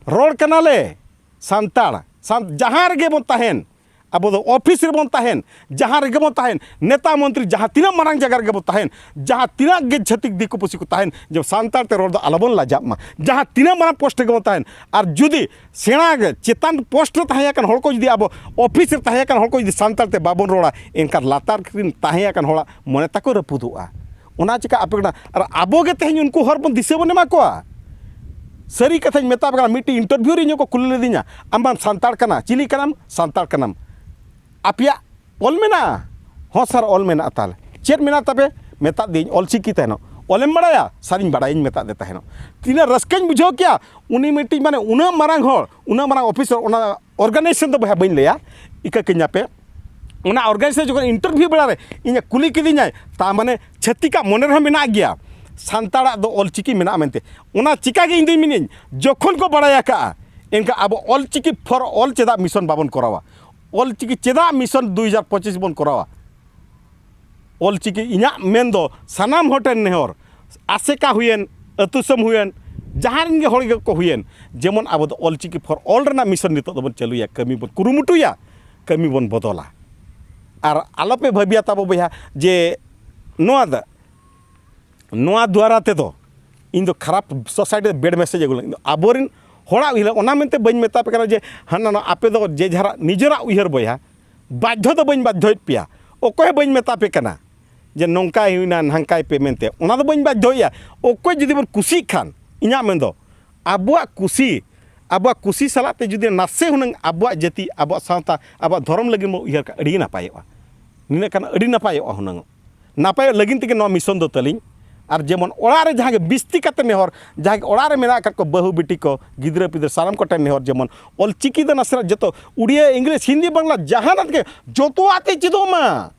ᱨᱚᱲ ᱠᱟᱱᱟᱞᱮ ᱥᱟᱱᱛᱟᱲ, ᱥᱟᱱ-, ᱡᱟᱦᱟᱸ ᱨᱮᱜᱮ ᱵᱚᱱ ᱛᱟᱦᱮᱱ, ᱟᱵᱚ ᱫᱚ ᱚᱯᱷᱤᱥ ᱨᱮᱵᱚᱱ ᱛᱟᱦᱮᱱ, ᱡᱟᱦᱟᱸ ᱨᱮᱜᱮ ᱵᱚᱱ ᱛᱟᱦᱮᱱ, ᱱᱮᱛᱟ ᱢᱚᱱᱛᱨᱤ ᱡᱟᱦᱟᱸ ᱛᱤᱱᱟᱹᱜ ᱢᱟᱨᱟᱝ ᱡᱟᱭᱜᱟ ᱨᱮᱜᱮ ᱵᱚᱱ ᱛᱟᱦᱮᱱ, ᱡᱟᱦᱟᱸ ᱛᱤᱱᱟᱹᱜ ᱜᱮ ᱪᱷᱟᱹᱛᱤᱠ ᱫᱤᱠᱩ ᱯᱩᱥᱤ ᱠᱚ ᱛᱟᱦᱮᱱ, ᱡᱮ ᱥᱟᱱᱛᱟᱲ ᱛᱮ ᱨᱚᱲ ᱫᱚ ᱟᱞᱚᱵᱚᱱ ᱞᱟᱡᱟᱜ ᱢᱟ᱾ ᱡᱟᱦᱟᱸ ᱛᱤᱱᱟᱹᱜ ᱢᱟᱨᱟᱝ ᱯᱳᱥᱴ ᱨᱮᱜᱮ ᱵᱚᱱ ᱛᱟᱦᱮᱱ, ᱟᱨ ᱡᱩᱫᱤ ᱥᱮᱬᱟ ᱜᱮ ᱪᱮᱛᱟᱱ ᱯᱳᱥᱴ ᱨᱮ ᱛᱟᱦᱮᱸ ᱟᱠᱟᱱ ᱦᱚᱲ ᱠᱚ ᱡᱩᱫᱤ ᱟᱵᱚ ᱚᱯᱷᱤᱥ ᱨᱮ ᱛᱟᱦᱮᱸ ᱟᱠᱟᱱ ᱦᱚᱲ ᱠᱚ ᱡᱩᱫᱤ ᱥᱟᱱᱛᱟᱲ ᱛᱮ ᱵᱟᱵᱚᱱ ᱨᱚᱲᱟ, ᱮᱱᱠᱷᱟᱱ ᱞᱟᱛᱟᱨ ᱨᱮᱱ ᱛᱟᱦᱮᱸ ᱟᱠᱟᱱ ᱦᱚᱲᱟᱜ ᱢᱚᱱᱮ ᱛᱟᱠᱚ ᱨᱟᱹᱯᱩᱫᱚᱜᱼᱟ᱾ ᱚᱱᱟ ᱪᱤᱠᱟ ᱟᱯᱮ ᱠᱟᱱᱟ, ᱟᱨ ᱟᱵᱚ ᱜᱮ ᱛᱮᱦᱮᱧ ᱩᱱᱠᱩ ᱦᱚᱨ ᱵᱚᱱ ᱫᱤᱥᱟᱹ ᱵᱚᱱ ᱮᱢᱟ ᱠᱚᱣᱟ᱾ ᱥᱟᱹᱨᱤ ᱠᱟᱛᱷᱟᱧ ᱢᱮᱛᱟ ᱯᱮ ᱠᱟᱱᱟ, ᱢᱤᱫᱴᱤᱡ ᱤᱱᱴᱟᱨᱵᱷᱤᱭᱩ ᱨᱮ ᱤᱧ ᱦᱚᱸ ᱠᱚ ᱠᱩᱞᱤ ᱞᱤᱫᱤᱧᱟ, "ᱟᱢ ᱢᱟᱢ ᱥᱟᱱᱛᱟᱲ ᱠᱟᱱᱟ, ᱪᱤᱞᱤ ᱠᱟᱱᱟᱢ?" "ᱥᱟᱱᱛᱟᱲ ᱠᱟᱱᱟᱢ, ᱟᱯᱮᱭᱟᱜ ᱚᱞ ᱢᱮᱱᱟᱜᱼᱟ?" "ᱦᱚᱸ ᱥᱟᱨ, ᱚᱞ ᱢᱮᱱᱟᱜᱼᱟ᱾ ᱛᱟᱦᱚᱞᱮ ᱪᱮᱫ ᱢᱮᱱᱟᱜ ᱛᱟᱯᱮ?" ᱢᱮᱛᱟᱫ ᱫᱤᱭᱟᱹᱧ, "ᱚᱞ ᱪᱤᱠᱤ ᱛᱟᱦᱮᱱᱚᱜ᱾ ᱚᱞᱮᱢ ᱵᱟᱲᱟᱭᱟ?" "ᱥᱟᱨᱤᱧ ᱵᱟᱲᱟᱭᱟᱹᱧ" ᱢᱮᱛᱟᱫ ᱫᱮ ᱛᱟᱦᱮᱱᱚᱜ᱾ ᱛᱤᱱᱟᱹᱜ ᱨᱟᱹᱥᱠᱟᱹᱧ ᱵᱩᱡᱷᱟᱹᱣ ᱠᱮᱜᱼᱟ᱾ ᱩᱱᱤ ᱢᱤᱫᱴᱤᱡ, ᱢᱟᱱᱮ, ᱩᱱᱟᱹᱜ ᱢᱟᱨᱟᱝ ᱦᱚᱲ, ᱩᱱᱟᱹᱜ ᱢᱟᱨᱟᱝ ᱚᱯᱷᱤᱥᱟᱨ, ᱚᱱᱟ ᱚᱨᱜᱟᱱᱟᱭᱡᱮᱥᱚᱱ ᱫᱚ ᱵᱚᱭᱦᱟ ᱵᱟᱹᱧ ᱞᱟᱹᱭᱟ, ᱤᱠᱟᱹ ᱠᱟᱹᱧᱟᱯᱮ᱾ ᱚᱱᱟ ᱚᱨᱜᱟᱱᱟᱭᱡᱮᱥᱚᱱ ᱡᱚᱠᱷᱚᱱ ᱤᱱᱴᱟᱨᱵᱷᱤᱭᱩ ᱵᱮᱲᱟ ᱨᱮ ᱤᱧᱮ ᱠᱩᱞᱤ ᱠᱤᱫᱤᱧᱟᱭ, ᱛᱟᱨ ᱢᱟᱱᱮ ᱪᱷᱟᱹᱛᱤᱠᱟᱜ ᱢᱚᱱᱮ ᱨᱮᱦᱚᱸ ᱢᱮᱱᱟᱜ ᱜᱮᱭᱟ ᱥᱟᱱᱛᱟᱲᱟᱜ ᱫᱚ ᱚᱞ ᱪᱤᱠᱤ ᱢᱮᱱᱟᱜᱼᱟ ᱢᱮᱱᱛᱮ᱾ ᱚᱱᱟ ᱪᱤᱠᱟ ᱜᱮ ᱤᱧ ᱫᱩᱧ ᱢᱮᱱᱟᱹᱧ, ᱡᱚᱠᱷᱚᱱ ᱠᱚ ᱵᱟᱲᱟᱭ ᱟᱠᱟᱜᱼᱟ, ᱮᱱᱠᱷᱟᱱ ᱟᱵᱚ ᱚᱞ ᱪᱤᱠᱤ ᱯᱷᱚᱨ ᱚᱞ ᱪᱮᱫᱟᱜ ᱢᱤᱥᱚᱱ ᱵᱟᱵᱚᱱ ᱠᱚᱨᱟᱣᱟ? ᱚᱞ ᱪᱤᱠᱤ ᱪᱮᱫᱟᱜ ᱢᱤᱥᱚᱱ ᱫᱩᱭ ᱦᱟᱡᱟᱨ ᱯᱚᱸᱪᱤᱥ ᱵᱚᱱ ᱠᱚᱨᱟᱣᱟ? ᱚᱞ ᱪᱤᱠᱤ ᱤᱧᱟᱹᱜ ᱢᱮᱱ ᱫᱚ ᱥᱟᱱᱟᱢ ᱦᱚᱲ ᱴᱷᱮᱱ ᱱᱮᱦᱚᱨ, ᱟᱥᱮᱠᱟ ᱦᱩᱭᱮᱱ, ᱟᱹᱛᱩ ᱫᱤᱥᱚᱢ ᱦᱩᱭᱮᱱ, ᱡᱟᱦᱟᱸ ᱨᱮᱱ ᱜᱮ ᱦᱚᱲ ᱜᱮᱠᱚ ᱦᱩᱭᱮᱱ, ᱡᱮᱢᱚᱱ ᱟᱵᱚ ᱫᱚ ᱚᱞ ᱪᱤᱠᱤ ᱯᱷᱚᱨ ᱚᱞ ᱨᱮᱱᱟᱜ ᱢᱤᱥᱚᱱ ᱱᱤᱛᱚᱜ ᱫᱚᱵᱚᱱ ᱪᱟᱹᱞᱩᱭᱟ, ᱠᱟᱹᱢᱤ ᱵᱚᱱ ᱠᱩᱨᱩᱢᱩᱴᱩᱭᱟ, ᱠᱟᱹᱢᱤ ᱵᱚᱱ ᱵᱚᱫᱚᱞᱟ᱾ ᱟᱨ ᱟᱞᱚᱯᱮ ᱵᱷᱟᱹᱵᱤᱭᱟ ᱛᱟᱵᱚ ᱵᱚᱭᱦᱟ ᱡᱮ ᱱᱚᱣᱟ ᱫᱚ, ᱱᱚᱣᱟ ᱫᱩᱣᱟᱨᱟ ᱛᱮᱫᱚ ᱤᱧ ᱫᱚ ᱠᱷᱟᱨᱟᱯ ᱥᱳᱥᱟᱭᱴᱤ ᱨᱮ ᱵᱮᱰ ᱢᱮᱥᱮᱡᱽ ᱟᱹᱜᱩ ᱞᱟᱹᱜᱤᱫ ᱫᱚ ᱟᱵᱚᱨᱮᱱ ᱦᱚᱲᱟᱜ ᱩᱭᱦᱟᱹᱨ, ᱚᱱᱟ ᱢᱮᱱᱛᱮ ᱵᱟᱹᱧ ᱢᱮᱛᱟ ᱯᱮ ᱠᱟᱱᱟ ᱡᱮ ᱦᱟᱱᱟ ᱱᱚᱣᱟ, ᱟᱯᱮ ᱫᱚ ᱡᱮ ᱡᱟᱦᱟᱨᱟᱜ ᱱᱤᱡᱮᱨᱟᱜ ᱩᱭᱦᱟᱹᱨ ᱵᱚᱭᱦᱟ, ᱵᱟᱫᱽᱫᱷᱚ ᱫᱚ ᱵᱟᱹᱧ ᱵᱟᱫᱽᱫᱷᱚᱭᱮᱫ ᱯᱮᱭᱟ, ᱚᱠᱚᱭ ᱦᱚᱸ ᱵᱟᱹᱧ ᱢᱮᱛᱟ ᱯᱮ ᱠᱟᱱᱟ ᱡᱮ ᱱᱚᱝᱠᱟᱭ ᱦᱩᱭᱱᱟ ᱱᱷᱟᱝᱠᱟᱭ ᱯᱮ ᱢᱮᱱᱛᱮ, ᱚᱱᱟ ᱫᱚ ᱵᱟᱹᱧ ᱵᱟᱫᱽᱫᱷᱚᱭᱮᱫᱼᱟ᱾ ᱚᱠᱚᱭ ᱡᱩᱫᱤ ᱵᱚᱱ ᱠᱩᱥᱤᱜ ᱠᱷᱟᱱ, ᱤᱧᱟᱹᱜ ᱢᱮᱱᱫᱚ ᱟᱵᱚᱣᱟᱜ ᱠᱩᱥᱤ, ᱟᱵᱚᱣᱟᱜ ᱠᱩᱥᱤ ᱥᱟᱞᱟᱜ ᱛᱮ ᱡᱩᱫᱤ ᱱᱟᱥᱮ ᱦᱩᱱᱟᱹᱝ ᱟᱵᱚᱣᱟᱜ ᱡᱟᱹᱛᱤ, ᱟᱵᱚᱣᱟᱜ ᱥᱟᱶᱛᱟ, ᱟᱵᱚᱣᱟᱜ ᱫᱷᱚᱨᱚᱢ ᱞᱟᱹᱜᱤᱫ ᱵᱚᱱ ᱩᱭᱦᱟᱹᱨ ᱠᱷᱟᱱ ᱟᱹᱰᱤ ᱜᱮ ᱱᱟᱯᱟᱭᱚᱜᱼᱟ᱾ ᱱᱤᱱᱟᱹᱜ ᱠᱷᱟᱱ ᱟᱹᱰᱤ ᱱᱟᱯᱟᱭᱚᱜᱼᱟ ᱦᱩᱱᱟᱹᱝ᱾ ᱱᱟᱯᱟᱭᱚᱜ ᱞᱟᱹᱜᱤᱫ ᱛᱮᱜᱮ ᱱᱚᱣᱟ ᱢᱤᱥᱚᱱ ᱫᱚ ᱛᱟᱹᱞᱤᱧ᱾ ᱟᱨ ᱡᱮᱢᱚᱱ ᱚᱲᱟᱜ ᱨᱮ ᱡᱟᱦᱟᱸ ᱜᱮ ᱵᱤᱥᱛᱤ ᱠᱟᱛᱮ ᱱᱮᱦᱚᱨ, ᱡᱟᱦᱟᱸᱭ ᱜᱮ ᱚᱲᱟᱜ ᱨᱮ ᱢᱮᱱᱟᱜ ᱟᱠᱟᱫ ᱠᱚ, ᱵᱟᱹᱦᱩ ᱵᱤᱴᱤ ᱠᱚ, ᱜᱤᱫᱽᱨᱟᱹ ᱯᱤᱫᱽᱨᱟᱹ, ᱥᱟᱱᱟᱢ ᱠᱚᱴᱷᱮᱱ ᱱᱮᱦᱚᱨ, ᱡᱮᱢᱚᱱ ᱚᱞᱪᱤᱠᱤ ᱫᱚ ᱱᱟᱥᱮᱱᱟᱜ ᱡᱚᱛᱚ, ᱩᱲᱤᱭᱟ, ᱤᱝᱞᱤᱥ, ᱦᱤᱱᱫᱤ, ᱵᱟᱝᱞᱟ, ᱡᱟᱦᱟᱱᱟᱜ ᱜᱮ ᱡᱚᱛᱚᱣᱟᱜ ᱛᱮ ᱪᱮᱫᱚᱜ ᱢᱟ᱾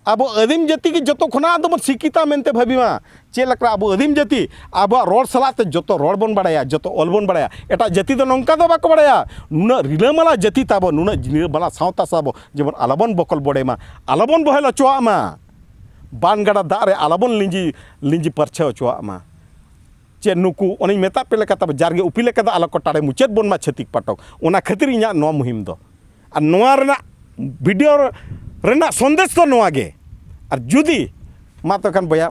ᱟᱵᱚ ᱟᱹᱫᱤᱢ ᱡᱟᱹᱛᱤ ᱜᱮ ᱡᱚᱛᱚ ᱠᱷᱚᱱᱟᱜ ᱫᱚᱵᱚᱱ ᱥᱤᱠᱠᱷᱤᱛᱟ ᱢᱮᱱᱛᱮ ᱵᱷᱟᱹᱵᱤ ᱢᱟ᱾ ᱪᱮᱫ ᱞᱮᱠᱟ ᱟᱵᱚ ᱟᱹᱫᱤᱢ ᱡᱟᱹᱛᱤ ᱟᱵᱚᱣᱟᱜ ᱨᱚᱲ ᱥᱟᱞᱟᱜ ᱛᱮ ᱡᱚᱛᱚ ᱨᱚᱲ ᱵᱚᱱ ᱵᱟᱲᱟᱭᱟ, ᱡᱚᱛᱚ ᱚᱞ ᱵᱚᱱ ᱵᱟᱲᱟᱭᱟ᱾ ᱮᱴᱟᱜ ᱡᱟᱹᱛᱤ ᱫᱚ ᱱᱚᱝᱠᱟ ᱫᱚ ᱵᱟᱠᱚ ᱵᱟᱲᱟᱭᱟ᱾ ᱱᱩᱱᱟᱹᱜ ᱨᱤᱞᱟᱹᱢᱟᱞᱟ ᱡᱟᱹᱛᱤ ᱛᱟᱵᱚ, ᱱᱩᱱᱟᱹᱜ ᱨᱤᱞᱟᱹᱢᱟᱞᱟ ᱥᱟᱶᱛᱟ ᱥᱟᱵᱚ, ᱡᱮᱢᱚᱱ ᱟᱞᱚᱵᱚᱱ ᱵᱚᱠᱚᱞ ᱵᱚᱰᱮ ᱢᱟ, ᱟᱞᱚᱵᱚᱱ ᱵᱚᱦᱮᱞ ᱦᱚᱪᱚᱣᱟᱜ ᱢᱟ, ᱵᱟᱱ ᱜᱟᱰᱟ ᱫᱟᱜ ᱨᱮ ᱟᱞᱚᱵᱚᱱ ᱞᱤᱸᱡᱤ, ᱞᱤᱸᱡᱤ ᱯᱟᱨᱪᱷᱟ ᱦᱚᱪᱚᱣᱟᱜ ᱢᱟ᱾ ᱪᱮ ᱱᱩᱠᱩ ᱚᱱᱮᱧ ᱢᱮᱛᱟᱫ ᱯᱮ ᱞᱮᱠᱟ ᱛᱟᱵᱚ ᱡᱟᱨᱜᱮ ᱩᱯᱤ ᱞᱮᱠᱟ ᱫᱚ ᱟᱞᱚ ᱠᱚ ᱴᱟᱲᱮ ᱢᱩᱪᱟᱹᱫ ᱵᱚᱱ ᱢᱟ ᱪᱷᱟᱹᱛᱤᱠ ᱯᱟᱴᱚᱠ᱾ ᱚᱱᱟ ᱠᱷᱟᱹᱛᱤᱨ ᱤᱧᱟᱹᱜ ᱱᱚᱣᱟ ᱢᱩᱦᱤᱢ ᱫᱚ᱾ ᱟᱨ ᱱᱚᱣᱟ ᱨᱮᱱᱟᱜ ᱵᱷᱤᱰᱤᱭᱳ ᱨᱮᱱᱟᱜ ᱥᱚᱱᱫᱮᱥ ᱫᱚ ᱱᱚᱣᱟ ᱜᱮ᱾ ᱟᱨ ᱡᱩᱫᱤ ᱢᱟ ᱛᱚᱵᱮ ᱠᱷᱟᱱ ᱵᱚᱭᱦᱟ,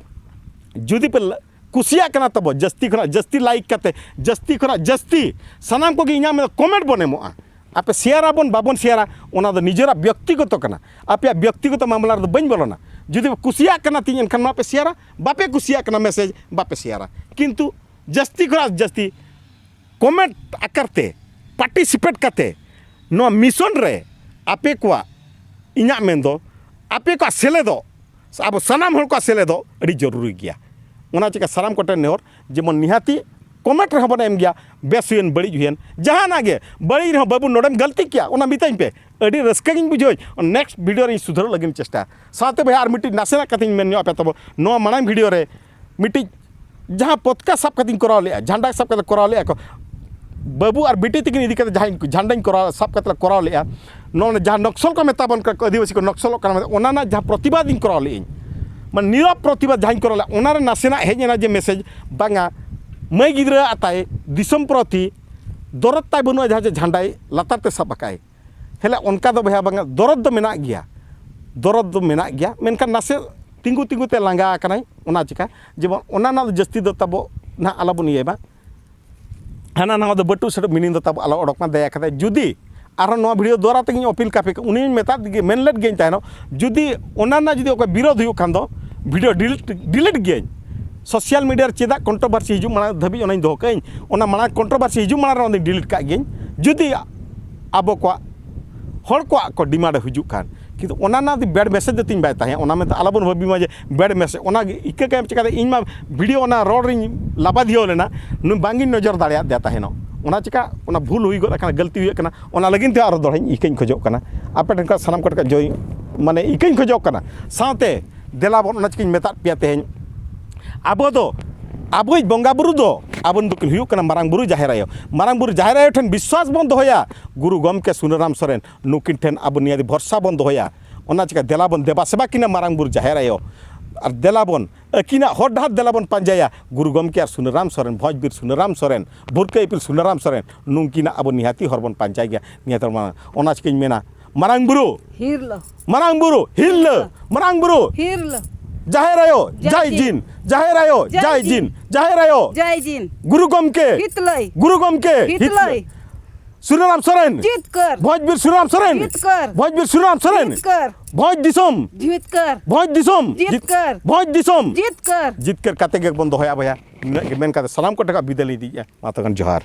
ᱡᱩᱫᱤ ᱯᱮ ᱞᱟ-, ᱠᱩᱥᱤᱭᱟᱜ ᱠᱟᱱᱟ ᱛᱟᱵᱚ, ᱡᱟᱹᱥᱛᱤ ᱠᱷᱚᱱᱟᱜ ᱡᱟᱹᱥᱛᱤ ᱞᱟᱭᱤᱠ ᱠᱟᱛᱮ, ᱡᱟᱹᱥᱛᱤ ᱠᱷᱚᱱᱟᱜ ᱡᱟᱹᱥᱛᱤ ᱥᱟᱱᱟᱢ ᱠᱚᱜᱮ ᱤᱧᱟᱹᱜ ᱢᱮᱱᱫᱚ ᱠᱚᱢᱮᱱᱴ ᱵᱚᱱ ᱮᱢᱚᱜᱼᱟ᱾ ᱟᱯᱮ ᱥᱮᱭᱟᱨ ᱟᱵᱚᱱ ᱵᱟᱵᱚᱱ ᱥᱮᱭᱟᱨᱟ, ᱚᱱᱟ ᱫᱚ ᱱᱤᱡᱮᱨᱟᱜ ᱵᱮᱠᱛᱤᱜᱚᱛᱚ ᱠᱟᱱᱟ, ᱟᱯᱮᱭᱟᱜ ᱵᱮᱠᱛᱤᱜᱚᱛᱚ ᱢᱟᱢᱞᱟ ᱨᱮᱫᱚ ᱵᱟᱹᱧ ᱵᱚᱞᱚᱱᱟ᱾ ᱡᱩᱫᱤ ᱯᱮ ᱠᱩᱥᱤᱭᱟᱜ ᱠᱟᱱᱟ ᱛᱤᱧ, ᱮᱱᱠᱷᱟᱱ ᱢᱟ ᱯᱮ ᱥᱮᱭᱟᱨᱟ, ᱵᱟᱯᱮ ᱠᱩᱥᱤᱭᱟᱜ ᱠᱟᱱᱟ ᱢᱮᱥᱮᱡᱽ, ᱵᱟᱯᱮ ᱥᱮᱭᱟᱨᱟ᱾ ᱠᱤᱱᱛᱩ ᱡᱟᱹᱥᱛᱤ ᱠᱷᱚᱱᱟᱜ ᱡᱟᱹᱥᱛᱤ ᱠᱚᱢᱮᱱᱴ ᱟᱠᱟᱨ ᱛᱮ ᱯᱟᱨᱴᱤᱥᱤᱯᱮᱴ ᱠᱟᱛᱮ ᱱᱚᱣᱟ ᱢᱤᱥᱚᱱ ᱨᱮ ᱟᱯᱮ ᱠᱚᱣᱟᱜ, ᱤᱧᱟᱹᱜ ᱢᱮᱱᱫᱚ ᱟᱯᱮ ᱠᱚᱣᱟᱜ ᱥᱮᱞᱮᱫᱚᱜ, ᱟᱵᱚ ᱥᱟᱱᱟᱢ ᱦᱚᱲ ᱠᱚᱣᱟᱜ ᱥᱮᱞᱮᱫᱚᱜ ᱟᱹᱰᱤ ᱡᱚᱨᱩᱨᱤ ᱜᱮᱭᱟ᱾ ᱚᱱᱟ ᱪᱤᱠᱟ ᱥᱟᱱᱟᱢ ᱠᱚᱴᱷᱮᱱ ᱱᱮᱦᱚᱨ, ᱡᱮᱢᱚᱱ ᱱᱤᱦᱟᱹᱛᱤ ᱠᱚᱢᱮᱱᱴ ᱨᱮᱦᱚᱸ ᱵᱚᱱ ᱮᱢ ᱜᱮᱭᱟ, ᱵᱮᱥ ᱦᱩᱭᱮᱱ ᱵᱟᱹᱲᱤᱡ ᱦᱩᱭᱮᱱ, ᱡᱟᱦᱟᱱᱟᱜ ᱜᱮ ᱵᱟᱹᱲᱤᱡ ᱨᱮᱦᱚᱸ, "ᱵᱟᱹᱵᱩ ᱱᱚᱰᱮᱢ ᱜᱟᱹᱞᱛᱤ ᱠᱮᱭᱟ", ᱚᱱᱟ ᱢᱮᱛᱟᱹᱧ ᱯᱮ, ᱟᱹᱰᱤ ᱨᱟᱹᱥᱠᱟᱹ ᱜᱤᱧ ᱵᱩᱡᱷᱟᱹᱣ᱾ ᱱᱮᱠᱥᱴ ᱵᱷᱤᱰᱤᱭᱳ ᱨᱮᱧ ᱥᱩᱫᱷᱟᱹᱨᱚᱜ ᱞᱟᱹᱜᱤᱫ ᱤᱧ ᱪᱮᱥᱴᱟᱭᱟ᱾ ᱥᱟᱶᱛᱮ ᱵᱚᱭᱦᱟ ᱟᱨ ᱢᱤᱫᱴᱤᱡ ᱱᱟᱥᱮᱱᱟᱜ ᱠᱟᱛᱷᱟᱧ ᱢᱮᱱ ᱧᱚᱜ ᱟᱯᱮ ᱛᱟᱵᱚ, ᱱᱚᱣᱟ ᱢᱟᱲᱟᱝ ᱵᱷᱤᱰᱤᱭᱳ ᱨᱮ ᱢᱤᱫᱴᱤᱡ ᱡᱟᱦᱟᱸ ᱯᱚᱛᱠᱟ ᱥᱟᱵ ᱠᱟᱛᱮᱧ ᱠᱚᱨᱟᱣ ᱞᱮᱜᱼᱟ, ᱡᱷᱟᱱᱰᱟ ᱥᱟᱵ ᱠᱟᱛᱮ ᱠᱚᱨᱟᱣ ᱞᱮᱜᱼᱟ ᱠᱚ, ᱵᱟᱹᱵᱩ ᱟᱨ ᱵᱤᱴᱤ ᱛᱟᱹᱠᱤᱱ ᱤᱫᱤ ᱠᱟᱛᱮ ᱡᱟᱦᱟᱸᱧ ᱡᱷᱟᱱᱰᱟᱧ ᱠᱚᱨᱟᱣ, ᱥᱟᱵ ᱠᱟᱛᱮ ᱞᱮ ᱠᱚᱨᱟᱣ ᱞᱮᱜᱼᱟ, ᱱᱚᱜᱼᱚ ᱱᱚᱰᱮ ᱡᱟᱦᱟᱸ ᱱᱚᱠᱥᱚᱞ ᱠᱚ ᱢᱮᱛᱟ ᱵᱚᱱ ᱠᱟᱱᱟ ᱠᱚ, ᱟᱹᱫᱤᱵᱟᱹᱥᱤ ᱠᱚ ᱱᱚᱠᱥᱚᱞᱚᱜ ᱠᱟᱱᱟ ᱢᱮᱱᱛᱮ, ᱚᱱᱟ ᱨᱮᱱᱟᱜ ᱡᱟᱦᱟᱸ ᱯᱨᱚᱛᱤᱵᱟᱫ ᱤᱧ ᱠᱚᱨᱟᱣ ᱞᱮᱜᱼᱟᱹᱧ, ᱢᱟᱱᱮ ᱱᱤᱨᱚᱵ ᱯᱨᱚᱛᱤᱵᱟᱫ ᱡᱟᱦᱟᱸᱧ ᱠᱚᱨᱟᱣ ᱞᱮᱜᱼᱟ, ᱚᱱᱟ ᱨᱮ ᱱᱟᱥᱮᱱᱟᱜ ᱦᱮᱡ ᱮᱱᱟ ᱡᱮ ᱢᱮᱥᱮᱡᱽ, ᱵᱟᱝᱟ, ᱢᱟᱹᱭ ᱜᱤᱫᱽᱨᱟᱹ ᱟᱜ ᱛᱟᱭ ᱫᱤᱥᱚᱢ ᱯᱨᱚᱛᱤ ᱫᱚᱨᱚᱫ ᱛᱟᱭ ᱵᱟᱹᱱᱩᱜᱼᱟ, ᱡᱟᱦᱟᱸ ᱡᱮ ᱡᱷᱟᱱᱰᱟᱭ ᱞᱟᱛᱟᱨ ᱛᱮ ᱥᱟᱵ ᱟᱠᱟᱫᱼᱟᱭ᱾ ᱦᱮᱞᱮ, ᱚᱱᱠᱟ ᱫᱚ ᱵᱚᱭᱦᱟ ᱵᱟᱝᱟ, ᱫᱚᱨᱚᱫ ᱫᱚ ᱢᱮᱱᱟᱜ ᱜᱮᱭᱟ᱾ ᱫᱚᱨᱚᱫ ᱫᱚ ᱢᱮᱱᱟᱜ ᱜᱮᱭᱟ, ᱢᱮᱱᱠᱷᱟᱱ ᱱᱟᱥᱮ ᱛᱤᱸᱜᱩ ᱛᱤᱸᱜᱩ ᱛᱮ ᱞᱟᱸᱜᱟ ᱟᱠᱟᱱᱟᱭ᱾ ᱚᱱᱟ ᱪᱤᱠᱟ ᱡᱮᱢᱚᱱ ᱚᱱᱟ ᱨᱮᱱᱟᱜ ᱫᱚ ᱡᱟᱹᱥᱛᱤ ᱫᱚ ᱛᱟᱵᱚ ᱱᱟᱦᱟᱜ ᱟᱞᱚᱵᱚᱱ ᱤᱭᱟᱹᱭ ᱢᱟ, ᱦᱟᱱᱟ ᱱᱟᱣᱟ ᱫᱚ ᱵᱟᱹᱴᱩ ᱥᱮᱴᱩ meaning ᱫᱚ ᱛᱟᱵᱚ ᱟᱞᱚ ᱚᱰᱚᱠ ᱢᱟ ᱫᱟᱭᱟ ᱠᱟᱛᱮ᱾ ᱡᱩᱫᱤ ᱟᱨᱦᱚᱸ ᱱᱚᱣᱟ video ᱫᱚᱣᱟᱨᱟ ᱛᱮᱜᱮᱧ ᱟᱯᱤᱞ ᱠᱟᱯᱮ ᱠᱟᱱᱟ, ᱩᱱᱤᱧ ᱢᱮᱛᱟᱫ ᱜᱮ, ᱢᱮᱱ ᱞᱮᱫ ᱜᱮᱭᱟᱹᱧ ᱛᱟᱦᱮᱱᱚᱜ, ᱡᱩᱫᱤ ᱚᱱᱟ ᱨᱮᱱᱟᱜ ᱡᱩᱫᱤ ᱚᱠᱚᱭ ᱵᱤᱨᱳᱫᱷ ᱦᱩᱭᱩᱜ ᱠᱷᱟᱱ ᱫᱚ video delete delete ᱜᱮᱭᱟᱹᱧ᱾ Social media ᱨᱮ ᱪᱮᱫᱟᱜ controversy ᱦᱤᱡᱩᱜ ᱢᱟᱲᱟᱝ ᱫᱷᱟᱹᱵᱤᱡ ᱚᱱᱟᱧ ᱫᱚᱦᱚ ᱠᱟᱜᱼᱟᱹᱧ, ᱚᱱᱟ ᱢᱟᱲᱟᱝ controversy ᱦᱤᱡᱩᱜ ᱢᱟᱲᱟᱝ ᱨᱮ ᱚᱱᱟᱧ delete ᱠᱟᱜ ᱜᱮᱭᱟᱹᱧ᱾ ᱡᱩᱫᱤ ᱟᱵᱚ ᱠᱚᱣᱟᱜ, ᱦᱚᱲ ᱠᱚᱣᱟᱜ ᱠᱚ demand ᱦᱤᱡᱩᱜ ᱠᱷᱟᱱ, ᱠᱤᱱᱛᱩ ᱚᱱᱟ ᱨᱮᱱᱟᱜ ᱡᱩᱫᱤ bad message ᱫᱚ ᱛᱤᱧ ᱵᱟᱭ ᱛᱟᱦᱮᱸ, ᱚᱱᱟ ᱢᱮᱱᱛᱮ ᱟᱞᱚᱵᱚᱱ ᱵᱷᱟᱹᱵᱤ ᱢᱟ ᱡᱮ bad message᱾ ᱚᱱᱟ ᱜᱮ ᱤᱠᱟᱹ ᱠᱟᱭ ᱪᱤᱠᱟᱹᱛᱮ ᱤᱧ ᱢᱟ video ᱚᱱᱟ ᱨᱚᱲ ᱨᱤᱧ ᱞᱟᱵᱟᱫᱷᱤᱭᱟᱹᱣ ᱞᱮᱱᱟ, ᱱᱩᱭ ᱵᱟᱝᱤᱧ ᱱᱚᱡᱚᱨ ᱫᱟᱲᱮᱭᱟᱫ ᱫᱮᱭᱟ ᱛᱟᱦᱮᱱᱚᱜ᱾ ᱚᱱᱟ ᱪᱤᱠᱟ ᱚᱱᱟ ᱵᱷᱩᱞ ᱦᱩᱭ ᱜᱚᱫ ᱟᱠᱟᱱᱟ, ᱜᱟᱹᱞᱛᱤ ᱦᱩᱭ ᱟᱠᱟᱱᱟ, ᱚᱱᱟ ᱞᱟᱹᱜᱤᱫ ᱛᱮ ᱟᱨᱚ ᱫᱚᱲᱦᱟᱧ ᱤᱠᱟᱹᱧ ᱠᱷᱚᱡᱚᱜ ᱠᱟᱱᱟ᱾ ᱟᱯᱮ ᱴᱷᱮᱱ ᱠᱷᱚᱱ ᱥᱟᱱᱟᱢ ᱠᱚ ᱴᱷᱮᱱ ᱡᱚᱭ, ᱢᱟᱱᱮ ᱤᱠᱟᱹᱧ ᱠᱷᱚᱡᱚᱜ ᱠᱟᱱᱟ᱾ ᱥᱟᱶᱛᱮ ᱫᱮᱞᱟ ᱵᱚᱱ, ᱚᱱᱟ ᱪᱤᱠᱟᱹᱧ ᱢᱮᱛᱟᱫ ᱯᱮᱭᱟ ᱛᱮᱦᱮᱧ, ᱟᱵᱚ ᱫᱚ, ᱟᱵᱚᱭᱤᱡ ᱵᱚᱸᱜᱟ ᱵᱩᱨᱩ ᱫᱚ ᱟᱵᱚ ᱫᱚᱠᱤᱱ ᱦᱩᱭᱩᱜ ᱠᱟᱱᱟ ᱢᱟᱨᱟᱝ ᱵᱩᱨᱩ, ᱡᱟᱦᱮᱨ ᱟᱭᱳ᱾ ᱢᱟᱨᱟᱝ ᱵᱩᱨᱩ, ᱡᱟᱦᱮᱨ ᱟᱭᱳ ᱴᱷᱮᱱ ᱵᱤᱥᱣᱟᱥ ᱵᱚᱱ ᱫᱚᱦᱚᱭᱟ, ᱜᱩᱨᱩ ᱜᱚᱢᱠᱮ ᱥᱩᱱᱟᱹᱨᱟᱢ ᱥᱚᱨᱮᱱ, ᱱᱩᱠᱤᱱ ᱴᱷᱮᱱ ᱟᱵᱚ ᱱᱤᱭᱟᱹ ᱵᱷᱚᱨᱥᱟ ᱵᱚᱱ ᱫᱚᱦᱚᱭᱟ᱾ ᱚᱱᱟ ᱪᱤᱠᱟ ᱫᱮᱞᱟ ᱵᱚᱱ ᱫᱮᱵᱟ ᱥᱮᱵᱟ ᱠᱤᱱᱟ ᱢᱟᱨᱟᱝ ᱵᱩᱨᱩ, ᱡᱟᱦᱮᱨ ᱟᱭᱳ, ᱟᱨ ᱫᱮᱞᱟ ᱵᱚᱱ ᱟᱹᱠᱤᱱᱟᱜ ᱦᱚᱨ ᱰᱟᱦᱟᱨ ᱫᱮᱞᱟ ᱵᱚᱱ ᱯᱟᱸᱡᱟᱭᱟ᱾ ᱜᱩᱨᱩ ᱜᱚᱢᱠᱮ ᱟᱨ ᱥᱩᱱᱟᱹᱨᱟᱢ ᱥᱚᱨᱮᱱ, ᱵᱷᱚᱸᱡᱽ ᱵᱤᱨ ᱥᱩᱱᱟᱹᱨᱟᱢ ᱥᱚᱨᱮᱱ, ᱵᱷᱩᱨᱠᱟᱹ ᱤᱯᱤᱞ ᱥᱩᱱᱟᱹᱨᱟᱢ ᱥᱚᱨᱮᱱ, ᱱᱩᱝᱠᱤᱱᱟᱜ ᱟᱵᱚ ᱱᱤᱦᱟᱹᱛᱤ ᱦᱚᱨ ᱵᱚᱱ ᱯᱟᱸᱡᱟᱭ ᱜᱮᱭᱟ᱾ ᱱᱤᱦᱟᱹᱛ ᱦᱚᱲ ᱢᱟ ᱚᱱᱟ ᱪᱤᱠᱟᱹᱧ ᱢᱮᱱᱟ, ᱢᱟᱨᱟᱝ ᱵᱩᱨᱩ, ᱦᱤᱨᱞᱟᱹ᱾ ᱢᱟᱨᱟᱝ ᱵᱩᱨᱩ, ᱦᱤᱨᱞᱟᱹ᱾ ᱢᱟᱨᱟᱝ ᱵᱩᱨᱩ, ᱦᱤᱨᱞᱟᱹ᱾ ᱡᱟᱦᱮᱨ ᱟᱭᱳ, ᱡᱟᱭ ᱡᱟᱭ ᱡᱤᱱ᱾ ᱡᱤᱱ᱾ ᱡᱟᱦᱮᱨ ᱟᱭᱳ, ᱡᱟᱭ ᱡᱟᱭ ᱡᱤᱱ᱾ ᱡᱤᱱ᱾ ᱡᱟᱦᱮᱨ ᱟᱭᱳ, ᱡᱟᱭ ᱡᱤᱱ᱾ ᱜᱩᱨᱩ ᱜᱚᱢᱠᱮ, ᱦᱤᱛᱞᱟᱹᱭ᱾ ᱜᱩᱨᱩ ᱜᱚᱢᱠᱮ, ᱦᱤᱛᱞᱟᱹᱭ᱾ ᱦᱤᱛᱞᱟᱹᱭ᱾ ᱥᱩᱱᱟᱹᱨᱟᱢ ᱥᱚᱨᱮᱱ᱾ ᱡᱤᱛᱠᱟᱹᱨ᱾ ᱵᱷᱚᱸᱡᱽ ᱵᱤᱨ ᱥᱩᱱᱟᱹᱨᱟᱢ ᱥᱚᱨᱮᱱ᱾ ᱡᱤᱛᱠᱟᱹᱨ᱾ ᱵᱷᱚᱸᱡᱽ ᱵᱤᱨ ᱥᱩᱱᱟᱹᱨᱟᱢ ᱥᱚᱨᱮᱱ᱾ ᱡᱤᱛᱠᱟᱹᱨ᱾ ᱵᱷᱚᱸᱡᱽ ᱫᱤᱥᱚᱢ᱾ ᱡᱤᱛᱠᱟᱹᱨ᱾ ᱵᱷᱚᱸᱡᱽ ᱫᱤᱥᱚᱢ᱾ ᱡᱤᱛᱠᱟᱹᱨ᱾ ᱵᱷᱚᱸᱡᱽ ᱫᱤᱥᱚᱢ᱾ ᱡᱤᱛᱠᱟᱹᱨ᱾ ᱡᱤᱛᱠᱟᱹᱨ ᱠᱟᱛᱮ ᱜᱮᱵᱚᱱ ᱫᱚᱦᱚᱭᱟ ᱵᱚᱭᱦᱟ᱾ ᱱᱤᱱᱟᱹᱜ ᱜᱮ ᱢᱮᱱ ᱠᱟᱛᱮ ᱥᱟᱱᱟᱢ ᱠᱚ ᱴᱷᱮᱱ ᱠᱷᱚᱱ ᱵᱤᱫᱟᱹᱭ ᱞᱤᱧ ᱤᱫᱤᱭᱮᱫᱼᱟ᱾ ᱢᱟ ᱛᱚᱠᱷᱚᱱ ᱡᱚᱦᱟᱨ᱾